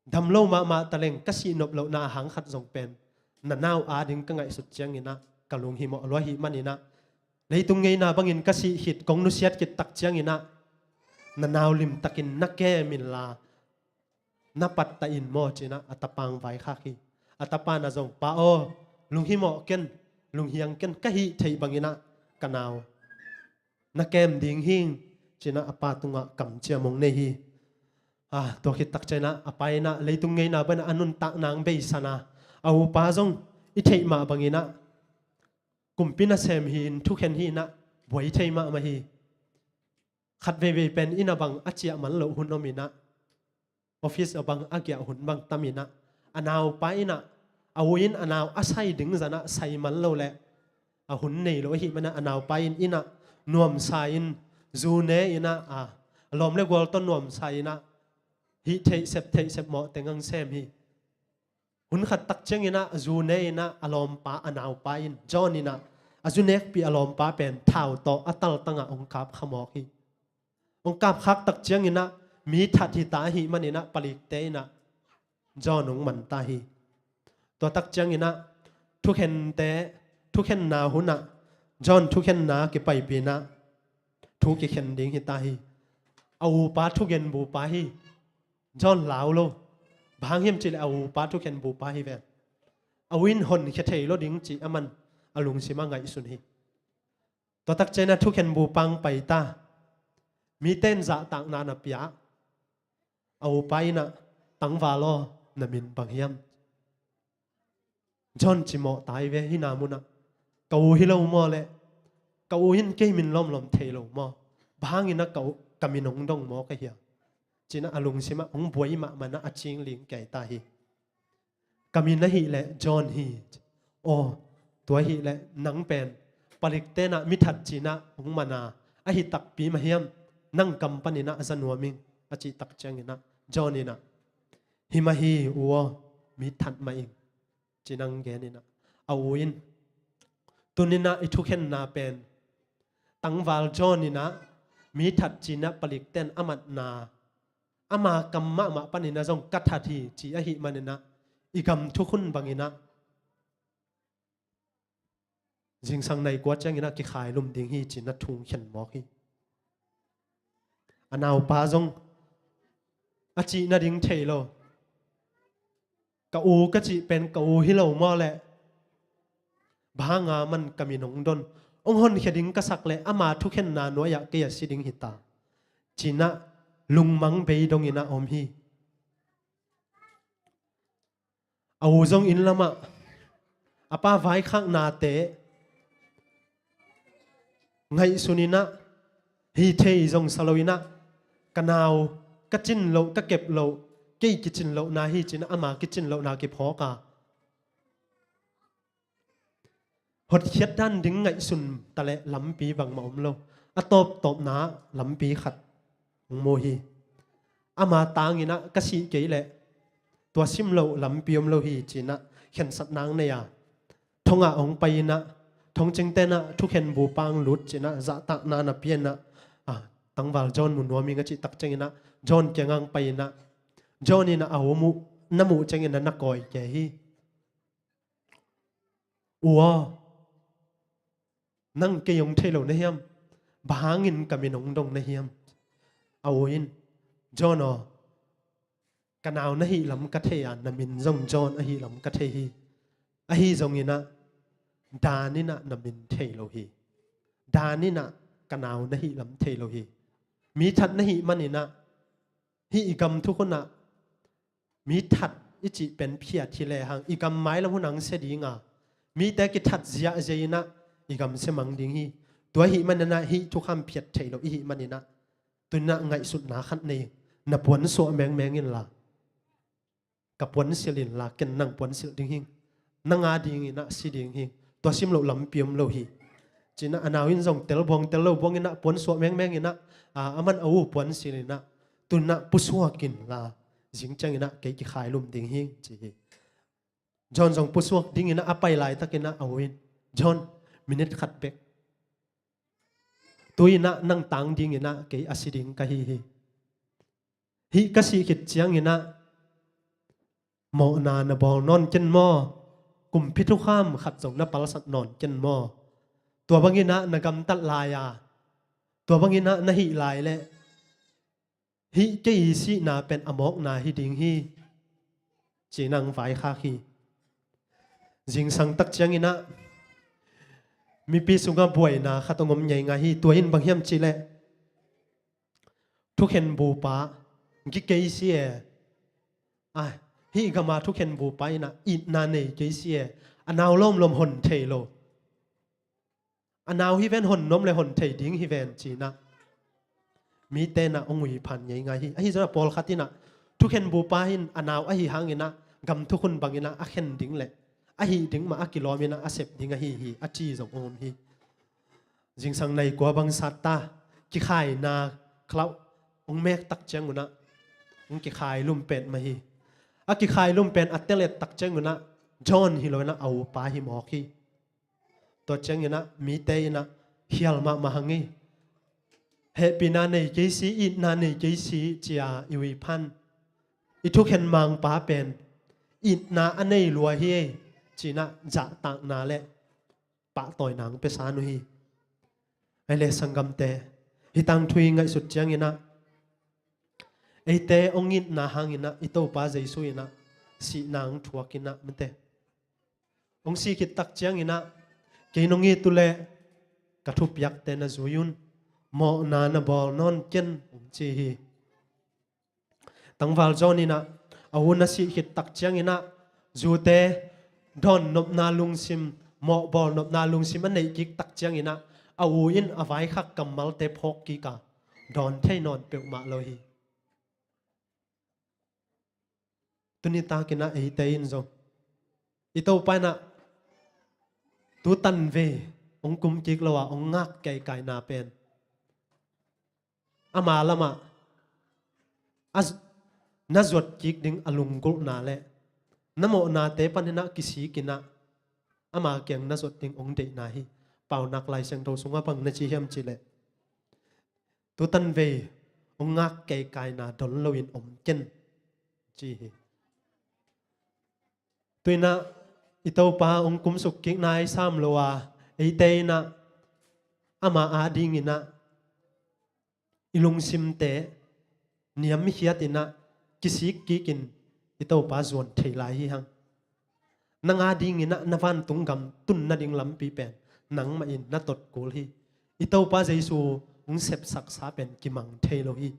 Dam lo mahmah ta leng, ka sih nop lohna a hang khat zong pen na nau a ding ka ngaihsut ciangin a, ka lunghimawh lua ahih manin a, leitung ngeina bangin ka sih khit, kong nusiat khit tak ciangin a, na nau limtakin na kem inla, na pattah in maw ci in a, a tapa hong vaikhak hi. A tapa in a zong, pa aw, lunghimawh ken, lunghiang ken, ka hih theih bangin a, ka nau na kem ding hing ci in a, a pa tungah kamciam hong nei hi. A, tua khit tak ciangin a, a pa in a leitung ngeina bangin a, a nuntakna hong beisan a, a upa zong i theih mah bangin a, kumpi nasem hi in, thukhen hi in a, buai thei mahmah hi. Khat veivei pen inn a bang a ciah man loh hun om in a, office a bang a giah hun bang tam in a, a naupa in a, a u in a nau a sai ding zan a sai man lo leh, a hun nei lo ahih man a, a naupa in inn a nuamsa in, zu ne in a, a, a lawm le gual tawh nuamsa in a, hih theih sep, theih sep mawh teng hong sem hi. Hun khat tak ciangin a, zu ne in a, a lawmpa, a naupa in, John in a, a zu nekpi a lawmpa pen thau tawh a taltang ah hong kap kha mawk hi. Hong kap khak tak ciangin a, mi that hi ta ahih manin a, palikte in a, John hong man ta hi. Tua tak ciangin a, thukhente, thukhenna hun ah, John thukhenna kipaipih in a, thu kikhen ding hi ta hi. A upa thugen bupa hi. John lau lo. Bang hang hiam cih leh a upa thukhen bupa hi ven. A u in honkhia thei lo ding cih aman a lungsim ah ngaihsun hi. Tua tak ciangin a thukhen bupa hong pai ta. Mite in zahtakna na pia. A upa in a, tangval aw, na min bang hiam? John ci mawh ta hi ve, hih na mun ah. Ka u hi lo maw leh, ka u in kei min lawmlawm thei lo maw? Bang hangin a ka u, ka min hong dong maw ka hia? Ci in a, a lungsim ah hong buai mahmah in a, a cing ling kei ta hi. Ka min ahih leh John hi. Aw, tua ahih leh nang pen palikte in a mi that ci in a hong man a, ahi takpi mah hiam? Nang kam panin a za nuam ing, a cih tak ciangin a, John in a, hi mah hi u aw, mi that mah ing, ci in a hong gen in a, a u in, tuni in a i thukhenna pen tangval John in a mi that ci in a palikte in a matna, ama kam mahmah panin a zong ka that hi, ci ahih manin a, i gam thukhun bangin a, zingsang nai kua ciangin a kikhailum ding hi, ci in a thu hong khen mawk hi. A naupa zong a cih nading thei lo. Ka u ka cih pen ka u hi lo maw leh, bang hang a man ka min hong don? Hong honkhia ding ka sak leh ama thukhenna nuai ah kei a si ding hi ta, ci in a lungmang bei dongin a om hi. A u zong inn lamah a pa vaikhaknate ngaihsun in a, hi thei zong sa lo in a, ka nau ka cin loh, ka kep loh, kei kicin lohna hi, ci in a ama kicin lohna kiphawk a, hotkhiat dan ding ngaihsun ta leh lampi bangmah om lo. A tawptawpna lampi khat hong mu hi. Ama tangin a, ka sih kei leh tua sim loh lampi om lo hi, ci in a khensatna hong nei a, thong ah hong pai in a, thong cingte in a thukhen bupa hong lut, ci in a zahtakna na pia in a, a, tangval John mu nuam ing, a cih tak ciangin a, John kiangah hong pai in a, John in a a u muh, na muh ciangin a na kawi kei hi. U aw, nang kei hong thei lo na hiam? Bang hangin ka min hong dong na hiam? A u in, John aw, ka nau na hih lam ka thei a, na min zong John ahi lam ka thei hi. Ahi zongin ah, dan in ah na min thei lo hi. Dan in ah ka nau na hih lam thei lo hi. Mi that na hih manin ah, hih i gam thukhun ah, mi that i cih pen phiat hi lehang, i gam mailam hun ah hong sia ding a, mite kithat ziahziah in ah i gam sia mang ding hi. Tua ahih manin ah hih thukham phiat thei lo i hih manin ah, tu-in ah ngaihsutna khat nei, na puansuah mengmeng inla, ka puansilh inla, ken nang puansilh ding hing. Nang a dingin ah si ding hing. Tua sim loh lampi om lo hi. Ci-in ah a nau in zong tel buang tel lo buang in ah puansuah mengmeng in ah, a, aman a u puansilh in ah, tu-in ah pusuak inla, zing ciangin ah kei kikhailum ding hing, ci hi. John zong pusuak dingin ah a pai laitakin ah a u in, "John, minute khat bek. Tu-in ah nang tang dingin ah kei a si ding ka hi hi. Hih ka sih khit ciangin ah mawhna na bawl nawn ken maw? Kumpi thukham khat zong na palsat nawn ken maw? Tua bangin ah na gamtat lai a, tua bangin ah na hih lai leh, hih kei i sihna pen a mawkna hi ding hi," ci-in ah hong vaikhak hi. Zingsang tak ciangin ah mipi sungah buaina khat hong om ngeingai hi. Tua in bang hiam cih leh, thukhen bupa, "Hih kei si e. Ai, hih gam a thukhen bupa in ah itna nei kei si e. A nau lawmlawm hon thei lo. A nau hi ven, hon nuam leh hon thei ding hi ven," ci-in ah mite in ah hong ui phan ngeingai hi. Ahi zongin ah pawlkhat in ah thukhen bupa in a nau ahi hangin ah gam thukhun bangin ah a khen ding leh a hih ding mah a kilawm in ah a sep ding ahi hi, a ci zong hong om hi. Zingsang nai kua bang sat ta, kikhaina khalauh hong mek tak ciangun ah hong kikhailum petmah hi. A kikhailum pen a tel et tak ciangun ah John hi lo in ah a upa hi mawk hi. Tua ciangin ah mite in ah khial mahmah hang hi. "Hehpihna nei kei si, itna nei kei si," ci-a i ui phan, i thukhen mangpa pen itna a nei lua hi, ci-in ah zahtakna leh pahtawina hong pia san uh hi. Ahi leh sanggamte, hih tangthu i ngaihsut ciangin ah, eite hong itna hangin ah i Topa Jesu in ah sihna hong thuak in ah, mate, hong sih khit tak ciangin ah, "Kei nong it uh leh ka thupiakte na zui un, mawhna na bawl nawn ken," hong ci hi. Tangval John in ah a u na sih khit tak ciangin ah, zute dawn nopna lungsim, mawh bawl nopna lungsim a neih kik tak ciangin ah, a u in a vaikhak kammalte phawk kik a, dawn thei nawn peuhmah lo hi. Tuni takin ah eite in zong i Topa in ah tu tanvei hong kum kik lo a hong ngak keikaina pen ama lamah a z-, na zuat kik ding a lunggulhna leh na mawhnate panin ah kisik in ah ama kiang na zuat ding hong deihna hi. Paunak Lai Siangtho sungah bang na ci hiam cih leh, "Tu tanvei hong ngak keikaina don loin om ken," ci hi. Tu-in ah i Topa hong kumsuk kik nai sam lo a, eite in ah ama adingin ah i lungsimte niam i khiat in ah kisik kikin i Topa zuan thei lai hi hang. Nang adingin ah na vantung gam tun nading lampi pen nangmah in na tot kul hi. I Topa Jesu hong sepsaksa pen kimang thei lo hi.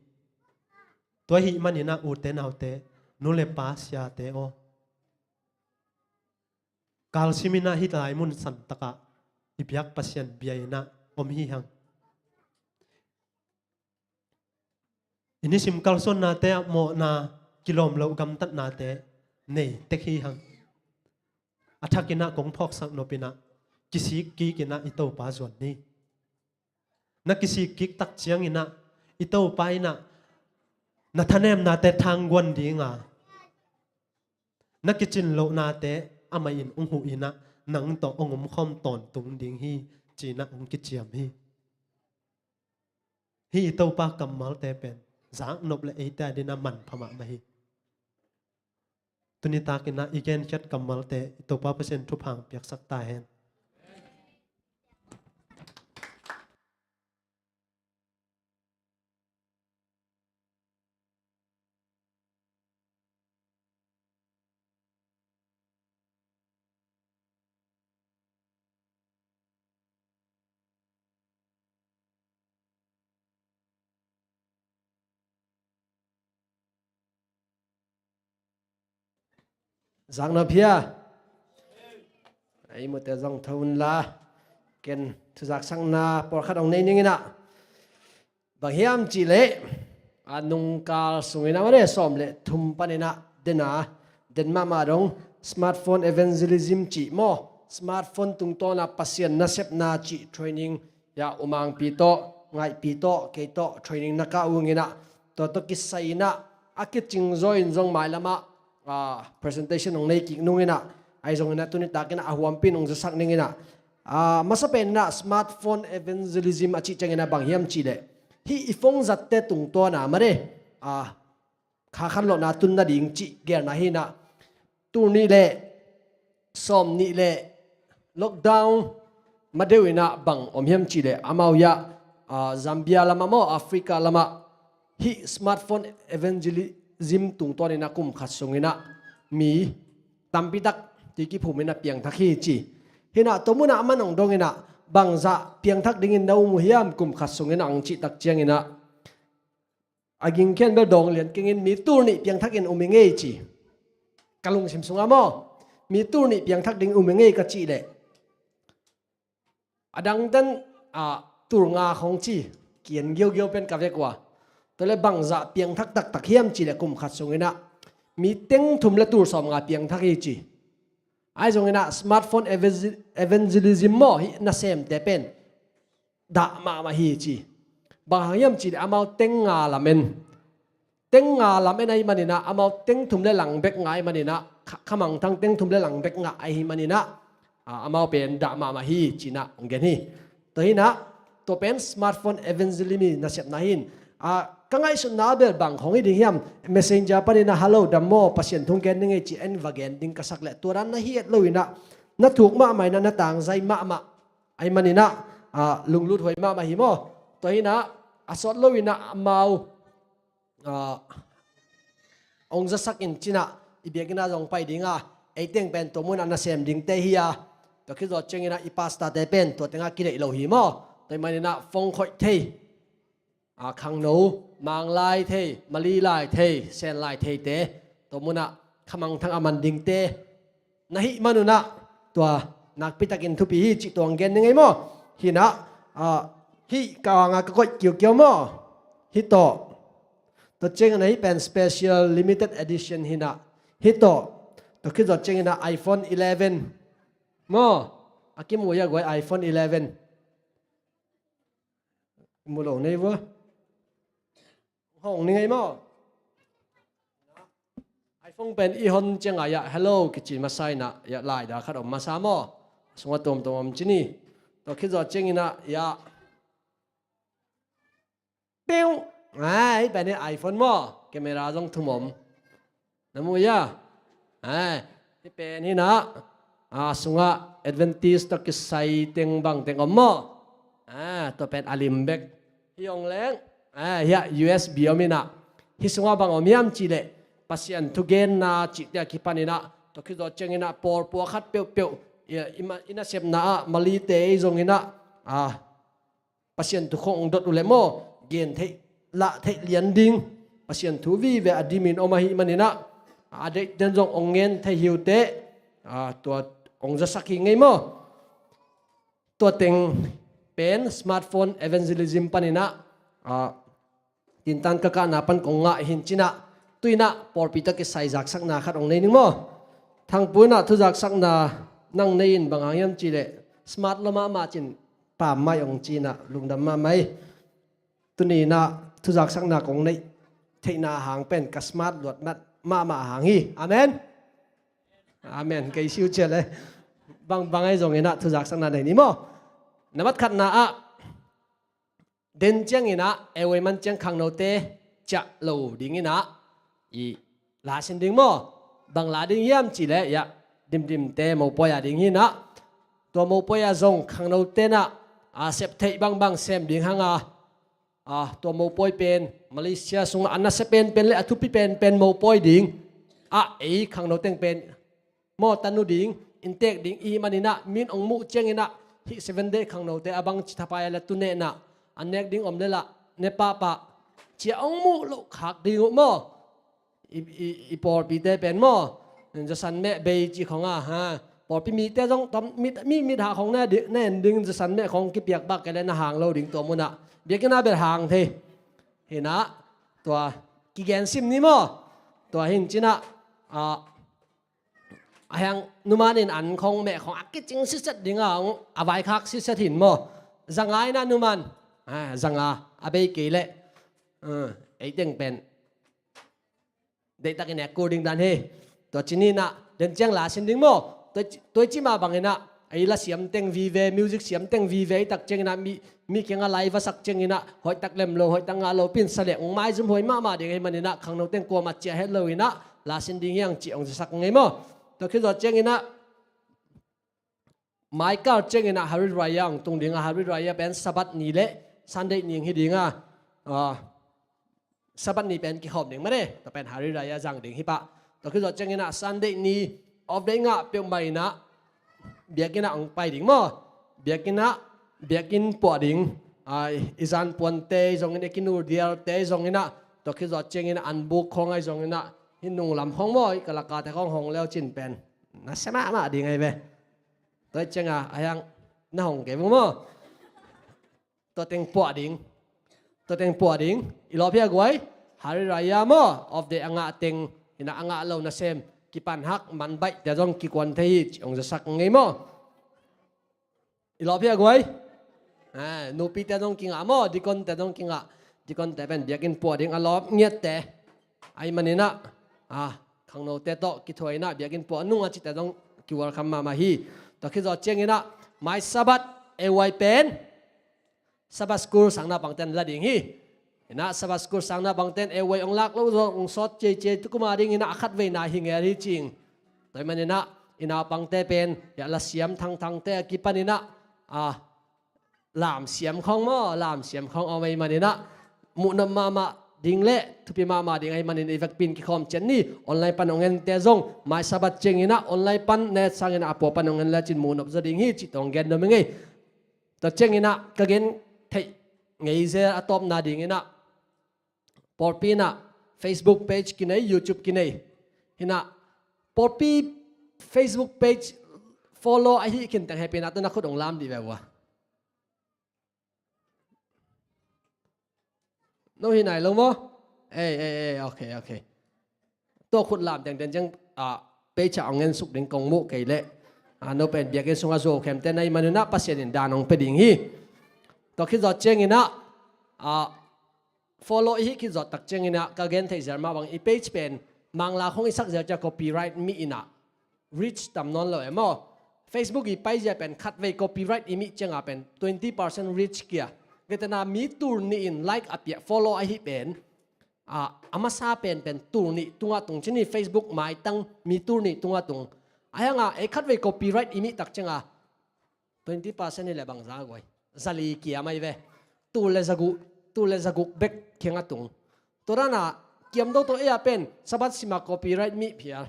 Tua ahih manin ah ute naute, nu le pa, siate aw, kalsim in ah hih lai mun santak ah i biak Pasian bia in ah om hi hang. I nisim kalsuannate ah mawhna, kilawm loh gamtatnate nei tek hi hang. A thakin ah kong phawksak nop in ah kisik kik in ah i Topa zuan ni. Na kisik kik tak ciangin ah i Topa in ah na thanemnate thangguan ding a, na kicin lohnate amah in hong huh in ah nang tawh hong omkhawm tawntung ding hi, ci-in ah hong kiciam hi. Hih i Topa kammalte pen zaknop leh eite adingin ah manpha mahmah hi. Tuni takin ah i genkhiat kammalte i Topa Pasian thupha hong piaksak ta hen. Zak nop hia? Ei mute zong tho unla, ken thuzaksakna pawlkhat hong nei ning inah. Bang hiam cihleh, a nungkal sungin a mare sawm le thum paninah dena, den mahmah dong, smartphone evangelism cih maw, smartphone tungtawna Pasian nasepna cih training, ya, umangpi tawh, ngaihpi tawh, kei tawh training na kah unginah, tua tawh kisai inah a kicing zaw in zong mailamah, ah, presentation hong nei kik nunginah, ahi zonginah tuni takinah a huampi in hong zasak ninginah, ah, masa peninah smartphone evangelism a cih cianginah bang hiam cihleh, hih i phone zatte tungtawna mare, ah, kha khan lawhna tun nading cih gelna hinah, tul nih le sawm nih le lockdown madeuh inah bang om hiam cihleh, amau hiah, ah, Zambia lamah maw, Africa lamah hih smartphone evangelism tungtawninah kum khat sunginah mi tampitak tui kiphum inah piangthak hi ci. Hinah tua munah a man hong donginah, bangzah piangthak dingin na um uh hiam kum khat sunginah hong cihtak cianginah, a gingkhian bel dawng lian kengin mi tul nih piangthakin um i ngei ci. Ka lungsim sungah maw, mi tul nih piangthak ding um i ngei ka cihleh, a dangten, ah, tul nga khong ci, kian giaugiau pen ka vek uh a. Tuale bangzah piangthak taktak hiam cihleh kum khat sunginah mi teng thum le tul sawm nga piangthak hi ci. Ahi zonginah smartphone evangel-, evangelism maw, hih nasemte pen dah mahmah hi ci. Bang hang hiam cihleh amau teng nga lamen, teng nga lamen ahi maninah, amau teng thum le lang bek nga ahi maninah, kha-, khamangthang teng thum le lang bek nga ahi maninah, ah, amau pen dah mahmah hi cinah hong gen hi. Tua hinah, tua pen smartphone evangelism i nasepna hin, ah, ka ngaihsutna bel bang khong hi ding hiam, messenger paninah, "Hello, dam maw, Pasian thu gen ning ei," ci-in va gen ding ka sak leh, tua dan na hi et loinah, na thuk mahmah inah, na tangzai mahmah ahi maninah, ah, lunglut huai mahmah hi maw. Tua hinah, a sawt loinah amau, ah, hong zasak in cinah, i biakinn ah zong pai dinga, ei teng pen tua munah nasem dingte hi a, tua khit zawh cianginah i pastorte pen tua tengah kideih lo hi maw. Tua hi maninah phone khoih thei, a, khangno, Mang lai thei, Mali lai thei, Sen lai theite, tua munah khamangthang a man dingte na hih manunah, tua nakpitakin thupi hi cih tua hong gen ning ei maw. Hinah, ah, hih ka anga ka koih kiukiau maw, hih tawh. Tua cianginah hih pen special limited edition hinah, hih tawh. Tua khit zawh cianginah iPhone eleven maw, a kimu hia guai, iPhone eleven. Mu lo nei vua. Hong ning ei maw. iPhone pen i hon ciangah hiah "Hello" kici masa inah, hiah laida khat om masa maw. Sungah tuamtuam om ci ni. Tua khit zawh cianginah hiah, piu. Ai, hih pen hih iPhone maw, camera zong thum om. Na mu hia? Ai, hih pen hinah, a, sungah Adventist tawh kisai teng bang teng om maw. A, tua pen a lim bek. Hih hong leng, a, hiah U S B om inah, hih sungah bang om hiam cihleh, Pasian thugenna cihte a kipaninah, tua khit zawh cianginah pawlpua khat peuhpeuh, i, i ma-, i nasepna ah Malite ei zonginah, a, Pasian thu khong hong dot uh leh maw, gen theih, lah theih lian ding, Pasian thu vive a dimin om ahih maninah, a deihten zong hong ngen thei hi uh teh, a, tua hong zasak hi ngei maw. Tua teng pen smartphone evangelism paninah, a, tintan ka kahna pan kong ngah hi cinah, tu inah pawlpi tawh kisai zaksakna khat hong nei ning maw. Thangpu inah thuzaksakna nang nei in, bang hang hiam cihleh, smart lua mahmah cin pam mai hong cinah, lungdam mahmah hi. Tuni inah thuzaksakna kong neih theihna hang pen ka smart luat mahmah hang hi. Amen. Amen. Kei siu ciah le. Bang, bang ahi zonginah thuzaksakna nei ni maw. Na mat khatna ah, den cianginah, ei, ei man ciang khangnote ciah lo dinginah, i la sin ding maw. Bang la ding hiam cihleh, hiah, dimdimte mopawi a ding hinah. Tua mopawi ah zong khangnote nah, a, sep theih bangbang sem ding hanga, a, tua mopawi pen Malaysia sungah a nasia penpen le a thupi penpen mopawi ding. A, ei khangno teng pen maw, tanu ding, inntek ding ihih maninah, min hong muh cianginah, hih Seven Day khangnote a bangci thapai a le tunenah, a nek ding om le lah ne pahpah, ci-a hong muh loh khak ding uh maw. I, i, i pawlpite pen maw, Zasan meh bei ci khong a, ha. Pawlpi mite zong tom, mi, mi mit hah khong na di, na en ding, zasan meh khong kipiak bak kei leh na hang lo ding tua munah. Biakinn ah bel hang thei. Hi nah, tua kigen sim ni maw. Tua hi in ci nah, a, a hiang numan in an khong meh khong a kicing sitset ding a, a vaikhak sitset hi in maw. Za nga hi nah numan, a, za nga, a bei kei leh, a, ei teng pen deihtakin ek kul ding dan hi. Tua ci ni nah, den ciang la sin ding maw. Tua ci, tua ci mah bangin ah, ei la siam teng vive, music siam teng vive, ei tak ciangin ah, mi, mi kiangah la i va sak ciangin ah, hoih tak lem lo, hoih tak ngah lo, pin sa leh ong maizum huai mahmah ding ahih manin ah, khangno teng kuamah ciah het lo in ah, la sin ding hi hang ci ong zasak ngei maw. Tua khit zawh ciangin ah, mai kal ciangin ah Hari Raya ong tung ding a, Hari Raya pen Sabbath ni leh Sunday ni ong hi ding a, a, Sabbath ni pen kikhawm ding mah de, tua pen Hari Raya zang ding hi pah. Tua khit zawh ciangin ah Sunday ni off day ngah peuhmah in ah biakinn ah ong pai ding maw. Biakinn ah, biakinn puah ding. A, i zan puante zongin, i kinur dialte zongin ah, tua khit zawh ciangin ah an buk khong ahi zongin ah, hih nunglam khong maw, i kalakate khong hong leu cin pen na sia mahmah ding ahi ve. Tua ciang a, a hiang na hong kei vung maw. Tua teng puah ding. Tua teng puah ding. I lawp hia guai. Hari Raya maw. Off day a ngah teng, hi nah a ngah lo nasem kipan hak, man baih te zong kikuan thei hi ci ong zasak ngei maw. I lawp hia guai. A, nupite zong kingah maw. Deacon te zong kingah. Deacon te pen biakinn puah ding a lawp ngiatte. Ahih manin ah, a, khangnote tawh kithuah in ah biakinn puah nung a cite zong ki-welcome mahmah hi. Tua khit zawh ciangin ah, mai Sabbath ei pen Sabbath school sang naupangten la ding hi. Hi nah Sabbath school sang naupangten ei ong lak lo zong ong sawt ciaiciai, tu kum a dingin ah a khatveina hi ngel hi cing. Tua ahih manin ah, i naupangte pen, ya la siam thangthangte a kipan in ah, a, lam siam khong maw, lam siam khong a om ahih manin ah, muhnop mahmah ding leh thupi mahmah ding ahih manin i vekpi in kikhawm ciat ni. Online pan ong ente zong, mai Sabbath ciangin ah online pan, net sangin ah a pua pan ong en le cin muhnop zaw ding hi cih tawh ong gen nuam ing ei. Tua ciangin ah ka gen theih ngei zel a tawpna dingin ah, pawlpi in ah Facebook page kinei, YouTube kinei. Hi nah, pawlpi Facebook page follow ahih khin teng hehpihna tawh na khut ong lam dih ve ua. No hi nai lo maw? Ei, ei, ei, ok, ok. Tua khut lam tengteng ciang, a, page ah ong en suk ding kong muh kei leh, a, no pen biakinn sungah zuau khemte na hih manin ah Pasian in dan ong pia ding hi. Tua khit zawh ciangin ah, a, follow i hih khit zawh tak ciangin ah ka gen theih zel mah bang, i page pen Mangla khong i sak zel ciang copyright mih in ah reach tam nawn lo e maw. Facebook i paizia pen khatvei copyright i mih ciang a pen twenty percent reach kia. Gentehna mi tul nih in like a piak, follow ahih pen, a, a masa pen pen tul nih tungah tung ci ni, Facebook maitang mi tul nih tungah tung. A hiang a, ei khatvei copyright i mih tak ciang a, twenty percent hi leh bang za guai. Za li kiam ahi ve. Tul le za guk, tul le za guk bek kiangah tung. Tua dan a kiam do tawh ei a pen Sabbath sim a copyright mih phial.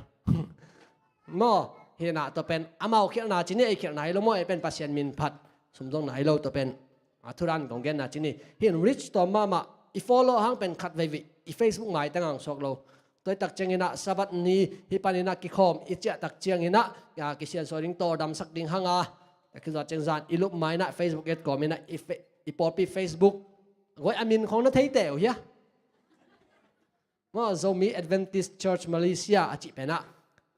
Maw, hi nah tua pen amau khialhna ci ni, ei khialhna hi lo maw, ei pen Pasian min phat. Sum zong nai lo tua pen. A, thu dan kong genna ci ni. Hi in reach tawm mahmah, i follow hang pen khatveivei, i Facebook maitang hang suak lo. Tua hi tak ciangin ah Sabbath ni hih panin ah kikhawm i ciah tak ciangin ah, a, kisiansuah ding, tawldamsak ding hang a. Tua khit zawh ciang zan i lup ma in ah Facebook et kawm in ah i fe-, i pawlpi Facebook guai a min khong na thei teh uh hia. Maw, Zomi Adventist Church Malaysia a cih pen ah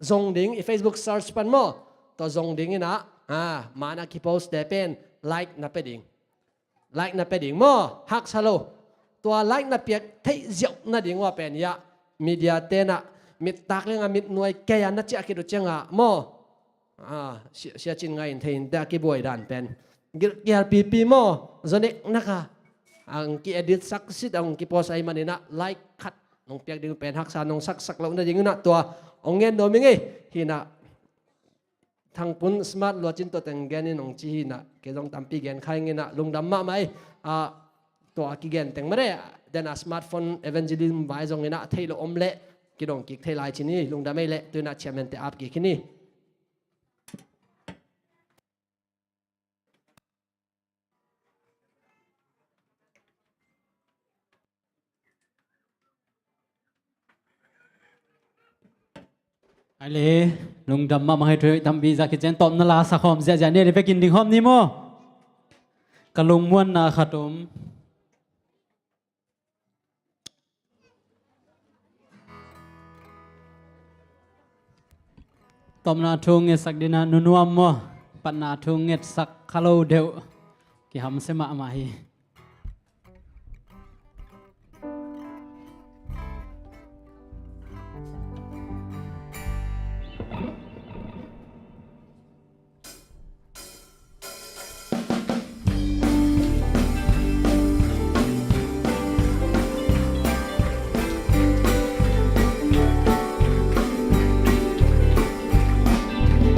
zong ding, i Facebook search pan maw. Tua zong ding in ah, a, ma in ah kipost te pen like na pia ding. Like na pia ding maw, haksa lo. Tua like na piak theih ziau nading uh a pen hiah, media te in ah mit tak leng a mit nuai kei a na ciah khit uh ciang a maw. A, sia, sia cin ngai in thei in te a kibuai dan pen gilkial pipi maw, zaw nek nak a, ang ki-edit sak sit, ang kipost ahih manin ah like khat nong piak ding pen haksa, nong saksak loh nading in ah tua ong ngen nuam ing ei. Hi in ah Thangpun smart luat cin tua teng gen in ong ci hi in ah, kei zong tampi gen kha ing in ah, lungdam mahmah ei. A, tua a kigen teng mah de, den a smartphone evangelism vai zong in ah, theih loh om leh kidong kik thei lai cin hi, lungdam ei leh, tu in ah chairman te ap kik hi ni. Ai le, lungdam mahmah hi. Thu tampi za khit ciang tawpna la sa khawm ziahziah ni. Vekin ding khawm ni maw? Ka lungmuanna khat om. Tawpna thu ngetsak dingin ah Nu Nuam maw, patna thu ngetsak kha lo deuh. Kihamsia mahmah hi.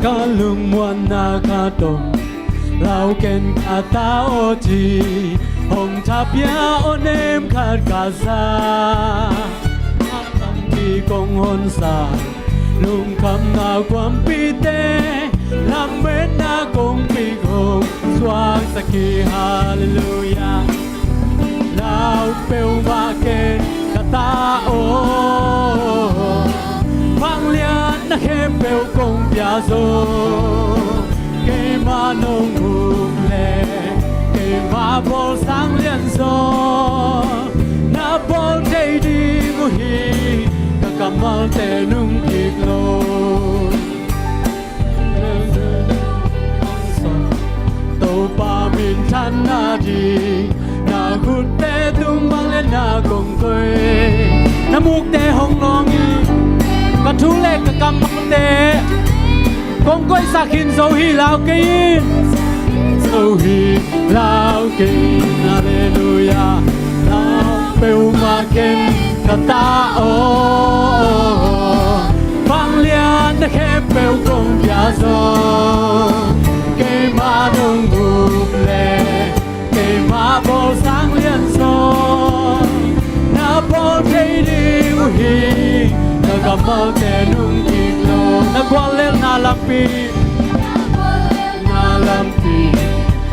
Ka lungmuanna khat om, lau ken ka ta aw ci, hong thapia aw nem khat ka za. Kong honsa, lungkhamna kuampite, lametna kongpi kong suaksak hi. Halleluiah. Lau peuhmah ken ka ta aw, vangliatna khempeuh kong pia zaw. Keima nong up leh, keima bawl sang lianzaw, na bawl thei ding uh hi. Ka kammalte nung kik lo. Topa minthanna ding, na khutte tung bang le na kong koih. Na mukte hong lawng hi. Ka thu le ka kammalte kong koihsak khin zo hi. Lau kei in. Zo hi, lau kei in. Halleluiah. Lau peuhmah ken ka ta aw, vangliatna khempeuh kong pia zaw. Keima nong up leh, keima bawl sang lianzaw, na bawl thei ding uh hi. Ka kammalte nung kik lo. Na guallelhna lampi, na lampi,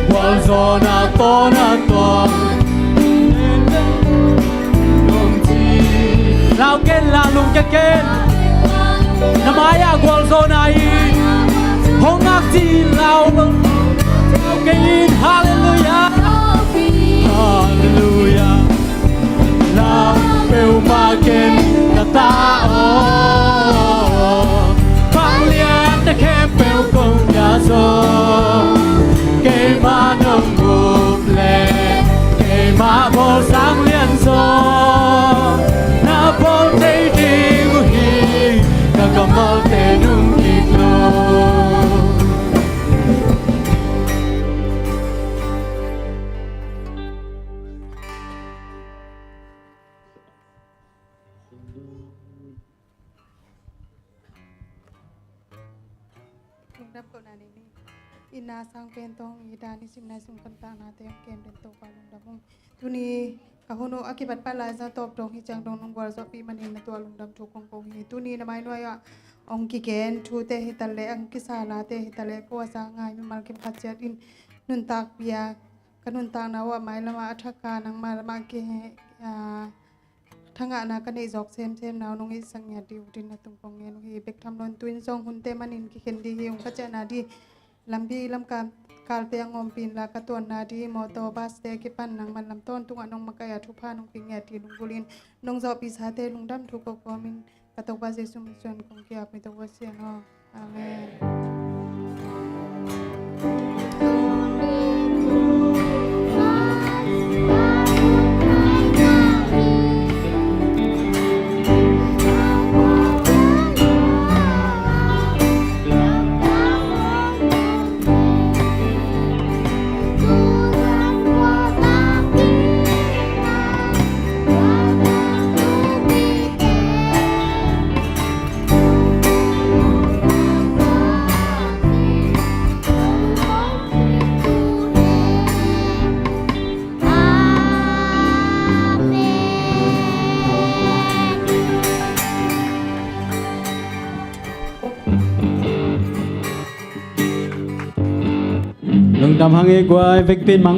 gualzawhna tawh na tawh. Lau ken la, lungkia ken. Na mai-ah gualzawhna in hong ngak ci in. Lau, lau kei in. Halleluiah. Halleluiah. Lau peuhmah ken ka ta aw, vangliatna khempeuh kong pia zaw. Keima nong up leh, keima bawl sang lianzaw, na bawl thei ding uh hi. Ka kammalte nung kik lo. Lungdam kohna nei ni. Itna sang pen tawh hong it a, nisim nai sung kamtaknate hong kem den Topa lungdam ung. Tuni ka hun uh a kipat pah lai zah tawp dong hi ciang dong nong gualzawhpih manin na tuah lungdam thu kong ko hi. Tuni na mai nuai-ah hong kigen thute hi taleh, hong kisa late hi taleh, ko a za ngai mimal kim khat ciat in nuntak pia, ka nuntakna uh a mailam ah a thak a, nangma lam ah ki, ah, thangahna ka neih zawk semsem na uh nong itsak ngiat dih uh din na tung kong ngen uh hi. Bek tham lo in tu in zong hunte manin kikhen dih hi ung. Ka ciahna dih lampi lamkal, kalte a ngawmpih inla, ka tuanna dih mawtaw, bus te kipan nangman lam tawntungah nong makaih a, thupha nong pia ngiat dih lunggulh in. Nong zawhpih sate lungdam thu ko kawmin ka Topa Jesuh min suang kong ki-ap hi, Topa Sian aw. Amen. Lungdam hang ei guai, vekpi in mang